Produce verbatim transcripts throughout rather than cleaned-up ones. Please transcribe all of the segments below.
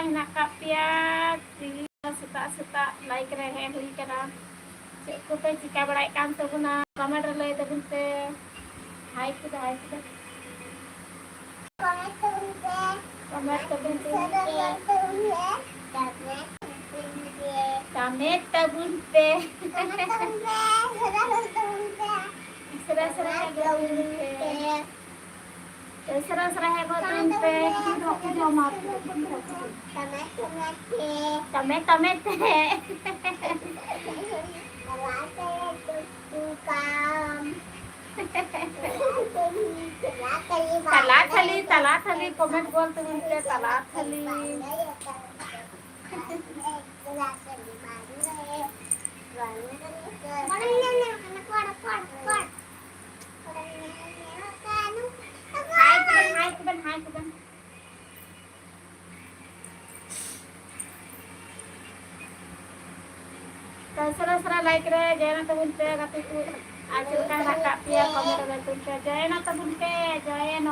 ᱦᱮᱱᱟᱜ ᱠᱟᱜ ᱯᱮᱭᱟ? ᱛᱤᱦᱤᱧ ᱥᱮᱛᱟᱜ ᱥᱮᱛᱟᱜ ᱞᱟᱭᱤᱠ ᱨᱮ ᱦᱮᱡ ᱦᱩᱭ ᱠᱟᱱᱟ᱾ ᱪᱮᱫ ᱠᱚᱯᱮ ᱪᱤᱠᱟ ᱵᱟᱲᱟᱭᱮᱫ ᱠᱟᱱ ᱛᱟᱵᱚᱱᱟ? ᱠᱚᱢᱮᱱᱴ ᱨᱮ ᱞᱟᱹᱭ ᱛᱟᱵᱚᱱ ᱯᱮ᱾ ᱦᱟᱭ ᱠᱮᱫᱟ, ᱦᱟᱭ ᱠᱮᱫᱟ᱾ ᱠᱚᱢᱮᱱᱴ ᱛᱟᱵᱚᱱ ᱯᱮ᱾ ᱠᱚᱢᱮᱱᱴ ᱛᱟᱵᱚᱱ ᱯᱮ᱾ ᱠᱚᱢᱮᱱᱴ ᱛᱟᱵᱚᱱ ᱯᱮ᱾ ᱠᱚᱢᱮᱱᱴ ᱛᱟᱵᱚᱱ ᱯᱮ᱾ ᱠᱚᱢᱮᱱᱴ ᱛᱟᱵᱚᱱ ᱯᱮ᱾ ᱥᱮᱵᱟ ᱥᱮᱵᱟ ᱛᱟᱵᱚᱱ ᱯᱮ᱾ ᱩᱥᱟᱹᱨᱟ ᱩᱥᱟᱹᱨᱟ ᱦᱮᱡ ᱜᱚᱫ ᱛᱟᱵᱚᱱ ᱯᱮ᱾ ᱠᱤᱪᱷᱩ ᱫᱚ ᱵᱟᱠᱚ ᱡᱚᱢᱟ᱾ ᱴᱟᱢᱮ ᱴᱟᱢᱮ ᱛᱮ᱾ ᱛᱟᱞᱟ ᱛᱷᱟᱹᱞᱤ, ᱛᱟᱞᱟ ᱛᱷᱟᱹᱞᱤ, ᱠᱚᱢᱮᱱᱴ ᱜᱚᱫ ᱛᱟᱵᱚᱱ ᱯᱮ, ᱛᱟᱞᱟ ᱛᱷᱟᱹᱞᱤ᱾ ᱦᱟᱭ ᱠᱚᱵᱮᱱ, ᱦᱟᱭ ᱠᱚᱵᱮᱱ, ᱦᱟᱭ ᱠᱚᱵᱮᱱ᱾ ᱛᱚ ᱩᱥᱟᱹᱨᱟ ᱩᱥᱟᱹᱨᱟ ᱞᱟᱭᱤᱠ ᱨᱮ ᱡᱚᱭᱮᱱ ᱛᱟᱵᱚᱱ ᱯᱮ ᱜᱟᱛᱮ ᱠᱚ᱾ ᱟᱨ ᱪᱮᱫ ᱞᱮᱠᱟ ᱦᱮᱱᱟᱜ ᱠᱟᱜ ᱯᱮᱭᱟ ᱠᱚᱢᱮᱱᱴ ᱨᱮ ᱞᱟᱹᱭ ᱛᱟᱵᱚᱱ ᱯᱮ᱾ ᱡᱚᱭᱮᱱ ᱛᱟᱵᱚᱱ ᱯᱮ, ᱡᱚᱭᱮᱱ᱾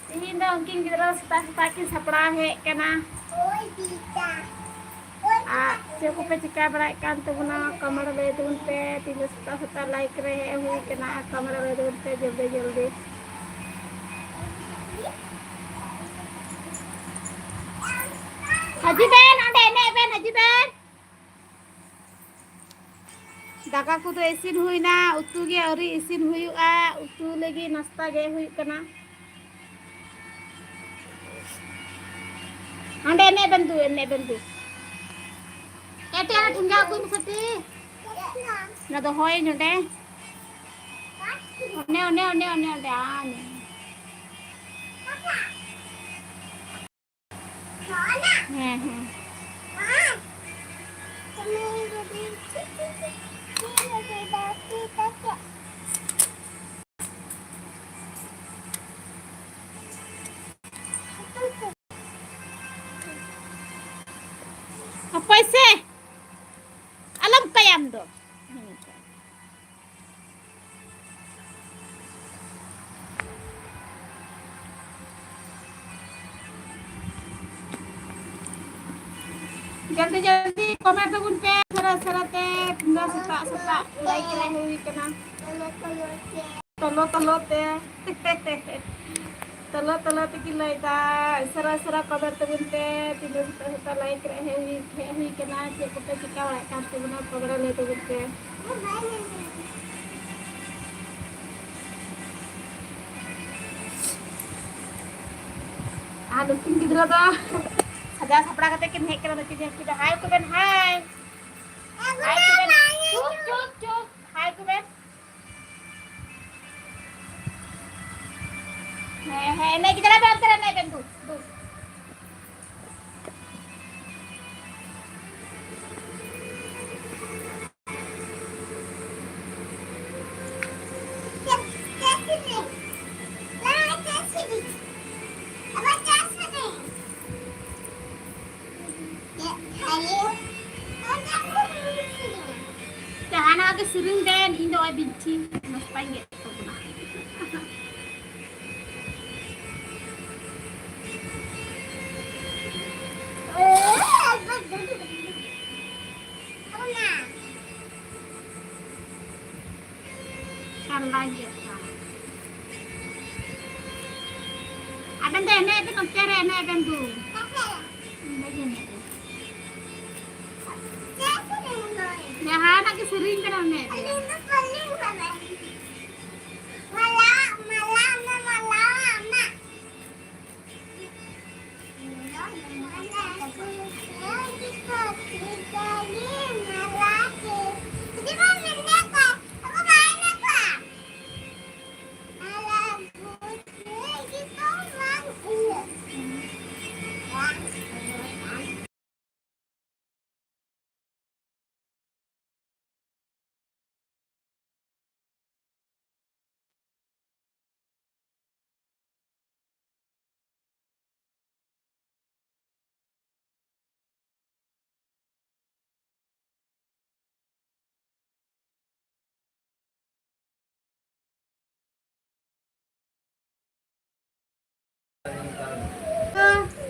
ᱛᱤᱦᱤᱧ ᱫᱚ ᱩᱱᱠᱤᱱ ᱜᱤᱫᱽᱨᱟᱹ ᱥᱮᱛᱟᱜ ᱥᱮᱛᱟᱜ ᱠᱤᱱ ᱥᱟᱯᱲᱟᱣ ᱦᱮᱡ ᱠᱟᱱᱟ᱾ ᱟᱨ ᱪᱮᱫ ᱠᱚᱯᱮ ᱪᱤᱠᱟ ᱵᱟᱲᱟᱭᱮᱫ ᱠᱟᱱ ᱛᱟᱵᱚᱱᱟ? ᱠᱚᱢᱮᱱᱴ ᱨᱮ ᱞᱟᱹᱭ ᱛᱟᱵᱚᱱ ᱯᱮ᱾ ᱛᱤᱦᱤᱧ ᱫᱚ ᱥᱮᱛᱟᱜ ᱥᱮᱛᱟᱜ ᱞᱟᱭᱤᱠ ᱨᱮ ᱦᱮᱡ ᱦᱩᱭ ᱠᱟᱱᱟ᱾ ᱟᱨ ᱠᱚᱢᱮᱱᱴ ᱨᱮ ᱞᱟᱹᱭ ᱛᱟᱵᱚᱱ ᱯᱮ ᱡᱚᱞᱫᱤ ᱡᱚᱞᱫᱤ᱾ ᱦᱟᱹᱡᱩᱜ ᱵᱮᱱ, ᱚᱸᱰᱮ ᱮᱱᱮᱡ ᱵᱮᱱ, ᱦᱟᱹᱡᱩᱜ ᱵᱮᱱ᱾ ᱫᱟᱠᱟ ᱠᱚᱫᱚ ᱤᱥᱤᱱ ᱦᱩᱭᱱᱟ, ᱩᱛᱩ ᱜᱮ ᱟᱹᱣᱨᱤ ᱤᱥᱤᱱ ᱦᱩᱭᱩᱜᱼᱟ᱾ ᱩᱛᱩ ᱞᱟᱹᱜᱤᱫ ᱱᱟᱥᱛᱟ ᱜᱮ ᱦᱩᱭᱩᱜ ᱠᱟᱱᱟ᱾ ᱚᱸᱰᱮ ᱮᱱᱮᱡ ᱵᱮᱱ ᱫᱩ, ᱮᱱᱮᱡ ᱵᱮᱱ ᱫᱩ᱾ ᱮ, ᱛᱮ, ᱚᱱᱟ ᱴᱷᱮᱸᱜᱟ ᱟᱹᱜᱩᱭ ᱢᱮᱥᱮ ᱛᱮ᱾ ᱚᱱᱟ ᱫᱚᱦᱚᱭ ᱱᱚᱰᱮ᱾ ᱚᱱᱮ, ᱚᱱᱮ, ᱚᱱᱮ, ᱚᱱᱮ, ᱚᱸᱰᱮ, ᱟᱱᱮ᱾ ᱦᱮᱸ, ᱦᱮᱸ᱾ ᱦᱟᱯᱳᱭ ᱥᱮ, ᱟᱞᱚᱢ ᱠᱟᱭᱟᱢ ᱫᱚ᱾ ᱡᱚᱞᱫᱤ ᱡᱚᱞᱫᱤ comment ᱛᱟᱵᱚᱱ ᱯᱮ, ᱥᱟᱨᱟ ᱥᱟᱨᱟ ᱛᱮ ᱛᱤᱱᱟᱹᱜ ᱥᱮᱛᱟᱜ ᱥᱮᱛᱟᱜ like ᱨᱮ ᱦᱩᱭ ᱠᱟᱱᱟ᱾ ᱛᱚᱞᱚ ᱛᱚᱞᱚ ᱛᱮ᱾ ᱛᱚᱞᱚ ᱛᱚᱞᱚ ᱛᱮᱠᱤᱱ ᱞᱟᱹᱭᱫᱟ, ᱥᱟᱨᱟ ᱥᱟᱨᱟ comment ᱛᱟᱵᱚᱱ ᱯᱮ, ᱛᱤᱱᱟᱹᱜ ᱥᱮᱛᱟᱜ ᱥᱮᱛᱟᱜ like ᱨᱮ ᱦᱮᱡ ᱦᱩᱭ, ᱦᱮᱡ ᱦᱩᱭ ᱠᱟᱱᱟ, ᱪᱮᱫ ᱠᱚᱯᱮ ᱪᱤᱠᱟ ᱵᱟᱲᱟᱭᱮᱫ ᱠᱟᱱ ᱛᱟᱵᱚᱱᱟ, ᱯᱟᱜᱽᱨᱟ ᱞᱟᱹᱭ ᱛᱟᱵᱚᱱ ᱯᱮ᱾ ᱟᱨ ᱱᱩᱠᱤᱱ ᱜᱤᱫᱽᱨᱟᱹ ᱫᱚ ᱥᱟᱡᱟᱣ ᱥᱟᱯᱲᱟᱣ ᱠᱟᱛᱮ ᱠᱤᱱ ᱦᱮᱡ ᱠᱟᱱᱟ, ᱱᱩᱠᱤᱱ ᱧᱮᱞ ᱠᱮᱫᱟ᱾ Hi ᱠᱚ ᱵᱮᱱ, hi᱾ Hi ᱠᱚ ᱵᱮᱱ᱾ ᱪᱩᱯ, ᱪᱩᱯ, ᱪᱩᱯ᱾ Hi ᱠᱚ ᱵᱮᱱ᱾ ᱦᱮᱸ, ᱦᱮᱸ, ᱮᱱᱮᱡ ᱜᱮ, ᱪᱟᱞᱟᱜ ᱵᱮᱱ, ᱚᱱᱛᱮ ᱨᱮ ᱮᱱᱮᱡ ᱵᱮᱱ, ᱫᱩ, ᱫᱩ᱾ ᱡᱟᱦᱟᱱᱟᱜ ᱜᱮ ᱥᱮᱨᱮᱧ ᱵᱮᱱ, ᱤᱧ ᱫᱚ ᱱᱚᱜᱼᱚᱭ ᱵᱤᱱᱴᱷᱤ ᱱᱚᱥᱴᱟᱧ ᱜᱮᱫ ᱛᱟᱵᱚᱱᱟ᱾ ᱠᱟᱞᱞᱟ ᱜᱮᱫ ᱫᱟ᱾ ᱟᱵᱮᱱ ᱫᱚ ᱮᱱᱮᱡ ᱵᱮᱱ, ᱱᱚᱛᱮ ᱨᱮ ᱮᱱᱮᱡ ᱵᱮᱱ ᱫᱩ᱾ ᱚᱸᱰᱮ ᱜᱮ ᱮᱱᱮᱡ ᱵᱮᱱ᱾ ᱡᱟᱦᱟᱱᱟᱜ ᱜᱮ ᱥᱮᱨᱮᱧ ᱵᱮᱱ, ᱮᱱᱮᱡ ᱵᱮᱱ᱾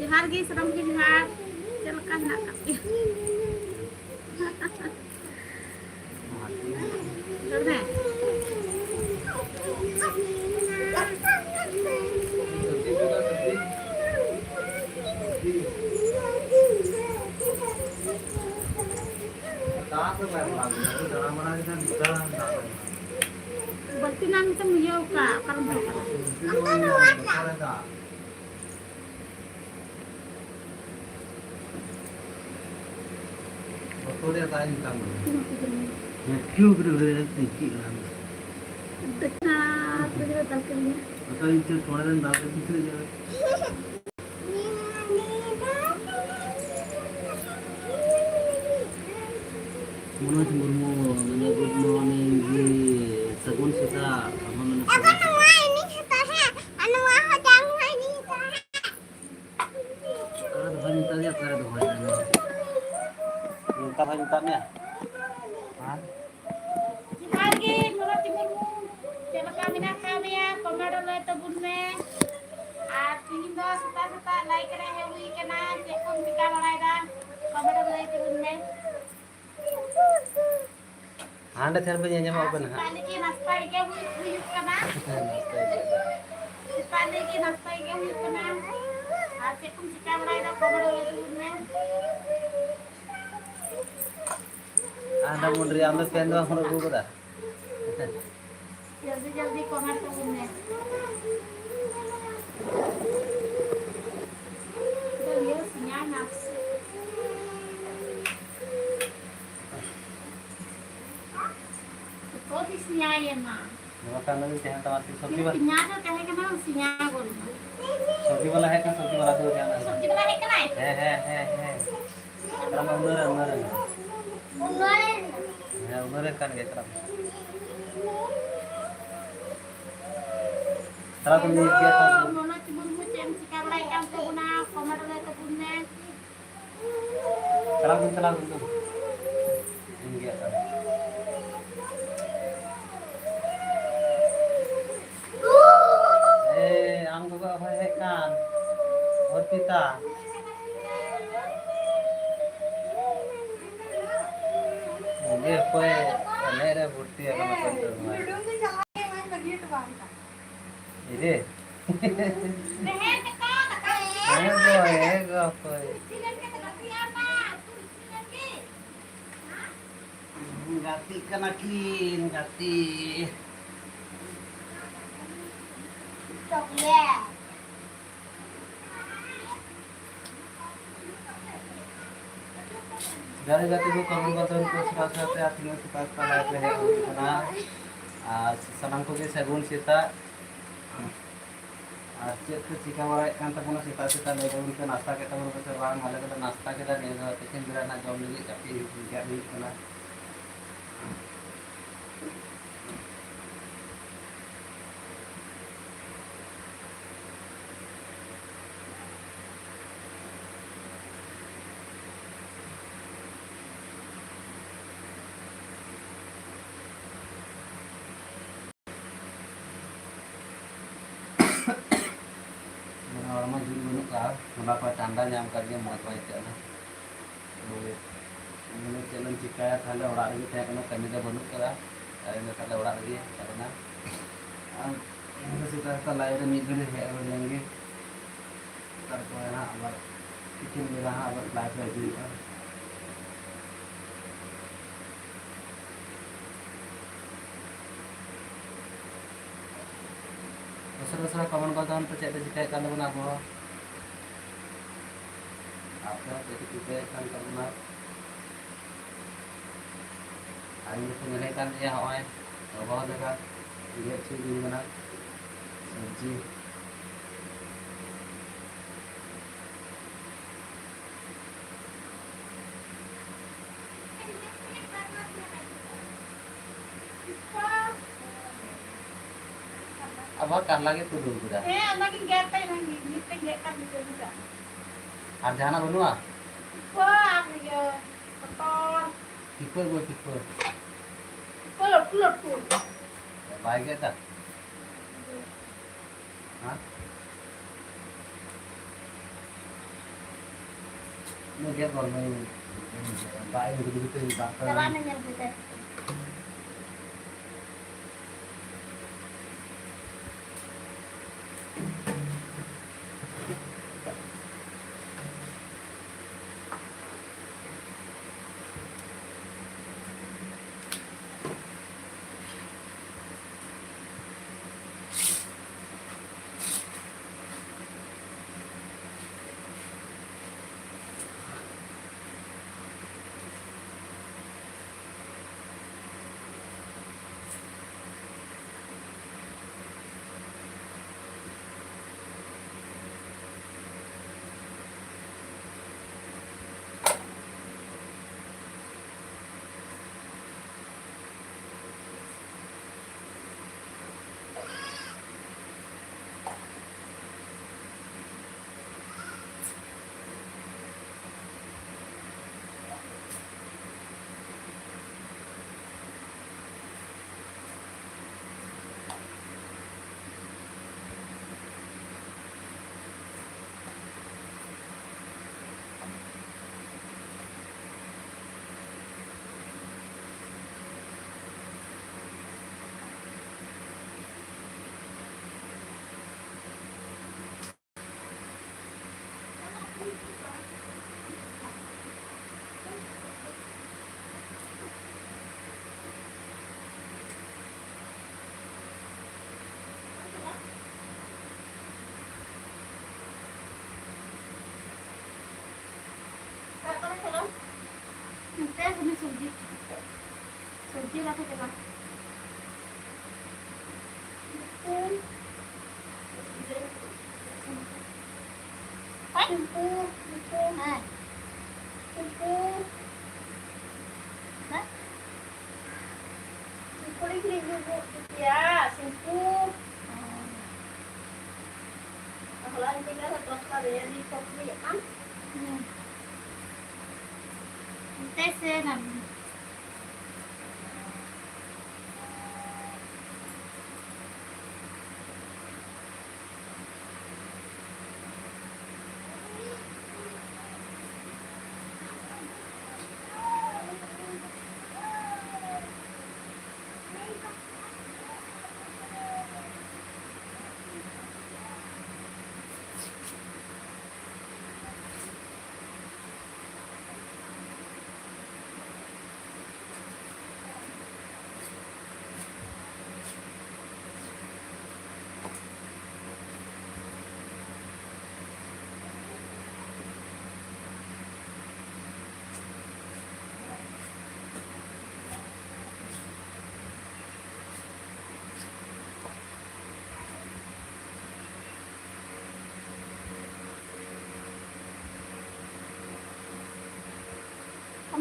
ᱡᱚᱦᱟᱨ ᱜᱮ, ᱥᱟᱱᱟᱢ ᱠᱚ ᱡᱚᱦᱟᱨ᱾ ᱞᱮᱠᱟ ᱢᱮᱱᱟᱜ ᱟᱠᱟᱫ ᱯᱮᱭᱟ? ᱨᱚᱲ ᱢᱮ᱾ ᱵᱟᱹᱞᱛᱤ ᱱᱟᱝ ᱛᱮᱢ ᱤᱭᱟᱹ ᱟᱠᱟᱫ, ᱚᱠᱟᱨᱮᱢ ᱫᱚᱦᱚ ᱠᱟᱫᱟ? ᱵᱚᱛᱚᱨ ᱨᱮᱭᱟᱜ ᱫᱟᱜ ᱤᱧ ᱛᱟᱢᱟ᱾ ᱦᱮᱸ, ᱠᱤᱭᱩ ᱠᱚᱨᱮ ᱠᱚᱨᱮ ᱛᱤᱧ ᱪᱮᱫ ᱠᱟᱱᱟ? ᱫᱮᱠᱷᱟ, ᱛᱩᱡᱷᱮ ᱫᱟᱞ ᱠᱮᱞᱤᱭᱟ᱾ ᱟᱪᱪᱷᱟ, ᱤᱧ ᱴᱷᱮᱱ ᱯᱚᱨᱮ ᱨᱮᱱ ᱫᱟᱜ ᱠᱚ ᱯᱤᱪᱷᱟᱹ ᱡᱟᱣᱨᱟ᱾ ᱢᱚᱱᱳᱡᱽ ᱢᱩᱨᱢᱩ ᱢᱮᱱᱫᱟ, "Good morning ᱡᱤ, ᱥᱟᱹᱜᱩᱱ ᱥᱮᱛᱟᱜ᱾" ᱟᱢ ᱦᱚᱸ ᱢᱮᱱᱟ, ᱥᱟᱹᱜᱩᱱ ᱥᱮᱛᱟᱜ᱾ ᱟᱨ ᱫᱚᱦᱚᱭ ᱢᱮᱛᱟ ᱫᱮᱭᱟ, ᱚᱠᱟᱨᱮ ᱫᱚᱦᱚᱭ ᱢᱮ? ᱱᱚᱝᱠᱟ ᱫᱚᱦᱚᱭ ᱢᱮᱛᱟᱜ ᱢᱮᱭᱟ? ᱦᱮᱸ? ᱡᱚᱦᱟᱨ ᱜᱮ, ᱢᱚᱱᱳᱡᱽ ᱢᱩᱨᱢᱩ᱾ ᱪᱮᱫ ᱞᱮᱠᱟ ᱢᱮᱱᱟᱜ ᱟᱠᱟᱫ ᱢᱮᱭᱟ? ᱠᱚᱢᱮᱱᱴ ᱨᱮ ᱞᱟᱹᱭ ᱛᱟᱵᱚᱱ ᱢᱮ᱾ ᱟᱨ ᱛᱤᱦᱤᱧ ᱫᱚ ᱥᱮᱛᱟᱜ ᱥᱮᱛᱟᱜ ᱞᱟᱭᱤᱵᱷ ᱨᱮ ᱦᱮᱡ ᱦᱩᱭ ᱠᱟᱱᱟ᱾ ᱪᱮᱫ ᱠᱚᱢ ᱪᱤᱠᱟ ᱵᱟᱲᱟᱭᱮᱫᱟ? ᱠᱚᱢᱮᱱᱴ ᱨᱮ ᱞᱟᱹᱭ ᱛᱟᱵᱚᱱ ᱢᱮ᱾ ᱦᱟᱸᱰᱮ ᱴᱷᱮᱱ ᱯᱮ ᱧᱮᱞ ᱧᱟᱢᱚᱜ ᱠᱟᱱᱟ ᱦᱟᱸᱜ᱾ ᱥᱮᱛᱟᱜ ᱞᱟᱹᱜᱤᱫ ᱱᱟᱥᱛᱟ ᱜᱮ ᱦᱩᱭᱩᱜ, ᱦᱩᱭᱩᱜ ᱠᱟᱱᱟ᱾ ᱦᱮᱸ, ᱱᱟᱥᱛᱟ ᱜᱮ ᱦᱩᱭᱩᱜ ᱠᱟᱱᱟ᱾ ᱥᱮᱛᱟᱜ ᱞᱟᱹᱜᱤᱫ ᱱᱟᱥᱛᱟ ᱜᱮ ᱦᱩᱭᱩᱜ ᱠᱟᱱᱟ᱾ ᱟᱨ ᱪᱮᱫ ᱠᱚᱢ ᱪᱤᱠᱟ ᱵᱟᱲᱟᱭᱮᱫᱟ? ᱠᱚᱢᱮᱱᱴ ᱨᱮ ᱞᱟᱹᱭ ᱛᱟᱵᱚᱱ ᱢᱮ᱾ ᱟᱨ ᱰᱟᱢᱩᱱᱰ ᱨᱮ ᱟᱢ ᱫᱚ ᱯᱮᱱ ᱫᱚ ᱵᱟᱢ ᱦᱚᱨᱚᱜ ᱟᱹᱜᱩ ᱠᱟᱫᱟ? ᱡᱚᱞᱫᱤ ᱡᱚᱞᱫᱤ ᱠᱚᱢᱮᱱᱴ ᱛᱟᱵᱚᱱ ᱢᱮ᱾ ᱤᱭᱟᱹ ᱥᱤᱧᱟᱭ ᱱᱟᱥᱮ᱾ ᱡᱚᱛᱚ ᱜᱮ ᱥᱤᱧᱟᱭᱮᱱᱟ᱾ ᱱᱚᱣᱟ ᱠᱟᱱ ᱫᱚ ᱛᱟᱦᱮᱸ ᱛᱟᱢᱟ ᱥᱮ ᱥᱚᱵᱽᱡᱤ ᱵᱟᱞᱟ? ᱥᱤᱧᱟ ᱫᱚ ᱛᱟᱦᱮᱸ ᱠᱟᱱᱟ, ᱥᱤᱧᱟ ᱜᱚᱫ ᱮᱱᱟ᱾ ᱥᱚᱵᱽᱡᱤ ᱵᱟᱞᱟ ᱦᱮᱡ ᱠᱟᱱᱟ, ᱥᱚᱵᱽᱡᱤ ᱵᱟᱞᱟ ᱫᱚ ᱡᱟᱦᱟᱸ ᱥᱚᱵᱽᱡᱤ ᱵᱟᱞᱟ ᱦᱮᱡ ᱠᱟᱱᱟᱭ? ᱦᱮᱸ, ᱦᱮᱸ, ᱦᱮᱸ, ᱦᱮᱸ᱾ ᱛᱟᱦᱞᱮ ᱩᱱᱟᱹ ᱨᱮ, ᱩᱱᱟᱹ ᱨᱮ᱾ ᱩᱱᱟᱹ ᱨᱮ? ᱦᱮᱸ, ᱩᱱᱟᱹ ᱨᱮ ᱠᱟᱱ ᱜᱮᱭᱟ, ᱛᱟᱦᱞᱮ᱾ ᱛᱟᱦᱞᱮ ᱠᱚ ᱢᱤᱫ ᱜᱮᱭᱟ, ᱛᱟᱦᱞᱮ᱾ ᱢᱚᱱᱳᱡᱽ ᱢᱩᱨᱢᱩ ᱪᱮᱫ ᱮᱢ ᱪᱤᱠᱟ ᱵᱟᱲᱟᱭᱮᱫ ᱠᱟᱱ ᱛᱟᱵᱚᱱᱟ? ᱠᱚᱢᱮᱱᱴ ᱨᱮ ᱞᱟᱹᱭ ᱛᱟᱵᱚᱱ ᱢᱮ᱾ ᱪᱟᱞᱟᱣ ᱠᱤᱱ, ᱪᱟᱞᱟᱣ ᱠᱤᱱ ᱛᱚ᱾ ᱴᱷᱤᱠ ᱜᱮᱭᱟ ᱛᱚ᱾ ᱮ, ᱟᱢ ᱜᱚᱜᱚ ᱦᱚᱭ ᱦᱮᱡ ᱠᱟᱱ᱾ ᱚᱨᱯᱤᱛᱟ᱾ ᱡᱮ ᱚᱠᱚᱭ ᱮᱱᱮᱡ ᱨᱮ ᱵᱷᱚᱨᱛᱤ ᱟᱠᱟᱱᱟ ᱚᱠᱚᱭ ᱪᱚ ᱱᱚᱣᱟ᱾ ᱤᱫᱤ᱾ ᱦᱮᱸ ᱜᱚ, ᱦᱮᱸ ᱜᱚ, ᱚᱠᱚᱭ? ᱜᱟᱛᱮᱜ ᱠᱟᱱᱟ ᱠᱤᱱ, ᱜᱟᱛᱮ᱾ ᱜᱟᱛᱮ ᱜᱟᱛᱮ ᱠᱚ ᱠᱟᱹᱢᱤ ᱠᱟᱛᱮ ᱩᱱᱠᱩ ᱥᱟᱶ ᱥᱟᱶᱛᱮ ᱟᱨ ᱛᱤᱱᱟᱹᱜ ᱥᱮᱛᱟᱜ ᱥᱮᱛᱟᱜ live ᱨᱮ ᱦᱮᱡ ᱦᱩᱭ ᱠᱟᱱᱟ᱾ ᱟᱨ ᱥᱟᱱᱟᱢ ᱠᱚᱜᱮ ᱥᱟᱹᱜᱩᱱ ᱥᱮᱛᱟᱜ᱾ ᱟᱨ ᱪᱮᱫ ᱠᱚ ᱪᱤᱠᱟ ᱵᱟᱲᱟᱭᱮᱫ ᱠᱟᱱ ᱛᱟᱵᱚᱱᱟ ᱥᱮᱛᱟᱜ ᱥᱮᱛᱟᱜ ᱞᱟᱹᱭ ᱛᱟᱵᱚᱱ ᱯᱮ, ᱱᱟᱥᱛᱟ ᱠᱮᱫ ᱛᱟᱵᱚᱱᱟ ᱯᱮ ᱥᱮ ᱵᱟᱝ? ᱟᱞᱮ ᱫᱚᱞᱮ ᱱᱟᱥᱛᱟ ᱠᱮᱫᱟ, ᱱᱤᱭᱟᱹ ᱫᱚ ᱛᱤᱠᱤᱱ ᱵᱮᱲᱟ ᱨᱮᱱᱟᱜ ᱡᱚᱢ ᱞᱟᱹᱜᱤᱫ ᱠᱟᱹᱴᱤᱡ ᱜᱮᱫ ᱦᱩᱭᱩᱜ ᱠᱟᱱᱟ᱾ ᱢᱟᱱᱮ ᱦᱚᱲᱢᱚ ᱡᱩᱛ ᱵᱟᱹᱱᱩᱜ ᱠᱟᱜᱼᱟ, ᱦᱚᱞᱟ ᱠᱷᱚᱱ ᱴᱷᱟᱱᱰᱟ ᱧᱟᱢ ᱠᱟᱫᱤᱧᱟ, ᱢᱚᱡᱽ ᱵᱟᱝ ᱟᱹᱭᱠᱟᱹᱜ ᱠᱟᱱᱟ᱾ ᱛᱚ ᱢᱟᱱᱮ ᱪᱮᱫ ᱮᱢ ᱪᱤᱠᱟᱹᱭᱟ, ᱛᱟᱦᱞᱮ ᱚᱲᱟᱜ ᱨᱮᱜᱮ ᱛᱟᱦᱮᱸ ᱠᱟᱱᱟ, ᱠᱟᱹᱢᱤ ᱫᱚ ᱵᱟᱹᱱᱩᱜ ᱠᱟᱫᱟ, ᱛᱟᱦᱞᱮ ᱚᱲᱟᱜ ᱨᱮᱜᱮ ᱛᱟᱦᱮᱸ ᱠᱟᱱᱟ᱾ ᱟᱨ ᱥᱮᱛᱟᱜ ᱥᱮᱛᱟᱜ live ᱨᱮ ᱢᱤᱫ ᱜᱷᱟᱹᱲᱤ ᱦᱮᱡ ᱦᱩᱭ ᱞᱮᱱ ᱜᱮ, ᱛᱟᱨᱯᱚᱨᱮ ᱦᱟᱸᱜ ᱟᱵᱟᱨ ᱛᱤᱠᱤᱱ ᱵᱮᱲᱟ ᱦᱟᱸᱜ ᱟᱵᱟᱨ live ᱨᱮ ᱦᱤᱡᱩᱜ ᱦᱩᱭᱩᱜᱼᱟ᱾ ᱩᱥᱟᱹᱨᱟ ᱩᱥᱟᱹᱨᱟ comment ᱠᱚ ᱛᱟᱵᱚᱱ ᱯᱮ, ᱪᱮᱫ ᱯᱮ ᱪᱤᱠᱟᱹᱭᱮᱫ ᱠᱟᱱ ᱛᱟᱵᱚᱱᱟ ᱟᱵᱚ ᱦᱚᱸ᱾ ᱟᱯᱮ ᱦᱚᱸ ᱪᱮᱫ ᱯᱮ ᱪᱤᱠᱟᱹᱭᱮᱫ ᱠᱟᱱ ᱛᱟᱵᱚᱱᱟ? ᱟᱨ ᱤᱧ ᱫᱚᱠᱚ ᱧᱮᱞᱮᱫ ᱠᱟᱱ ᱜᱮᱭᱟ, ᱦᱚᱸᱜᱼᱚᱭ ᱜᱚᱜᱚ ᱦᱚᱲ ᱞᱮᱠᱟ ᱜᱮᱫ ᱦᱚᱪᱚᱭᱮᱫᱤᱧ ᱠᱟᱱᱟ ᱥᱚᱵᱽᱡᱤ᱾ ᱟᱵᱟᱨ ᱠᱟᱨᱞᱟ ᱜᱮ ᱛᱩᱫ ᱟᱹᱜᱩ ᱠᱮᱫᱟ᱾ ᱦᱮᱸ, ᱚᱱᱟᱜᱤᱧ ᱜᱮᱫ ᱛᱟᱭ, ᱚᱱᱟᱜᱤᱧ ᱢᱤᱫᱴᱮᱱ ᱜᱮᱫ ᱠᱟᱜ ᱢᱤᱫᱴᱮᱱ ᱟᱹᱜᱩ ᱠᱟᱜ᱾ ᱟᱨ ᱡᱟᱦᱟᱱᱟᱜ ᱵᱟᱹᱱᱩᱜᱼᱟ? ᱯᱤᱯᱟᱹ ᱟᱨ ᱤᱭᱟᱹ, ᱦᱚᱛᱚᱫ᱾ ᱯᱤᱯᱟᱹ ᱟᱹᱜᱩ, ᱯᱤᱯᱟᱹ᱾ ᱯᱤᱯᱟᱹ ᱞᱟᱹᱴᱩ ᱞᱟᱹᱴᱩ᱾ ᱵᱟᱭ ᱜᱮᱫᱟ? ᱦᱮᱸ? ᱩᱱᱟᱹᱜ ᱜᱮᱫ ᱵᱟᱝ ᱦᱩᱭ᱾ ᱪᱟᱞᱟᱜ ᱢᱮ ᱧᱮᱞ ᱟᱹᱜᱩᱭ ᱛᱮ᱾ ᱱᱚᱛᱮ ᱫᱚᱢᱮ ᱥᱚᱵᱽᱡᱤ, ᱥᱚᱵᱽᱡᱤ ᱞᱟᱴᱷᱮ ᱪᱟᱵᱟ᱾ ᱦᱮᱸ᱾ ᱦᱮᱸ? ᱠᱩᱲᱤ ᱜᱤᱫᱽᱨᱟᱹ ᱜᱩᱜᱩ ᱠᱩᱴᱤᱭᱟ, ᱥᱤᱢᱯᱩ᱾ ᱦᱚᱞᱟ ᱧᱤᱫᱟᱹ ᱫᱚᱥᱴᱟ ᱨᱮ ᱟᱹᱰᱤ ᱠᱚᱢ ᱦᱩᱭᱩᱜ ᱠᱟᱱ᱾ ᱦᱩᱸ᱾ ᱚᱱᱛᱮ ᱥᱮ ᱱᱟᱢ?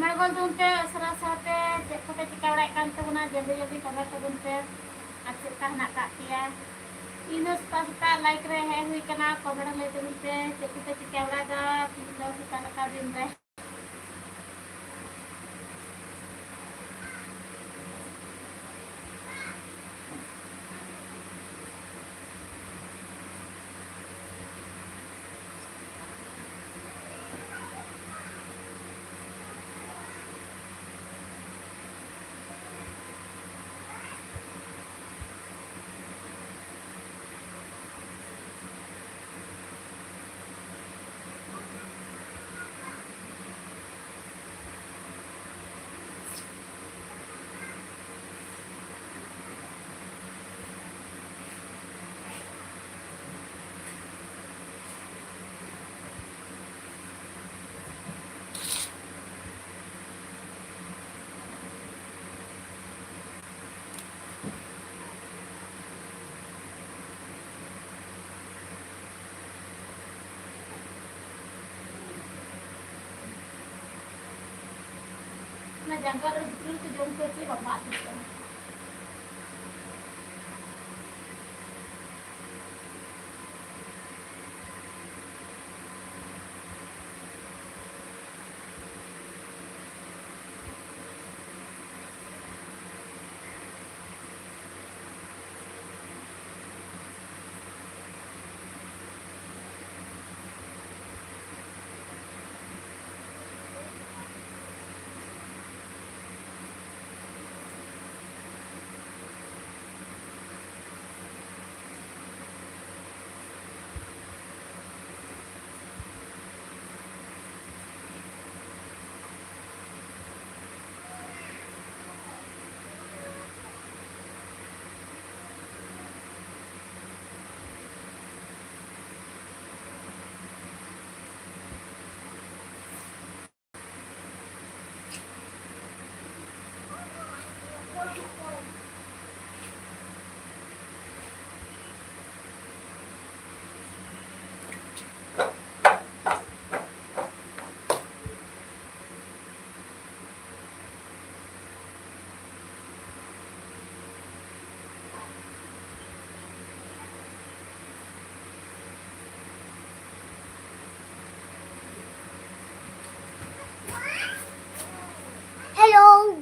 ᱟᱬᱜᱚ ᱛᱟᱵᱚᱱ ᱯᱮ ᱩᱥᱟᱹᱨᱟ ᱥᱟᱶᱛᱮ ᱪᱮᱫ ᱠᱚᱯᱮ ᱪᱤᱠᱟᱹ ᱵᱟᱲᱟᱭᱮᱫ ᱠᱟᱱ ᱛᱟᱵᱚᱱᱟ, ᱡᱚᱞᱫᱤ ᱡᱚᱞᱫᱤ comment ᱛᱟᱵᱚᱱ ᱯᱮ᱾ ᱟᱨ ᱪᱮᱫ ᱞᱮᱠᱟ ᱦᱮᱱᱟᱜ ᱟᱠᱟᱫ ᱯᱮᱭᱟ? ᱤᱧ ᱫᱚ ᱥᱮᱛᱟᱜ ᱥᱮᱛᱟᱜ live ᱨᱮ ᱦᱮᱡ ᱦᱩᱭ ᱠᱟᱱᱟ, comment ᱞᱟᱹᱭ ᱛᱟᱵᱚᱱ ᱯᱮ, ᱪᱮᱫ ᱠᱚᱯᱮ ᱪᱤᱠᱟᱹ ᱵᱟᱲᱟᱭᱮᱫᱟ ᱛᱤᱦᱤᱧ ᱫᱚ ᱥᱮᱛᱟᱜ ᱞᱮᱠᱟ ᱫᱤᱱ ᱨᱮ? ᱚᱱᱟ ᱡᱟᱸᱜᱟ ᱨᱮ ᱵᱷᱤᱛᱨᱤ ᱨᱮᱠᱚ ᱡᱚᱢ ᱠᱚᱣᱟ, ᱪᱮᱫ ᱵᱟᱵᱟ ᱟᱹᱛᱤᱧ ᱠᱟᱱᱟ᱾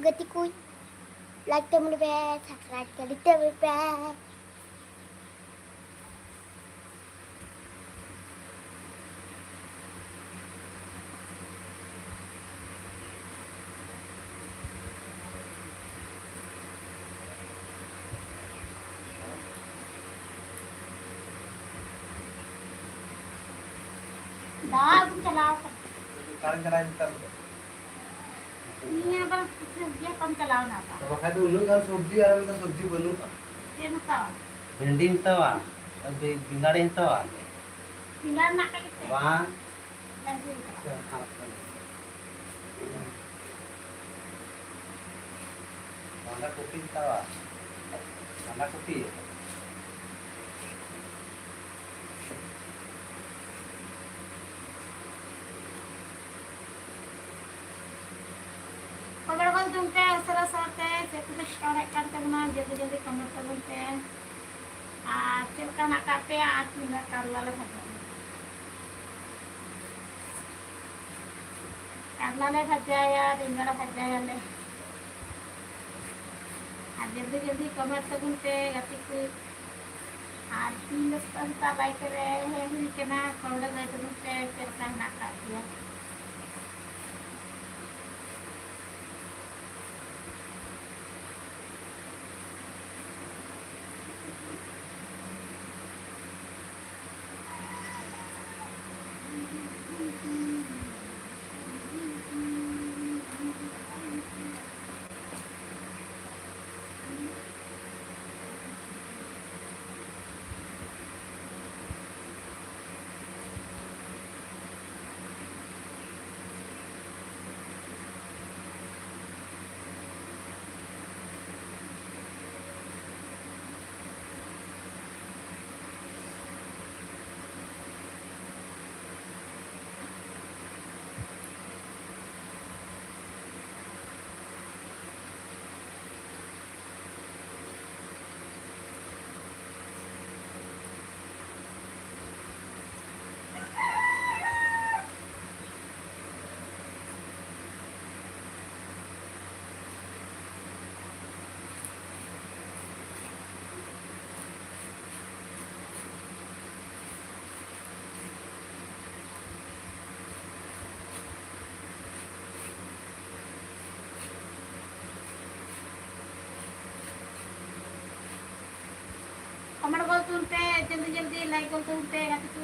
ᱜᱟᱛᱮ ᱠᱚ, like ᱛᱟᱵᱚᱱ ᱯᱮ, subscribe ᱠᱟᱹᱞᱤ ᱛᱟᱵᱚᱱ ᱯᱮ᱾ ᱫᱟᱜ ᱟᱹᱜᱩᱢ ᱪᱟᱞᱟᱣ ᱠᱟᱱᱟ᱾ ᱚᱠᱟᱨᱮᱢ ᱪᱟᱞᱟᱣ ᱱᱮᱛᱟᱨ ᱫᱚ? ᱱᱤᱭᱟᱹ ᱵᱟᱨ ᱥᱚᱵᱽᱡᱤ ᱦᱟᱛᱟᱣ ᱪᱟᱞᱟᱣ ᱮᱱᱟ ᱵᱟᱝ? ᱵᱟᱠᱷᱟᱡ ᱫᱚ ᱩᱱᱟᱹᱜ ᱜᱟᱱ ᱥᱚᱵᱽᱡᱤ ᱟᱨ ᱢᱤᱫᱴᱟᱝ ᱥᱚᱵᱽᱡᱤ ᱵᱟᱹᱱᱩᱜᱼᱟ᱾ ᱪᱮᱫ ᱮᱢ ᱦᱟᱛᱟᱣᱟ? ᱵᱷᱮᱱᱰᱤᱧ ᱦᱟᱛᱟᱣᱟ, ᱟᱨ ᱵᱮ-, ᱵᱮᱸᱜᱟᱲᱤᱧ ᱦᱟᱛᱟᱣᱟ᱾ ᱵᱮᱸᱜᱟᱲ ᱨᱮᱱᱟᱜ ᱠᱟᱹᱴᱤᱡ ᱛᱮ? ᱵᱟᱝ᱾ ᱵᱟᱝ ᱦᱩᱭ ᱟᱠᱟᱱᱟ᱾ ᱵᱟᱸᱫᱷᱟ ᱠᱚᱯᱤᱧ ᱦᱟᱛᱟᱣᱟ᱾ ᱵᱟᱸᱫᱷᱟ ᱠᱚᱯᱤ᱾ ᱠᱚᱢᱮᱱᱴ ᱜᱚᱫ ᱡᱚᱝ ᱯᱮ ᱩᱥᱟᱹᱨᱟ ᱩᱥᱟᱹᱨᱟ ᱛᱮ, ᱪᱮᱫ ᱠᱚᱯᱮ ᱪᱤᱠᱟᱹ ᱵᱟᱲᱟᱭᱮᱫ ᱠᱟᱱ ᱛᱟᱵᱚᱱᱟ, ᱡᱚᱞᱫᱤ ᱡᱚᱞᱫᱤ ᱠᱚᱢᱮᱱᱴ ᱛᱟᱵᱚᱱ ᱯᱮ᱾ ᱟᱨ ᱪᱮᱫ ᱞᱮᱠᱟ ᱦᱮᱱᱟᱜ ᱟᱠᱟᱫ ᱯᱮᱭᱟ? ᱟᱨ ᱛᱤᱱᱟᱹᱜ ᱠᱟᱨᱞᱟ ᱞᱮ ᱵᱷᱟᱡᱟᱭᱟ᱾ ᱠᱟᱨᱞᱟ ᱞᱮ ᱵᱷᱟᱡᱟᱭᱟ, ᱵᱮᱸᱜᱟᱲ ᱵᱷᱟᱡᱟᱭᱟᱞᱮ᱾ ᱟᱨ ᱡᱚᱞᱫᱤ ᱡᱚᱞᱫᱤ ᱠᱚᱢᱮᱱᱴ ᱛᱟᱵᱚᱱ ᱯᱮ ᱜᱟᱛᱮ ᱠᱚ᱾ ᱟᱨ ᱛᱤᱦᱤᱧ ᱫᱚ ᱥᱮᱛᱟᱜ ᱥᱮᱛᱟᱜ ᱞᱟᱭᱤᱵᱷ ᱨᱮ ᱦᱮᱡ ᱦᱩᱭ ᱠᱟᱱᱟ, ᱠᱚᱢᱮᱱᱴ ᱞᱟᱹᱭ ᱛᱟᱵᱚᱱ ᱯᱮ ᱪᱮᱫ ᱞᱮᱠᱟ ᱦᱮᱱᱟᱜ ᱟᱠᱟᱫ ᱯᱮᱭᱟ᱾ ᱜᱚᱞ ᱛᱟᱵᱚᱱ ᱯᱮ, ᱡᱚᱞᱫᱤ ᱡᱚᱞᱫᱤ like ᱜᱚᱞ ᱛᱟᱵᱚᱱ ᱯᱮ ᱜᱟᱛᱮ ᱠᱚ᱾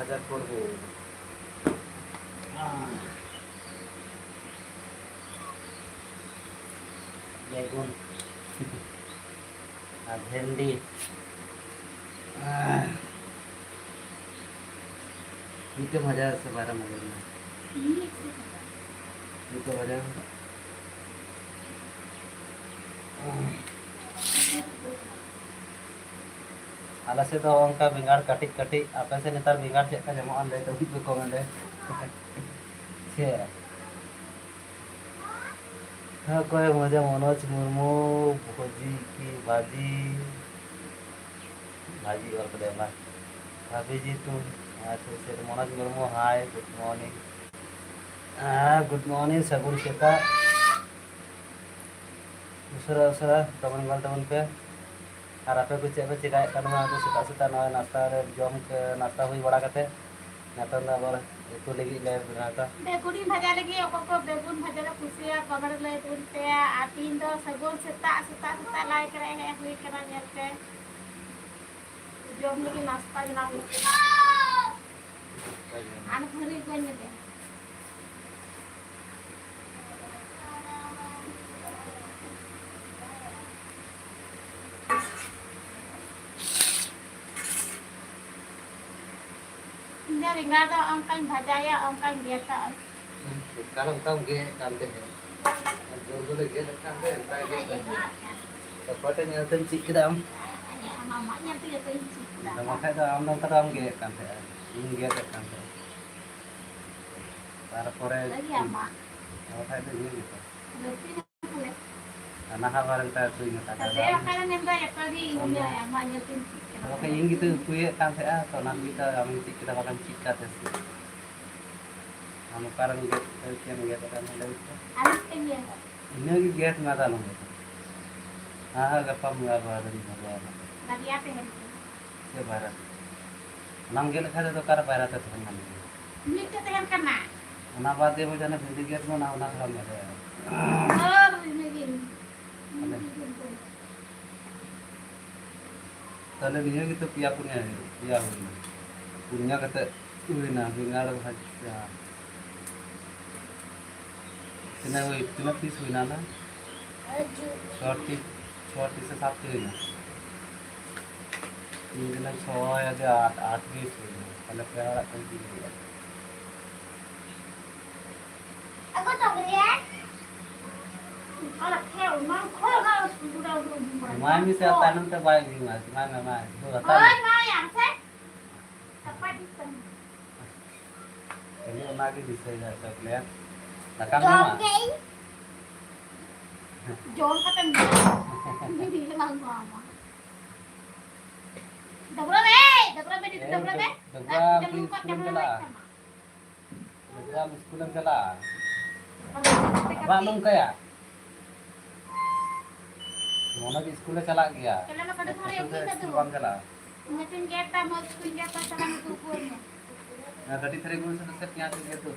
ᱵᱟᱡᱟᱨ ᱠᱚᱨᱮ ᱵᱮᱜᱩᱱ ᱟᱨ ᱵᱷᱮᱱᱰᱤ᱾ ᱢᱤᱫᱴᱮᱱ ᱵᱷᱟᱡᱟ ᱥᱮ ᱵᱟᱨᱭᱟ ᱵᱷᱟᱡᱟ ᱢᱮᱱᱟᱜᱼᱟ? ᱢᱤᱫᱴᱮᱱ ᱵᱷᱟᱡᱟ᱾ ᱟᱞᱮ ᱥᱮᱫ ᱫᱚ ᱚᱱᱠᱟ ᱵᱮᱸᱜᱟᱲ ᱠᱟᱹᱴᱤᱡ ᱠᱟᱹᱴᱤᱡ, ᱟᱯᱮ ᱥᱮᱫ ᱱᱮᱛᱟᱨ ᱵᱮᱸᱜᱟᱲ ᱪᱮᱫ ᱞᱮᱠᱟ ᱧᱟᱢᱚᱜᱼᱟ ᱞᱟᱹᱭ ᱛᱟᱵᱚᱱ ᱯᱮ comment ᱨᱮ᱾ ᱪᱮᱫ? ᱦᱮᱸ, ᱚᱠᱚᱭ ᱢᱚᱡᱟ ᱢᱚᱱᱳᱡᱽ ᱢᱩᱨᱢᱩ, ᱵᱷᱚᱡᱤ ᱠᱤ ᱵᱷᱟᱡᱤ? ᱵᱷᱟᱡᱤ ᱚᱞ ᱠᱟᱫᱟᱭ ᱵᱟᱝ? ᱵᱷᱟᱵᱤ ᱡᱤ ᱛᱩᱢ, ᱟᱪᱪᱷᱟ, ᱟᱪᱪᱷᱟ, Manoj Murmu, hi, good morning᱾ ᱦᱮᱸ, good morning, ᱥᱟᱹᱜᱩᱱ ᱥᱮᱛᱟᱜ᱾ ᱩᱥᱟᱹᱨᱟ, ᱩᱥᱟᱹᱨᱟ comment ᱚᱞ ᱛᱟᱵᱚᱱ ᱯᱮ᱾ ᱟᱨ ᱟᱯᱮ ᱠᱚ ᱪᱮᱫ ᱯᱮ ᱪᱮᱠᱟᱭᱮᱫ ᱠᱟᱱᱟ? ᱟᱫᱚ ᱥᱮᱛᱟᱜ ᱥᱮᱛᱟᱜ ᱱᱚᱜᱼᱚᱭ ᱱᱟᱥᱛᱟ ᱨᱮ ᱡᱚᱢ ᱠᱮ-, ᱱᱟᱥᱛᱟ ᱦᱩᱭ ᱵᱟᱲᱟ ᱠᱟᱛᱮ ᱱᱤᱛᱚᱝ ᱫᱚ ᱟᱵᱟᱨ ᱩᱛᱩ ᱞᱟᱹᱜᱤᱫ ᱞᱮ ᱵᱮᱱᱟᱣ ᱮᱫᱟ᱾ ᱵᱮᱜᱩᱱᱤᱧ ᱵᱷᱟᱡᱟ ᱞᱟᱹᱜᱤᱫ, ᱚᱠᱚᱭ ᱠᱚ ᱵᱮᱜᱩᱱ ᱵᱷᱟᱡᱟ ᱞᱮ ᱠᱩᱥᱤᱭᱟᱜᱼᱟ, comment ᱨᱮ ᱞᱟᱹᱭ ᱛᱟᱵᱚᱱ ᱯᱮ᱾ ᱟᱨ ᱛᱤᱦᱤᱧ ᱫᱚ ᱥᱟᱹᱜᱩᱱ ᱥᱮᱛᱟᱜ, ᱥᱮᱛᱟᱜ, ᱥᱮᱛᱟᱜ ᱞᱟᱭ ᱠᱟᱨᱮ ᱦᱮᱡ ᱦᱩᱭ ᱠᱟᱱᱟ, ᱧᱮᱞ ᱯᱮ᱾ ᱡᱚᱢ ᱞᱟᱹᱜᱤᱫ ᱱᱟᱥᱛᱟ ᱵᱮᱱᱟᱣ ᱦᱩᱭᱩᱜ ᱠᱟᱱᱟ᱾ ᱟᱨ ᱵᱷᱟᱹᱨᱤ ᱠᱚ ᱧᱮᱞ ᱯᱮ᱾ ᱤᱧ ᱫᱚ ᱵᱮᱸᱜᱟᱲ ᱫᱚ ᱚᱱᱠᱟᱧ ᱵᱷᱟᱡᱟᱭᱟ, ᱚᱱᱠᱟᱧ ᱜᱮᱫᱟ᱾ ᱚᱠᱟᱨᱮ ᱚᱱᱠᱟᱢ ᱜᱮᱫ ᱮᱫ ᱠᱟᱱ ᱛᱟᱦᱮᱸᱫ? ᱡᱳᱨ ᱫᱚᱞᱮ ᱜᱮᱫ ᱮᱫ ᱠᱟᱱ ᱛᱟᱦᱮᱸᱫ, ᱚᱱᱠᱟ ᱜᱮᱫ ᱮᱫ ᱛᱟᱦᱮᱸᱫ᱾ ᱚᱠᱚᱭ ᱴᱷᱮᱱ ᱧᱮᱞ ᱛᱮᱢ ᱪᱮᱫ ᱠᱮᱫᱟ ᱟᱢ? ᱟᱢᱟᱜ ᱧᱮᱞ ᱛᱮᱜᱮ ᱛᱚ ᱤᱧ ᱪᱮᱫ ᱠᱮᱫᱟ᱾ ᱟᱫᱚ ᱵᱟᱠᱷᱟᱡ ᱫᱚ ᱟᱢ ᱫᱚ ᱚᱱᱠᱟ ᱫᱚ ᱵᱟᱢ ᱜᱮᱫ ᱮᱫ ᱠᱟᱱ ᱛᱟᱦᱮᱸᱫ, ᱤᱧ ᱜᱮᱫ ᱮᱫ ᱠᱟᱱ ᱛᱟᱦᱮᱸᱫ᱾ ᱛᱟᱨᱯᱚᱨᱮ ᱞᱟᱹᱭ ᱟᱢᱟ᱾ ᱟᱫᱚ ᱵᱟᱠᱷᱟᱡ ᱫᱚ ᱤᱧ ᱜᱮᱛᱚ᱾ ᱞᱟᱹᱠᱛᱤ ᱱᱟᱦᱟᱜ ᱵᱟᱨ ᱚᱱᱠᱟ ᱩᱛᱩᱭ ᱢᱮ, ᱛᱟᱦᱞᱮ ᱟᱫᱚ ᱟᱢ ᱟᱢ ᱜᱮᱛᱚ ᱩᱛᱩᱭᱮᱫ ᱠᱟᱱ ᱛᱟᱦᱮᱸᱜᱼᱟ, ᱛᱚ ᱚᱱᱟ ᱞᱟᱹᱜᱤᱫ ᱛᱮ ᱟᱢᱤᱧ ᱪᱮᱫ ᱠᱮᱫᱟ, ᱵᱟᱠᱷᱟᱱ ᱪᱮᱫ ᱠᱟᱛᱮ ᱥᱮ? ᱟᱢ ᱚᱠᱟᱨᱮᱢ ᱜᱮᱫ ᱠᱮᱫ ᱛᱮᱢ ᱜᱮᱫ ᱟᱠᱟᱫ ᱚᱱᱟ ᱞᱟᱹᱭ ᱢᱮᱥᱮ? ᱤᱱᱟᱹᱜᱮ ᱜᱮᱫ ᱢᱮ, ᱟᱫᱚ ᱟᱞᱚᱢ ᱜᱮᱫᱟ᱾ ᱦᱮᱸ, ᱦᱮᱸ, ᱜᱟᱯᱟ ᱢᱮᱭᱟᱝ ᱟᱨᱦᱚᱸ ᱟᱫᱚᱧ ᱵᱷᱟᱜᱟᱣᱟ᱾ ᱪᱮᱫ ᱵᱟᱭᱨᱟ? ᱚᱱᱟᱢ ᱜᱮᱫ ᱞᱮᱠᱷᱟᱱ ᱫᱚ ᱚᱠᱟᱨᱮ ᱵᱟᱭᱨᱟ ᱛᱮ ᱛᱟᱦᱮᱱ ᱠᱟᱱᱟ? ᱢᱤᱫᱴᱮᱡ ᱛᱟᱦᱮᱸᱱ ᱠᱟᱱᱟ᱾ ᱚᱱᱟ ᱵᱟᱫ ᱫᱤᱭᱮ ᱵᱚᱱ ᱡᱟᱦᱟᱸ ᱵᱷᱤᱱᱰᱤ ᱜᱮᱫ ᱢᱮ, ᱚᱱᱟ, ᱚᱱᱟ ᱛᱷᱚᱲᱟᱢ ᱜᱮᱫ ᱫᱟᱲᱮᱭᱟᱜᱼᱟ᱾ ᱟᱨ ᱤᱱᱟᱹᱜᱮ᱾ ᱛᱟᱦᱞᱮ ᱛᱟᱦᱞᱮ ᱱᱤᱭᱟᱹ ᱜᱮᱛᱚ ᱯᱮᱭᱟ ᱯᱩᱱᱭᱟ ᱦᱩᱭᱩᱜᱼᱟ, ᱯᱮᱭᱟ ᱦᱩᱭᱱᱟ᱾ ᱯᱩᱱᱭᱟ ᱠᱟᱛᱮ ᱦᱩᱭᱱᱟ ᱵᱮᱸᱜᱟᱲ ᱵᱷᱟᱡᱟ᱾ ᱛᱤᱱᱟᱹᱜ ᱦᱩᱭ, ᱛᱤᱱᱟᱹᱜ ᱯᱤᱥ ᱦᱩᱭᱱᱟ ᱚᱱᱟ? ᱪᱷᱚᱴᱤ, ᱪᱷᱚᱴᱤ ᱥᱮ ᱥᱟᱛᱴᱤ ᱦᱩᱭᱱᱟ᱾ ᱛᱤᱱ ᱫᱤᱱᱮᱢ ᱥᱚᱦᱚᱭᱟ ᱡᱮ ᱟᱴ, ᱟᱴ ᱯᱤᱥ ᱦᱩᱭᱱᱟ᱾ ᱛᱟᱦᱞᱮ ᱯᱮ ᱦᱚᱲᱟᱜ ᱠᱟᱹᱢᱤ ᱦᱩᱭᱩᱜᱼᱟ᱾ ᱮᱢᱟᱭ ᱢᱮᱥᱮ, ᱛᱟᱭᱱᱚᱢ ᱛᱮ ᱵᱟᱭ ᱟᱹᱜᱩᱭᱟ᱾ ᱮᱢᱟᱭ ᱢᱮ, ᱮᱢᱟᱭ ᱢᱮ, ᱮᱢᱟᱭ ᱢᱮ᱾ ᱫᱩ ᱦᱟᱛᱟᱣ ᱢᱮ᱾ ᱠᱷᱟᱹᱞᱤ ᱚᱱᱟᱜᱮ ᱫᱤᱥᱟᱹᱭᱮᱫᱟ, ᱪᱚᱠᱞᱮᱴ᱾ ᱫᱟᱠᱟᱢ ᱡᱚᱢ ᱡᱚᱢᱟ? ᱠᱮᱫ ᱟᱹᱧ᱾ ᱡᱚᱢ ᱠᱟᱛᱮᱢ ᱡᱚᱢᱟ᱾ ᱤᱧ ᱫᱚ ᱵᱟᱝ ᱡᱚᱢᱟ᱾ ᱰᱟᱹᱵᱽᱨᱟᱹ ᱢᱮ, ᱰᱟᱹᱵᱽᱨᱟᱹ ᱢᱮ, ᱰᱤ-, ᱮᱭ, ᱰᱟᱹᱵᱽᱨᱟᱹ ᱢᱮ᱾ ᱰᱟᱹᱵᱽᱨᱟᱹ ᱟᱨ ᱪᱟᱹᱞᱩ ᱠᱚ ᱤᱥᱠᱩᱞᱮᱢ ᱪᱟᱹᱞᱩ ᱪᱟᱞᱟᱜᱼᱟ? ᱰᱟᱹᱵᱽᱨᱟᱹ ᱤᱥᱠᱩᱞᱮᱢ ᱪᱟᱞᱟᱜᱼᱟ? ᱟᱵᱟᱨ ᱟᱞᱚᱢ ᱚᱱᱠᱟᱭᱟ᱾ ᱢᱚᱱᱳᱡᱽ ᱤᱥᱠᱩᱞᱮ ᱪᱟᱞᱟᱜ ᱜᱮᱭᱟ᱾ ᱪᱟᱞᱟᱜ ᱢᱟ ᱠᱟᱹᱴᱤᱡ ᱠᱷᱚᱱ ᱮᱠᱴᱩ ᱨᱮ ᱤᱥᱠᱩᱞ ᱤᱧ ᱵᱟᱢ ᱪᱟᱞᱟᱜᱼᱟ᱾ ᱢᱚᱪᱤᱧ ᱜᱮᱫ ᱫᱟ, ᱢᱚᱪ ᱠᱚᱧ ᱜᱮᱫ ᱫᱟ, ᱪᱟᱞᱟᱜ ᱢᱮ ᱫᱩ ᱠᱚ ᱧᱮᱞ᱾ ᱚᱱᱟ ᱠᱟᱹᱴᱤᱡ ᱛᱷᱟᱹᱨᱤ ᱠᱚ ᱥᱟᱛᱮ ᱥᱮ ᱯᱮᱸᱭᱟᱡᱽ ᱜᱮᱫ ᱫᱚ᱾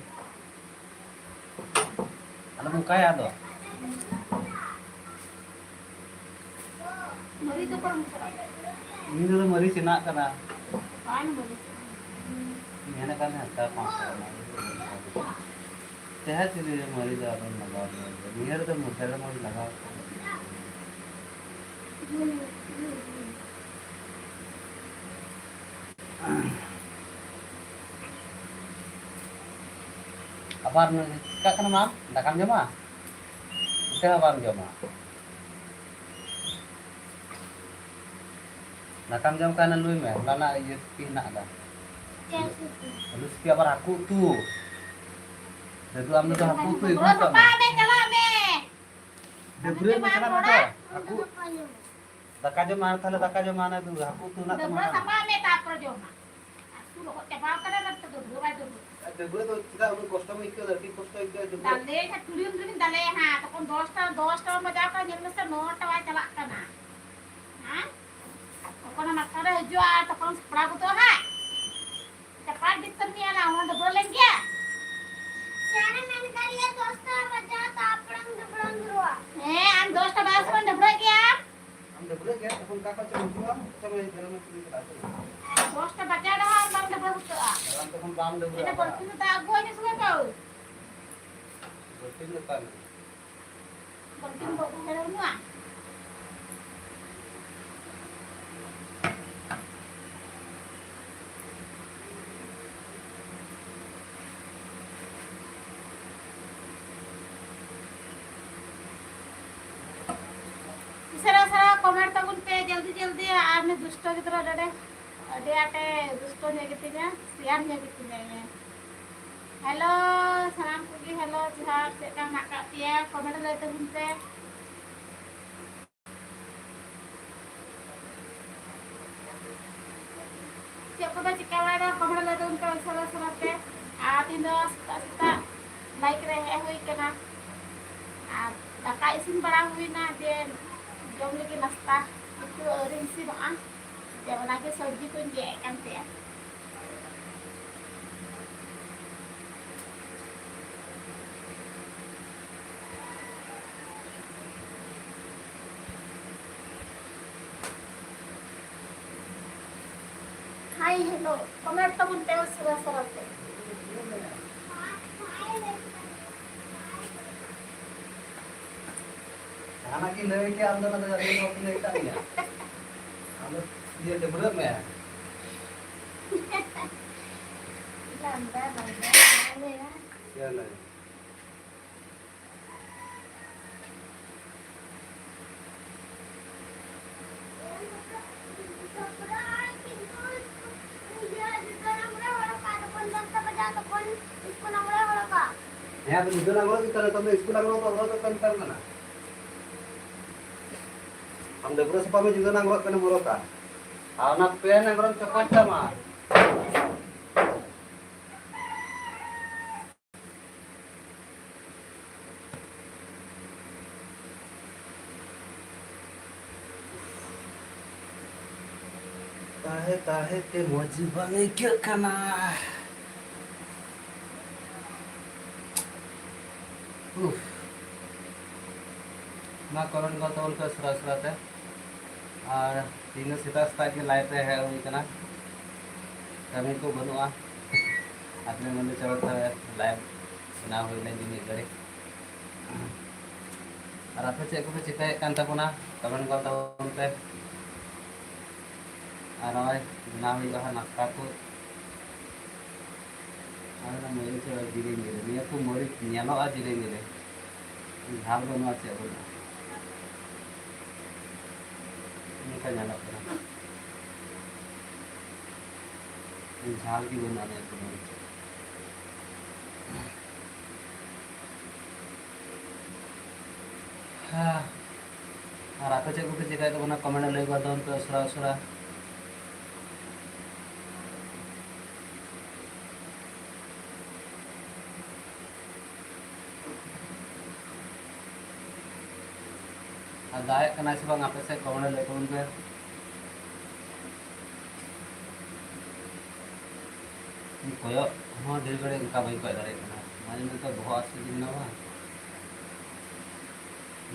ᱟᱞᱚᱢ ᱚᱱᱠᱟᱭᱟ ᱟᱫᱚ᱾ ᱢᱟᱹᱨᱤᱪ ᱫᱚ ᱚᱠᱟᱨᱮᱢ ᱢᱮᱥᱟᱭᱟ? ᱤᱧ ᱫᱚ ᱢᱟᱹᱨᱤᱪ ᱦᱮᱱᱟᱜ ᱠᱟᱫᱟ᱾ ᱵᱟᱝ ᱢᱟᱹᱨᱤᱪ᱾ ᱢᱮᱱᱮᱫ ᱠᱟᱱ ᱛᱟᱦᱮᱸᱫ ᱦᱟᱛᱟᱣ ᱯᱟᱸᱪ ᱥᱚ ᱨᱮᱱᱟᱜ᱾ ᱛᱟᱦᱮᱸ ᱪᱮᱫ ᱨᱮ ᱢᱟᱹᱨᱤᱪ ᱫᱚ ᱟᱫᱚᱢ ᱞᱟᱜᱟᱣ ᱜᱮᱭᱟ? ᱱᱤᱭᱟᱹ ᱨᱮᱫᱚ ᱢᱚᱥᱞᱟ ᱢᱟᱹᱨᱤᱪ ᱞᱟᱜᱟᱣ ᱠᱟᱱᱟ᱾ ᱟᱵᱟᱨ ᱱᱩᱭ ᱪᱤᱠᱟᱹᱜ ᱠᱟᱱᱟ ᱢᱟ? ᱫᱟᱠᱟᱢ ᱡᱚᱢᱟ? ᱪᱮᱫ ᱦᱚᱸ ᱵᱟᱢ ᱡᱚᱢᱟ᱾ ᱫᱟᱠᱟᱢ ᱡᱚᱢ ᱠᱷᱟᱱ ᱞᱩᱭ ᱢᱮ, ᱦᱚᱞᱟᱱᱟᱜ ᱤᱭᱟᱹ ᱥᱤᱯᱤ ᱦᱮᱱᱟᱜ ᱟᱠᱟᱫᱟ᱾ ᱪᱮᱫ ᱥᱤᱯᱤ? ᱟᱹᱞᱩ ᱥᱤᱯᱤ, ᱟᱵᱟᱨ ᱦᱟᱹᱠᱩ ᱩᱛᱩ᱾ ᱫᱟᱫᱩ, ᱟᱢ ᱫᱚ ᱦᱟᱹᱠᱩ ᱩᱛᱩ ᱤᱥᱤᱱ ᱰᱟᱹᱵᱽᱨᱟᱹ ᱠᱟᱜ ᱥᱟᱯᱷᱟᱭ ᱢᱮ᱾ ᱢᱮ, ᱪᱟᱞᱟᱜ ᱢᱮ᱾ ᱰᱟᱹᱵᱽᱨᱟᱹ ᱢᱮ, ᱪᱟᱞᱟᱜ ᱢᱮ ᱛᱚ᱾ ᱦᱟᱹᱠᱩ, ᱫᱟᱠᱟ ᱡᱚᱢ ᱢᱮ, ᱟᱨ ᱛᱟᱦᱞᱮ ᱫᱟᱠᱟ ᱡᱚᱢ ᱢᱮ, ᱚᱱᱟ ᱫᱚ ᱦᱟᱹᱠᱩ ᱩᱛᱩ ᱦᱮᱱᱟᱜ ᱛᱟᱢᱟ᱾ ᱰᱟᱹᱵᱽᱨᱟᱹ ᱥᱟᱯᱷᱟᱭ ᱢᱮ, ᱛᱟᱨᱯᱚᱨᱮ ᱡᱚᱢ ᱢᱮ᱾ ᱟᱹᱛᱩ ᱞᱚᱦᱚᱫ ᱪᱟᱵᱟᱣ ᱠᱟᱱᱟ, ᱱᱚᱛᱮ ᱫᱚ ᱰᱟᱹᱵᱽᱨᱟᱹ ᱵᱟᱭ ᱰᱟᱹᱵᱽᱨᱟᱹ᱾ ᱟᱨ ᱰᱟᱹᱵᱽᱨᱟᱹ ᱫᱚ ᱪᱮᱫᱟᱜ ᱩᱱᱟᱹᱜ ᱠᱚᱥᱴᱚᱢ ᱟᱹᱭᱠᱟᱹᱣ ᱫᱟ? ᱟᱹᱰᱤ ᱠᱚᱥᱴᱚ ᱟᱹᱭᱠᱟᱹᱜᱼᱟ ᱰᱟᱹᱵᱽᱨᱟᱹ᱾ ᱫᱟᱞᱮ ᱠᱷᱟᱱ ᱠᱩᱲᱤ ᱦᱚᱯᱚᱱ ᱫᱚᱵᱤᱱ ᱫᱟᱞᱮᱭᱟ ᱦᱟᱸᱜ, ᱛᱚᱠᱷᱚᱱ ᱫᱚᱥᱴᱟ, ᱫᱚᱥᱴᱟ ᱵᱟᱡᱟᱣ ᱠᱟᱱᱟ, ᱧᱮᱞ ᱢᱮᱥᱮ ᱱᱚᱴᱟ ᱵᱟᱭ ᱪᱟᱞᱟᱜ ᱠᱟᱱᱟ᱾ ᱦᱮᱸ? ᱛᱚᱠᱷᱚᱱ ᱢᱟᱥᱴᱟᱨᱮ ᱦᱤᱡᱩᱜᱼᱟ, ᱛᱚᱠᱷᱚᱱ ᱥᱟᱯᱲᱟᱣ ᱜᱚᱫᱚᱜᱼᱟ ᱦᱟᱸᱜ᱾ ᱪᱟᱯᱟᱫ ᱰᱤᱥᱴᱟᱨᱵ ᱢᱮᱭᱟ ᱱᱟ, ᱚᱱᱟ ᱰᱟᱹᱵᱽᱨᱟᱹ ᱞᱮᱱ ᱜᱮᱭᱟ᱾ ᱥᱮᱱ ᱢᱮᱱ ᱠᱟᱜ ᱞᱮᱭᱟ ᱫᱚᱥᱴᱟ ᱵᱟᱡᱟᱣ, ᱛᱟᱨᱯᱚᱨᱮᱢ ᱰᱟᱹᱵᱽᱨᱟᱹᱢ ᱫᱩᱲᱩᱵᱼᱟ᱾ ᱦᱮᱸ, ᱟᱢ ᱫᱚᱥᱴᱟ ᱵᱟᱡᱟᱣ ᱥᱚᱢᱚᱭ ᱰᱟᱹᱵᱽᱨᱟᱹᱜ ᱜᱮᱭᱟᱢ᱾ ᱟᱢ ᱰᱟᱹᱵᱽᱨᱟᱹᱜ ᱜᱮᱭᱟ, ᱛᱚᱠᱷᱚᱱ ᱚᱠᱟ ᱠᱷᱚᱡ ᱪᱚᱢ ᱦᱤᱡᱩᱜᱼᱟ, ᱪᱚᱢ ᱰᱟᱹᱵᱽᱨᱟᱹ ᱢᱮ, ᱠᱩᱞᱤ ᱠᱟᱫᱟ ᱠᱚ᱾ ᱫᱚᱥᱴᱟ ᱵᱟᱡᱟᱣ ᱨᱮᱦᱚᱸ ᱵᱟᱢ ᱰᱟᱹᱵᱽᱨᱟᱹ ᱦᱚᱪᱚᱜᱼᱟ᱾ ᱟᱨ ᱟᱢ ᱛᱚᱠᱷᱚᱱ ᱵᱟᱢ ᱰᱟᱹᱵᱽᱨᱟᱹ ᱤᱱᱟᱹ ᱟᱠᱟᱫᱟ᱾ ᱵᱟᱹᱞᱛᱤ ᱨᱮ ᱫᱟᱜ ᱟᱹᱜᱩᱣᱟᱹᱧ ᱢᱮ ᱥᱮ ᱵᱟᱹᱵᱩ? ᱵᱟᱹᱞᱛᱤ ᱨᱮ ᱚᱠᱟ ᱨᱮ? ᱵᱟᱹᱞᱛᱤ ᱨᱮ ᱵᱟᱹᱵᱩ ᱦᱮᱲᱮᱢᱚᱜᱼᱟ᱾ ᱩᱥᱟᱹᱨᱟ ᱩᱥᱟᱹᱨᱟ comment ᱛᱟᱵᱚᱱ ᱯᱮ, ᱡᱚᱞᱫᱤ ᱡᱚᱞᱫᱤ᱾ ᱟᱨ ᱩᱱᱤ ᱫᱩᱥᱴᱚ ᱜᱤᱫᱽᱨᱟᱹ ᱱᱚᱰᱮ ᱟᱹᱰᱤ ᱟᱸᱴᱮ ᱫᱩᱥᱴᱚ ᱧᱚᱜ ᱜᱮᱛᱤᱧᱟ, ᱥᱮᱭᱟᱱ ᱧᱚᱜ ᱜᱮᱛᱤᱧᱟ ᱤᱧ᱾ Hello, ᱥᱟᱱᱟᱢ ᱠᱚᱜᱮ hello, ᱡᱚᱦᱟᱨ᱾ ᱪᱮᱫ ᱞᱮᱠᱟ ᱢᱮᱱᱟᱜ ᱟᱠᱟᱫ ᱯᱮᱭᱟ? Comment ᱞᱟᱹᱭ ᱛᱟᱵᱚᱱ ᱯᱮ᱾ ᱪᱮᱫ ᱠᱚᱯᱮ ᱪᱤᱠᱟᱹ ᱵᱟᱲᱟᱭᱮᱫᱟ? Comment ᱞᱟᱹᱭ ᱛᱟᱵᱚᱱ ᱯᱮ ᱩᱥᱟᱹᱨᱟ ᱩᱥᱟᱹᱨᱟ ᱛᱮ᱾ ᱟᱨ ᱛᱤᱦᱤᱧ ᱫᱚ ᱥᱮᱛᱟᱜ ᱥᱮᱛᱟᱜ bike ᱨᱮ ᱦᱮᱡ ᱦᱩᱭ ᱠᱟᱱᱟ᱾ ᱟᱨ ᱫᱟᱠᱟ ᱤᱥᱤᱱ ᱵᱟᱲᱟ ᱦᱩᱭᱱᱟ, ᱡᱮ ᱡᱚᱢ ᱞᱟᱹᱜᱤᱫ ᱱᱟᱥᱛᱟ᱾ ᱱᱤᱛᱚᱜ ᱟᱹᱣᱨᱤ ᱤᱥᱤᱱᱚᱜᱼᱟ, ᱡᱮ ᱚᱱᱟᱜᱮ ᱥᱚᱵᱽᱡᱤ ᱠᱚᱧ ᱜᱮᱫ ᱮᱫ ᱠᱟᱱ ᱛᱟᱦᱮᱸᱜᱼᱟ᱾ Hi, hello, comment ᱛᱟᱵᱚᱱ ᱯᱮ ᱩᱥᱟᱹᱨᱟ ᱩᱥᱟᱹᱨᱟ ᱛᱮ᱾ ᱡᱟᱦᱟᱱᱟᱜ ᱜᱮ ᱞᱟᱹᱭ ᱠᱮᱫ, ᱟᱢ ᱫᱚ ᱚᱱᱟ ᱫᱚ ᱟᱹᱰᱤ ᱦᱚᱲ ᱠᱚ ᱞᱟᱹᱭ ᱠᱟᱜ ᱜᱮᱭᱟ᱾ ᱟᱢ ᱫᱚ ᱤᱭᱟᱹ ᱰᱟᱹᱵᱽᱨᱟᱹᱜ ᱢᱮ᱾ ᱞᱟᱸᱫᱟ, ᱞᱟᱸᱫᱟ, ᱞᱟᱸᱫᱟ᱾ ᱪᱮᱫ ᱞᱟᱹᱭ? ᱦᱮᱸ, ᱟᱫᱚ ᱡᱩᱫᱟᱹ ᱟᱝᱨᱚᱵ ᱜᱮ ᱛᱟᱦᱞᱮ, ᱛᱚᱵᱮ ᱥᱠᱩᱞ ᱟᱝᱨᱚᱵ ᱫᱚ ᱦᱚᱨᱚᱜ ᱫᱚ ᱠᱟᱱ ᱛᱟᱢ ᱠᱟᱱᱟ᱾ ᱟᱢ ᱰᱟᱹᱵᱽᱨᱟᱹ ᱥᱟᱯᱷᱟ ᱢᱮ, ᱡᱩᱫᱟᱹ ᱟᱝᱨᱚᱵ ᱠᱟᱱᱟ ᱦᱚᱨᱚᱜ ᱠᱟᱜ᱾ ᱟᱨ ᱚᱱᱟ ᱯᱮᱱ ᱟᱝᱨᱚᱵ ᱪᱚᱯᱚᱡ ᱛᱟᱢᱟ᱾ ᱛᱟᱦᱮᱸ ᱛᱟᱦᱮᱸ ᱛᱮ ᱢᱚᱡᱽ ᱵᱟᱝ ᱟᱹᱭᱠᱟᱹᱜ ᱠᱟᱱᱟ᱾ ᱩᱯᱷ᱾ ᱢᱟ comment ᱜᱚᱫ ᱛᱟᱵᱚᱱ ᱯᱮ ᱥᱚᱨᱟ ᱥᱚᱨᱟ ᱛᱮ᱾ ᱟᱨ ᱛᱤᱦᱤᱧ ᱫᱚ ᱥᱮᱛᱟᱜ ᱥᱮᱛᱟᱜ ᱜᱮ live ᱨᱮ ᱦᱮᱡ ᱦᱩᱭ ᱠᱟᱱᱟ᱾ ᱠᱟᱹᱢᱤ ᱠᱚ ᱵᱟᱹᱱᱩᱜᱼᱟ᱾ ᱟᱯᱮ ᱢᱮᱱᱫᱟ ᱪᱚᱞᱚ ᱛᱟᱦᱞᱮ live ᱵᱮᱱᱟᱣ ᱦᱩᱭ ᱞᱮᱱ ᱜᱮ ᱢᱤᱫ ᱜᱷᱟᱹᱲᱤᱡ᱾ ᱟᱨ ᱟᱯᱮ ᱪᱮᱫ ᱠᱚᱯᱮ ᱪᱤᱠᱟᱹᱭᱮᱫ ᱠᱟᱱ ᱛᱟᱵᱚᱱᱟ? Comment ᱜᱚᱫ ᱛᱟᱵᱚᱱ ᱯᱮ᱾ ᱟᱨ ᱱᱚᱜᱼᱚᱭ ᱵᱮᱱᱟᱣ ᱦᱩᱭᱩᱜᱼᱟ ᱦᱟᱸᱜ ᱱᱟᱥᱛᱟ ᱠᱚ᱾ ᱟᱨ ᱚᱱᱟ ᱢᱟᱹᱨᱤᱪ ᱦᱚᱸ ᱡᱤᱞᱤᱧ ᱡᱤᱞᱤᱧ, ᱱᱤᱭᱟᱹ ᱠᱚ ᱢᱟᱹᱨᱤᱪ ᱧᱮᱞᱚᱜᱼᱟ ᱡᱤᱞᱤᱧ ᱡᱤᱞᱤᱧ, ᱡᱷᱟᱞ ᱵᱟᱹᱱᱩᱜᱼᱟ, ᱪᱮᱫ ᱵᱟᱹᱱᱩᱜᱼᱟ, ᱚᱱᱠᱟ ᱧᱮᱞᱚᱜ ᱠᱟᱱᱟ᱾ ᱡᱷᱟᱞ ᱜᱮ ᱵᱟᱹᱱᱩᱜᱼᱟ ᱱᱤᱭᱟᱹ ᱠᱚ ᱢᱟᱹᱨᱤᱪ᱾ ᱦᱮᱸ᱾ ᱟᱨ ᱟᱯᱮ ᱪᱮᱫ ᱠᱚᱯᱮ ᱪᱮᱠᱟᱭᱮᱫ ᱛᱟᱵᱚᱱᱟ? Comment ᱨᱮ ᱞᱟᱹᱭ ᱜᱚᱫ ᱛᱟᱵᱚᱱ ᱯᱮ ᱩᱥᱟᱹᱨᱟ ᱩᱥᱟᱹᱨᱟ᱾ ᱟᱨ ᱫᱟᱜ ᱮᱫ ᱠᱟᱱᱟᱭ ᱥᱮ ᱵᱟᱝ ᱟᱯᱮ ᱥᱮᱫ? Comment ᱨᱮ ᱞᱟᱹᱭ ᱛᱟᱵᱚᱱ ᱯᱮ᱾ ᱠᱚᱭᱚᱜ ᱦᱚᱸ ᱰᱷᱮᱨ ᱜᱷᱟᱹᱲᱤᱡ ᱚᱱᱠᱟ ᱵᱟᱹᱧ ᱠᱚᱭᱚᱜ ᱫᱟᱲᱮᱭᱟᱜ ᱠᱟᱱᱟ, ᱢᱟᱡᱷᱮ ᱢᱚᱫᱽᱫᱷᱮ ᱵᱚᱦᱚᱜ ᱦᱟᱹᱥᱩ ᱤᱫᱤᱧ ᱠᱟᱱᱟ ᱵᱟᱝ,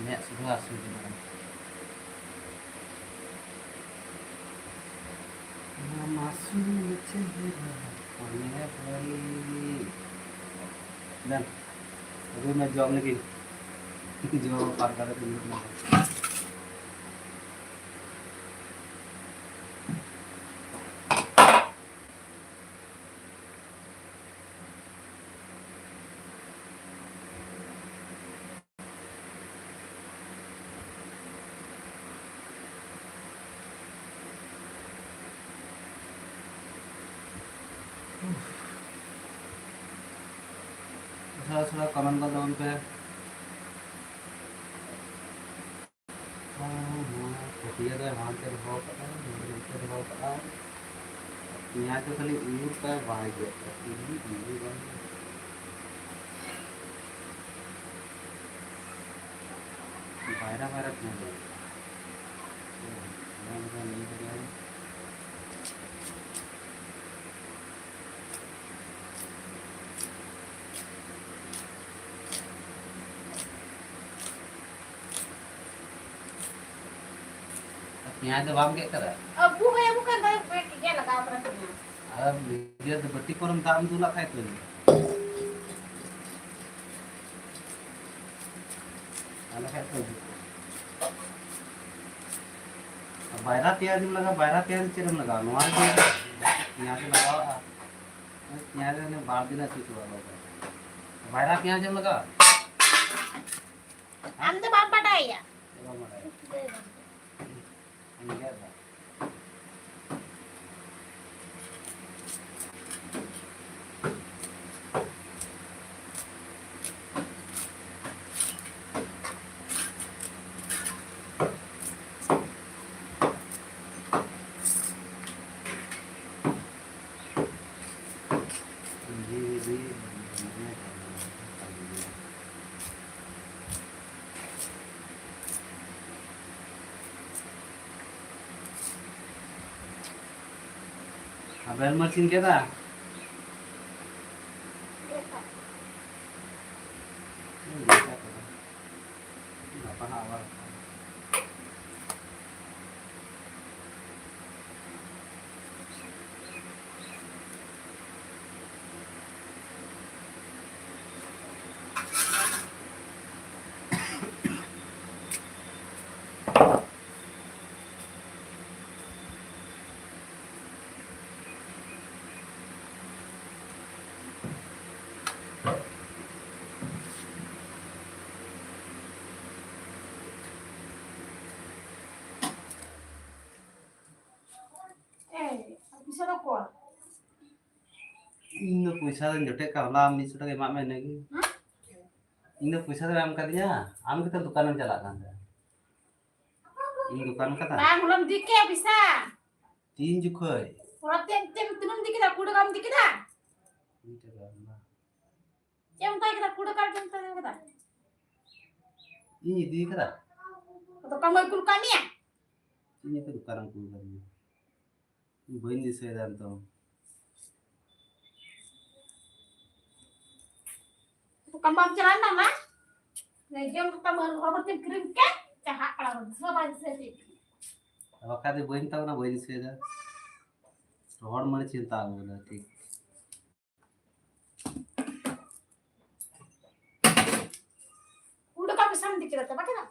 ᱢᱮᱫ ᱥᱩᱫᱷᱟᱹ ᱦᱟᱹᱥᱩ ᱤᱫᱤᱧ ᱠᱟᱱᱟ᱾ ᱟᱢ ᱟᱹᱥᱩᱞ ᱪᱮᱦᱨᱟ ᱢᱚᱱᱮ ᱵᱟᱹᱲᱤᱡ᱾ ᱫᱮᱱ, ᱟᱹᱜᱩᱭ ᱢᱮ, ᱡᱚᱢ ᱞᱟᱹᱜᱤᱫ᱾ ᱡᱚᱢ ᱯᱟᱨᱠᱟ ᱨᱮ ᱫᱩᱲᱩᱵ ᱢᱮ᱾ ᱩᱥᱟᱹᱨᱟ ᱩᱥᱟᱹᱨᱟ comment ᱠᱚ ᱛᱟᱵᱚᱱ ᱯᱮ᱾ ᱱᱚᱣᱟ ᱯᱟᱹᱴᱭᱟᱹ ᱫᱚ ᱦᱟᱱᱛᱮ ᱫᱚᱦᱚ ᱠᱟᱜᱼᱟ, ᱱᱚᱰᱮ ᱱᱚᱛᱮ ᱫᱚᱦᱚ ᱠᱟᱜᱼᱟ᱾ ᱯᱮᱸᱭᱟᱡᱽ ᱫᱚ ᱠᱷᱟᱹᱞᱤ ᱩᱨ ᱠᱟᱜᱼᱟᱭ, ᱵᱟᱭ ᱜᱮᱫ ᱠᱟᱜᱼᱟ᱾ ᱵᱟᱭᱨᱟ ᱵᱟᱭᱨᱟ ᱯᱮᱸᱭᱟᱡᱽ᱾ ᱵᱟᱭᱨᱟ ᱵᱟᱭᱨᱟ ᱯᱮᱸᱭᱟᱡᱽ᱾ ᱯᱮᱸᱭᱟᱡᱽ ᱫᱚ ᱵᱟᱢ ᱜᱮᱫ ᱠᱟᱫᱟ? ᱟᱹᱵᱩ ᱦᱚᱸᱭ ᱟᱹᱵᱩ ᱠᱟᱱ ᱛᱟᱭᱟ, ᱯᱮ ᱴᱷᱤᱠ ᱜᱮ ᱞᱟᱜᱟᱣ ᱠᱟᱱᱟ ᱯᱮᱸᱭᱟᱡᱽ᱾ ᱟᱨ ᱱᱤᱡᱮ ᱫᱚ ᱵᱟᱹᱴᱤ ᱠᱚᱨᱮᱢ ᱫᱟᱜ ᱮᱢ ᱫᱩᱞᱟᱜ ᱠᱷᱟᱡ ᱛᱚ ᱦᱩᱭᱩᱜᱼᱟ᱾ ᱛᱟᱦᱞᱮ ᱠᱷᱟᱡ ᱛᱚ ᱦᱩᱭᱩᱜᱼᱟ᱾ ᱵᱟᱭᱨᱟ ᱯᱮᱸᱭᱟᱡᱽ ᱮᱢ ᱞᱟᱜᱟᱣᱟ, ᱵᱟᱭᱨᱟ ᱯᱮᱸᱭᱟᱡᱽ ᱪᱮᱫ ᱮᱢ ᱞᱟᱜᱟᱣᱟ? ᱱᱚᱣᱟ ᱨᱮᱫᱚ ᱯᱮᱸᱭᱟᱡᱽ ᱞᱟᱜᱟᱣᱟᱜᱼᱟ᱾ ᱯᱮᱸᱭᱟᱡᱽ ᱨᱮ ᱵᱟᱨ ᱫᱤᱱ ᱟᱹᱪᱩᱨ ᱪᱟᱵᱟ ᱜᱚᱫ ᱠᱟᱜᱼᱟ᱾ ᱵᱟᱭᱨᱟ ᱯᱮᱸᱭᱟᱡᱽ ᱮᱢ ᱞᱟᱜᱟᱣᱟ? ᱟᱢ ᱫᱚ ᱵᱟᱢ ᱵᱟᱰᱟᱭᱟ᱾ ᱪᱮᱫ ᱵᱟᱢ ᱵᱟᱰᱟᱭᱟ? ᱞᱟᱹᱭ ᱵᱟᱝ᱾ ᱤᱧ ᱜᱮᱫ ᱫᱟ᱾ ᱟᱵᱮᱱ ᱢᱟ ᱪᱤᱱ ᱠᱮᱫᱟ᱾ ᱜᱟᱯᱟ ᱦᱟᱸᱜ ᱟᱵᱟᱨ᱾ ᱮᱭ, ᱟᱨ ᱯᱚᱭᱥᱟ ᱫᱚ ᱚᱠᱚᱭ? ᱤᱧ ᱫᱚ ᱯᱚᱭᱥᱟ ᱫᱚᱧ ᱡᱚᱴᱮᱫ ᱠᱟᱜ, ᱦᱚᱞᱟ ᱢᱤᱫᱥᱚ ᱴᱟᱠᱟ ᱮᱢᱟᱜ ᱢᱮ, ᱤᱱᱟᱹᱜᱮ᱾ ᱦᱮᱸ? ᱤᱧ ᱫᱚ ᱯᱚᱭᱥᱟ ᱫᱚ ᱮᱢ ᱠᱟᱫᱤᱧᱟ, ᱟᱢ ᱜᱮᱛᱚ ᱫᱚᱠᱟᱱᱮᱢ ᱪᱟᱞᱟᱜ ᱠᱟᱱ ᱛᱟᱦᱮᱸᱫ᱾ ᱤᱧ ᱫᱚᱠᱟᱱ ᱠᱟᱫᱟ? ᱵᱟᱝ, ᱦᱚᱞᱟᱢ ᱤᱫᱤ ᱠᱮᱜᱼᱟ ᱯᱚᱭᱥᱟ᱾ ᱛᱤᱱ ᱡᱚᱠᱷᱚᱡ? ᱦᱚᱞᱟ ᱛᱤᱱ, ᱛᱤᱱ, ᱛᱤᱱᱟᱹᱜ ᱮᱢ ᱤᱫᱤ ᱠᱮᱫᱟ? ᱠᱩᱲᱤ ᱴᱟᱠᱟᱢ ᱤᱫᱤ ᱠᱮᱫᱟ? ᱠᱩᱲᱤ ᱴᱟᱠᱟ ᱵᱟᱝ᱾ ᱪᱮᱫ ᱮᱢ ᱦᱟᱛᱟᱣ ᱠᱮᱫᱟ? ᱠᱩᱲᱤ ᱴᱟᱠᱟ ᱪᱮᱫ ᱮᱢ ᱦᱟᱛᱟᱣ ᱠᱮᱫᱟ? ᱤᱧ ᱤᱫᱤ ᱠᱟᱫᱟ᱾ ᱫᱚᱠᱟᱱ ᱵᱟᱭ ᱠᱩᱞ ᱠᱟᱜ ᱢᱮᱭᱟ? ᱤᱧ ᱟᱯᱮ ᱫᱚᱠᱟᱱᱮᱢ ᱠᱩᱞ ᱠᱟᱫᱤᱧᱟ? ᱵᱟᱹᱧ ᱫᱤᱥᱟᱹᱭᱮᱫᱟ ᱱᱤᱛᱚᱝ᱾ ᱫᱚᱠᱟᱱ ᱵᱟᱢ ᱪᱟᱞᱟᱣ ᱞᱮᱱᱟ ᱢᱟ? ᱡᱚᱢ ᱠᱟᱛᱮ ᱢᱟᱹᱨᱩᱵ ᱦᱚᱸ ᱵᱟᱹᱛᱤᱢ ᱠᱤᱨᱤᱧ ᱠᱮᱫ, ᱪᱟᱦᱟᱜ ᱠᱟᱱᱟ ᱵᱚᱱ, ᱫᱤᱥᱟᱹ ᱵᱟᱭ ᱫᱤᱥᱟᱹᱭᱮᱫ ᱛᱤᱧ᱾ ᱵᱟᱠᱷᱟᱡ ᱫᱚ ᱵᱟᱹᱧ ᱢᱮᱛᱟᱢ ᱠᱟᱱᱟ, ᱵᱟᱹᱧ ᱫᱤᱥᱟᱹᱭᱮᱫᱟ᱾ ᱨᱚᱦᱚᱲ ᱢᱟᱹᱨᱤᱪ ᱪᱤᱱᱛᱟ ᱟᱹᱜᱩ ᱠᱟᱫᱟ, ᱴᱷᱤᱠ᱾ ᱩᱰᱩᱠᱟ ᱯᱮᱥᱟᱢ ᱫᱤᱠᱤᱨᱟ ᱛᱚ ᱵᱟᱠᱮ ᱫᱟ᱾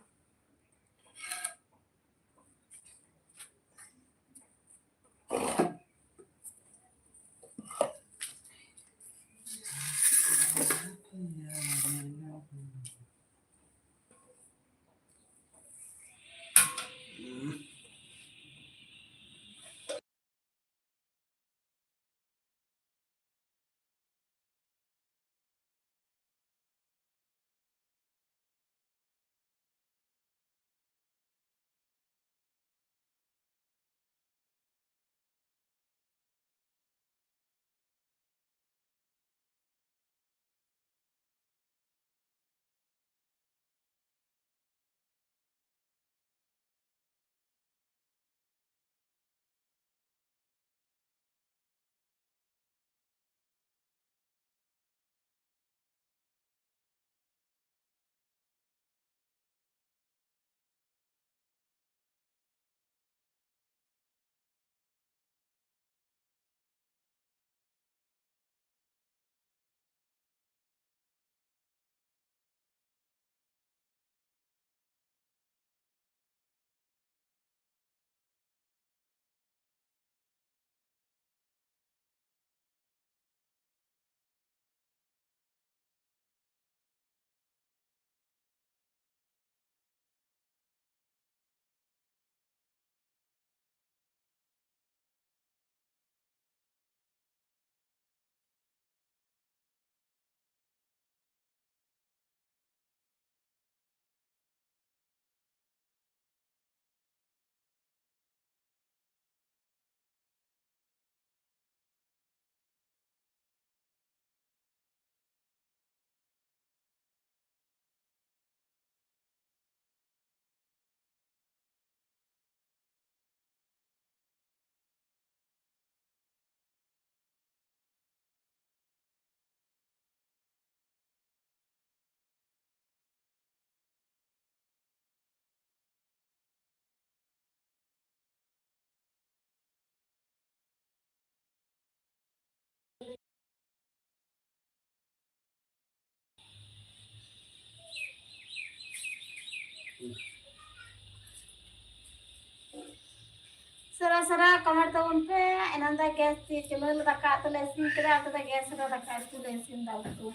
ᱥᱟᱨᱟ ᱥᱟᱨᱟ ᱠᱚᱢᱮᱱᱴ ᱛᱟᱵᱚᱱ ᱯᱮ᱾ ᱮᱱᱟᱝ ᱫᱚ ᱜᱮᱥ ᱛᱮ ᱪᱩᱞᱦᱟᱹ ᱨᱮ ᱫᱟᱠᱟ ᱩᱛᱩ ᱞᱮ ᱤᱥᱤᱱ ᱠᱮᱫᱟ, ᱟᱯᱮ ᱫᱚ ᱜᱮᱥ ᱨᱮ ᱫᱟᱠᱟ ᱩᱛᱩ ᱞᱮ ᱤᱥᱤᱱ ᱫᱟ ᱩᱛᱩ᱾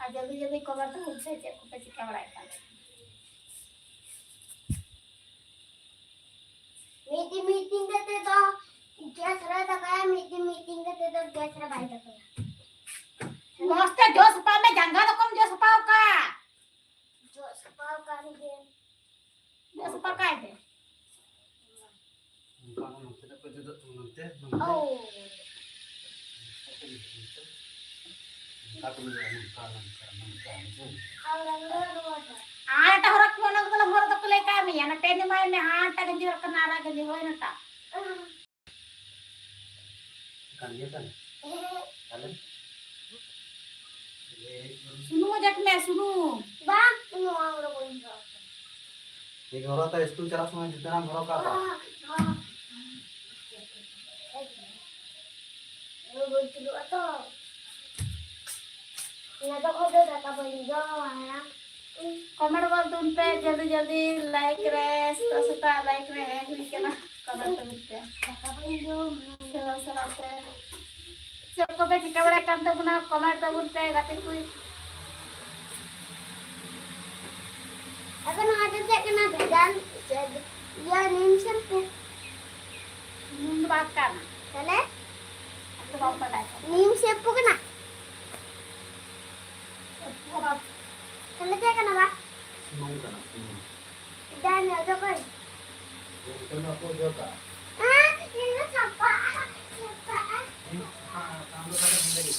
ᱟᱨ ᱡᱚᱞᱫᱤ ᱡᱚᱞᱫᱤ ᱠᱚᱢᱮᱱᱴ ᱛᱟᱵᱚᱱ ᱯᱮ ᱪᱮᱫ ᱠᱚᱯᱮ ᱪᱤᱠᱟ ᱵᱟᱲᱟᱭᱮᱫ ᱠᱟᱱᱟ᱾ ᱢᱤᱫ ᱫᱤᱱ ᱢᱤᱫ ᱫᱤᱱ ᱠᱟᱛᱮ ᱫᱚ ᱜᱮᱥ ᱨᱮ ᱫᱟᱠᱟᱭᱟ, ᱢᱤᱫ ᱫᱤᱱ ᱢᱤᱫ ᱫᱤᱱ ᱠᱟᱛᱮ ᱫᱚ ᱜᱮᱥ ᱨᱮ ᱵᱟᱭ ᱫᱟᱠᱟᱭᱟ᱾ ᱢᱚᱡᱽ ᱛᱮ ᱡᱚᱜ ᱥᱟᱯᱷᱟᱭ ᱢᱮ, ᱡᱟᱸᱜᱟ ᱫᱚ ᱠᱚᱢ ᱡᱚᱜ ᱥᱟᱯᱷᱟ ᱟᱠᱟᱫ᱾ ᱡᱚᱜ ᱥᱟᱯᱷᱟ ᱟᱠᱟᱱ ᱜᱮ᱾ ᱡᱚᱜ ᱥᱟᱯᱷᱟ ᱠᱟᱭ ᱯᱮ᱾ ᱱᱚᱝᱠᱟ ᱱᱚᱛᱮ ᱫᱚ ᱠᱚ ᱡᱩᱛᱚᱜ ᱛᱟᱢᱟ, ᱱᱚᱛᱮ, ᱱᱚᱛᱮ᱾ ᱳ᱾ ᱱᱚᱝᱠᱟ ᱠᱚ ᱞᱟᱹᱭᱟ, ᱱᱚᱝᱠᱟ, ᱱᱚᱝᱠᱟ, ᱱᱚᱝᱠᱟ, ᱵᱩᱡᱷᱟᱹᱣ? ᱟᱨ ᱮᱴᱟᱜ ᱦᱚᱨᱚᱜ ᱠᱚ, ᱚᱱᱟ ᱠᱚᱫᱚ ᱦᱚᱨᱚᱜ ᱫᱚᱠᱚ ᱞᱟᱹᱭ ᱠᱟᱜ ᱢᱮᱭᱟ, ᱚᱱᱟ ᱯᱮᱱ ᱮᱢᱟᱭ ᱢᱮ, ᱦᱟᱸ, ᱮᱴᱟᱜ ᱜᱮᱸᱡᱤ ᱦᱚᱨᱚᱜ ᱠᱟᱱᱟ, ᱟᱨᱟᱜ ᱜᱮᱸᱡᱤ, ᱦᱳᱭ ᱚᱱᱟᱴᱟᱜ᱾ ᱠᱟᱱ ᱜᱮᱭᱟ ᱠᱟᱱᱟ᱾ ᱛᱟᱦᱞᱮ? ᱥᱩᱱᱩᱢ ᱚᱡᱚᱜ ᱢᱮ, ᱥᱩᱱᱩᱢ᱾ ᱵᱟᱝ, ᱥᱩᱱᱩᱢ ᱚᱡᱚᱜ ᱵᱟᱹᱧ ᱚᱡᱚᱜ ᱠᱟᱱᱟ᱾ ᱴᱷᱤᱠ, ᱦᱚᱨᱚᱜ ᱛᱚ ᱥᱠᱩᱞ ᱪᱟᱞᱟᱜ ᱥᱚᱢᱚᱭ ᱡᱩᱛᱟᱹ ᱱᱟᱢ ᱦᱚᱨᱚᱜ ᱠᱟᱜ ᱛᱚ? ᱦᱚᱸ, ᱦᱚᱸ᱾ ᱵᱟᱹᱧ ᱪᱩᱞᱩᱜᱼᱟ ᱛᱚ᱾ ᱚᱱᱟ ᱫᱚ ᱠᱷᱚᱡ ᱫᱚ ᱫᱟᱠᱟ ᱵᱟᱹᱧ ᱡᱚᱢᱟ᱾ ᱠᱚᱢᱮᱱᱴ ᱜᱚᱫ ᱛᱟᱵᱚᱱ ᱯᱮ ᱡᱚᱞᱫᱤ ᱡᱚᱞᱫᱤ, ᱞᱟᱭᱤᱠ ᱨᱮ, ᱥᱮᱛᱟᱜ ᱥᱮᱛᱟᱜ ᱞᱟᱭᱤᱠ ᱨᱮ ᱦᱮᱡ ᱦᱩᱭ ᱠᱟᱱᱟ᱾ ᱠᱚᱢᱮᱱᱴ ᱛᱟᱵᱚᱱ ᱯᱮ᱾ ᱫᱟᱠᱟ ᱵᱟᱹᱧ ᱡᱚᱢᱟ᱾ ᱥᱮᱬᱟ ᱥᱮᱬᱟ ᱛᱮ᱾ ᱪᱮᱫ ᱠᱚᱯᱮ ᱪᱤᱠᱟᱹ ᱵᱟᱲᱟᱭᱮᱫ ᱠᱟᱱ ᱛᱟᱵᱚᱱᱟ? ᱠᱚᱢᱮᱱᱴ ᱛᱟᱵᱚᱱ ᱯᱮ ᱜᱟᱛᱮ ᱠᱚ᱾ ᱟᱫᱚ ᱱᱚᱣᱟ ᱫᱚ ᱪᱮᱫ ᱠᱟᱱᱟ? ᱵᱷᱮᱜᱟᱨ ᱪᱮᱫ? ᱤᱭᱟᱹ, ᱱᱤᱢ ᱥᱮᱢᱯᱩ᱾ ᱱᱤᱢ ᱫᱚ ᱵᱟᱝ ᱠᱟᱱᱟ᱾ ᱛᱟᱦᱞᱮ? ᱟᱫᱚ ᱵᱟᱢ ᱵᱟᱰᱟᱭ ᱠᱟᱱᱟ᱾ ᱱᱤᱢ ᱥᱮᱢᱯᱩ ᱠᱟᱱᱟ? ᱥᱮᱢᱯᱩ ᱦᱚᱸ ᱵᱟᱝ᱾ ᱛᱟᱦᱞᱮ ᱪᱮᱫ ᱠᱟᱱᱟ ᱵᱟ? ᱥᱩᱱᱩᱢ ᱠᱟᱱᱟ, ᱥᱩᱱᱩᱢ᱾ ᱡᱟᱦᱟᱸ ᱧᱚᱜ ᱡᱚᱠᱷᱚᱱ᱾ ᱱᱤᱛᱚᱜ ᱫᱚ ᱵᱟᱠᱚ ᱚᱡᱚᱜᱟ᱾ ᱦᱮᱸ, ᱱᱤᱭᱟᱹ ᱫᱚ ᱥᱟᱯᱷᱟᱜᱼᱟ, ᱥᱟᱯᱷᱟᱜᱼᱟ᱾ ᱦᱮᱸ, ᱥᱟᱯᱷᱟᱜᱼᱟ, ᱟᱢ ᱫᱚ ᱛᱟᱦᱞᱮ ᱵᱷᱤᱸᱰᱟᱹ ᱜᱮ᱾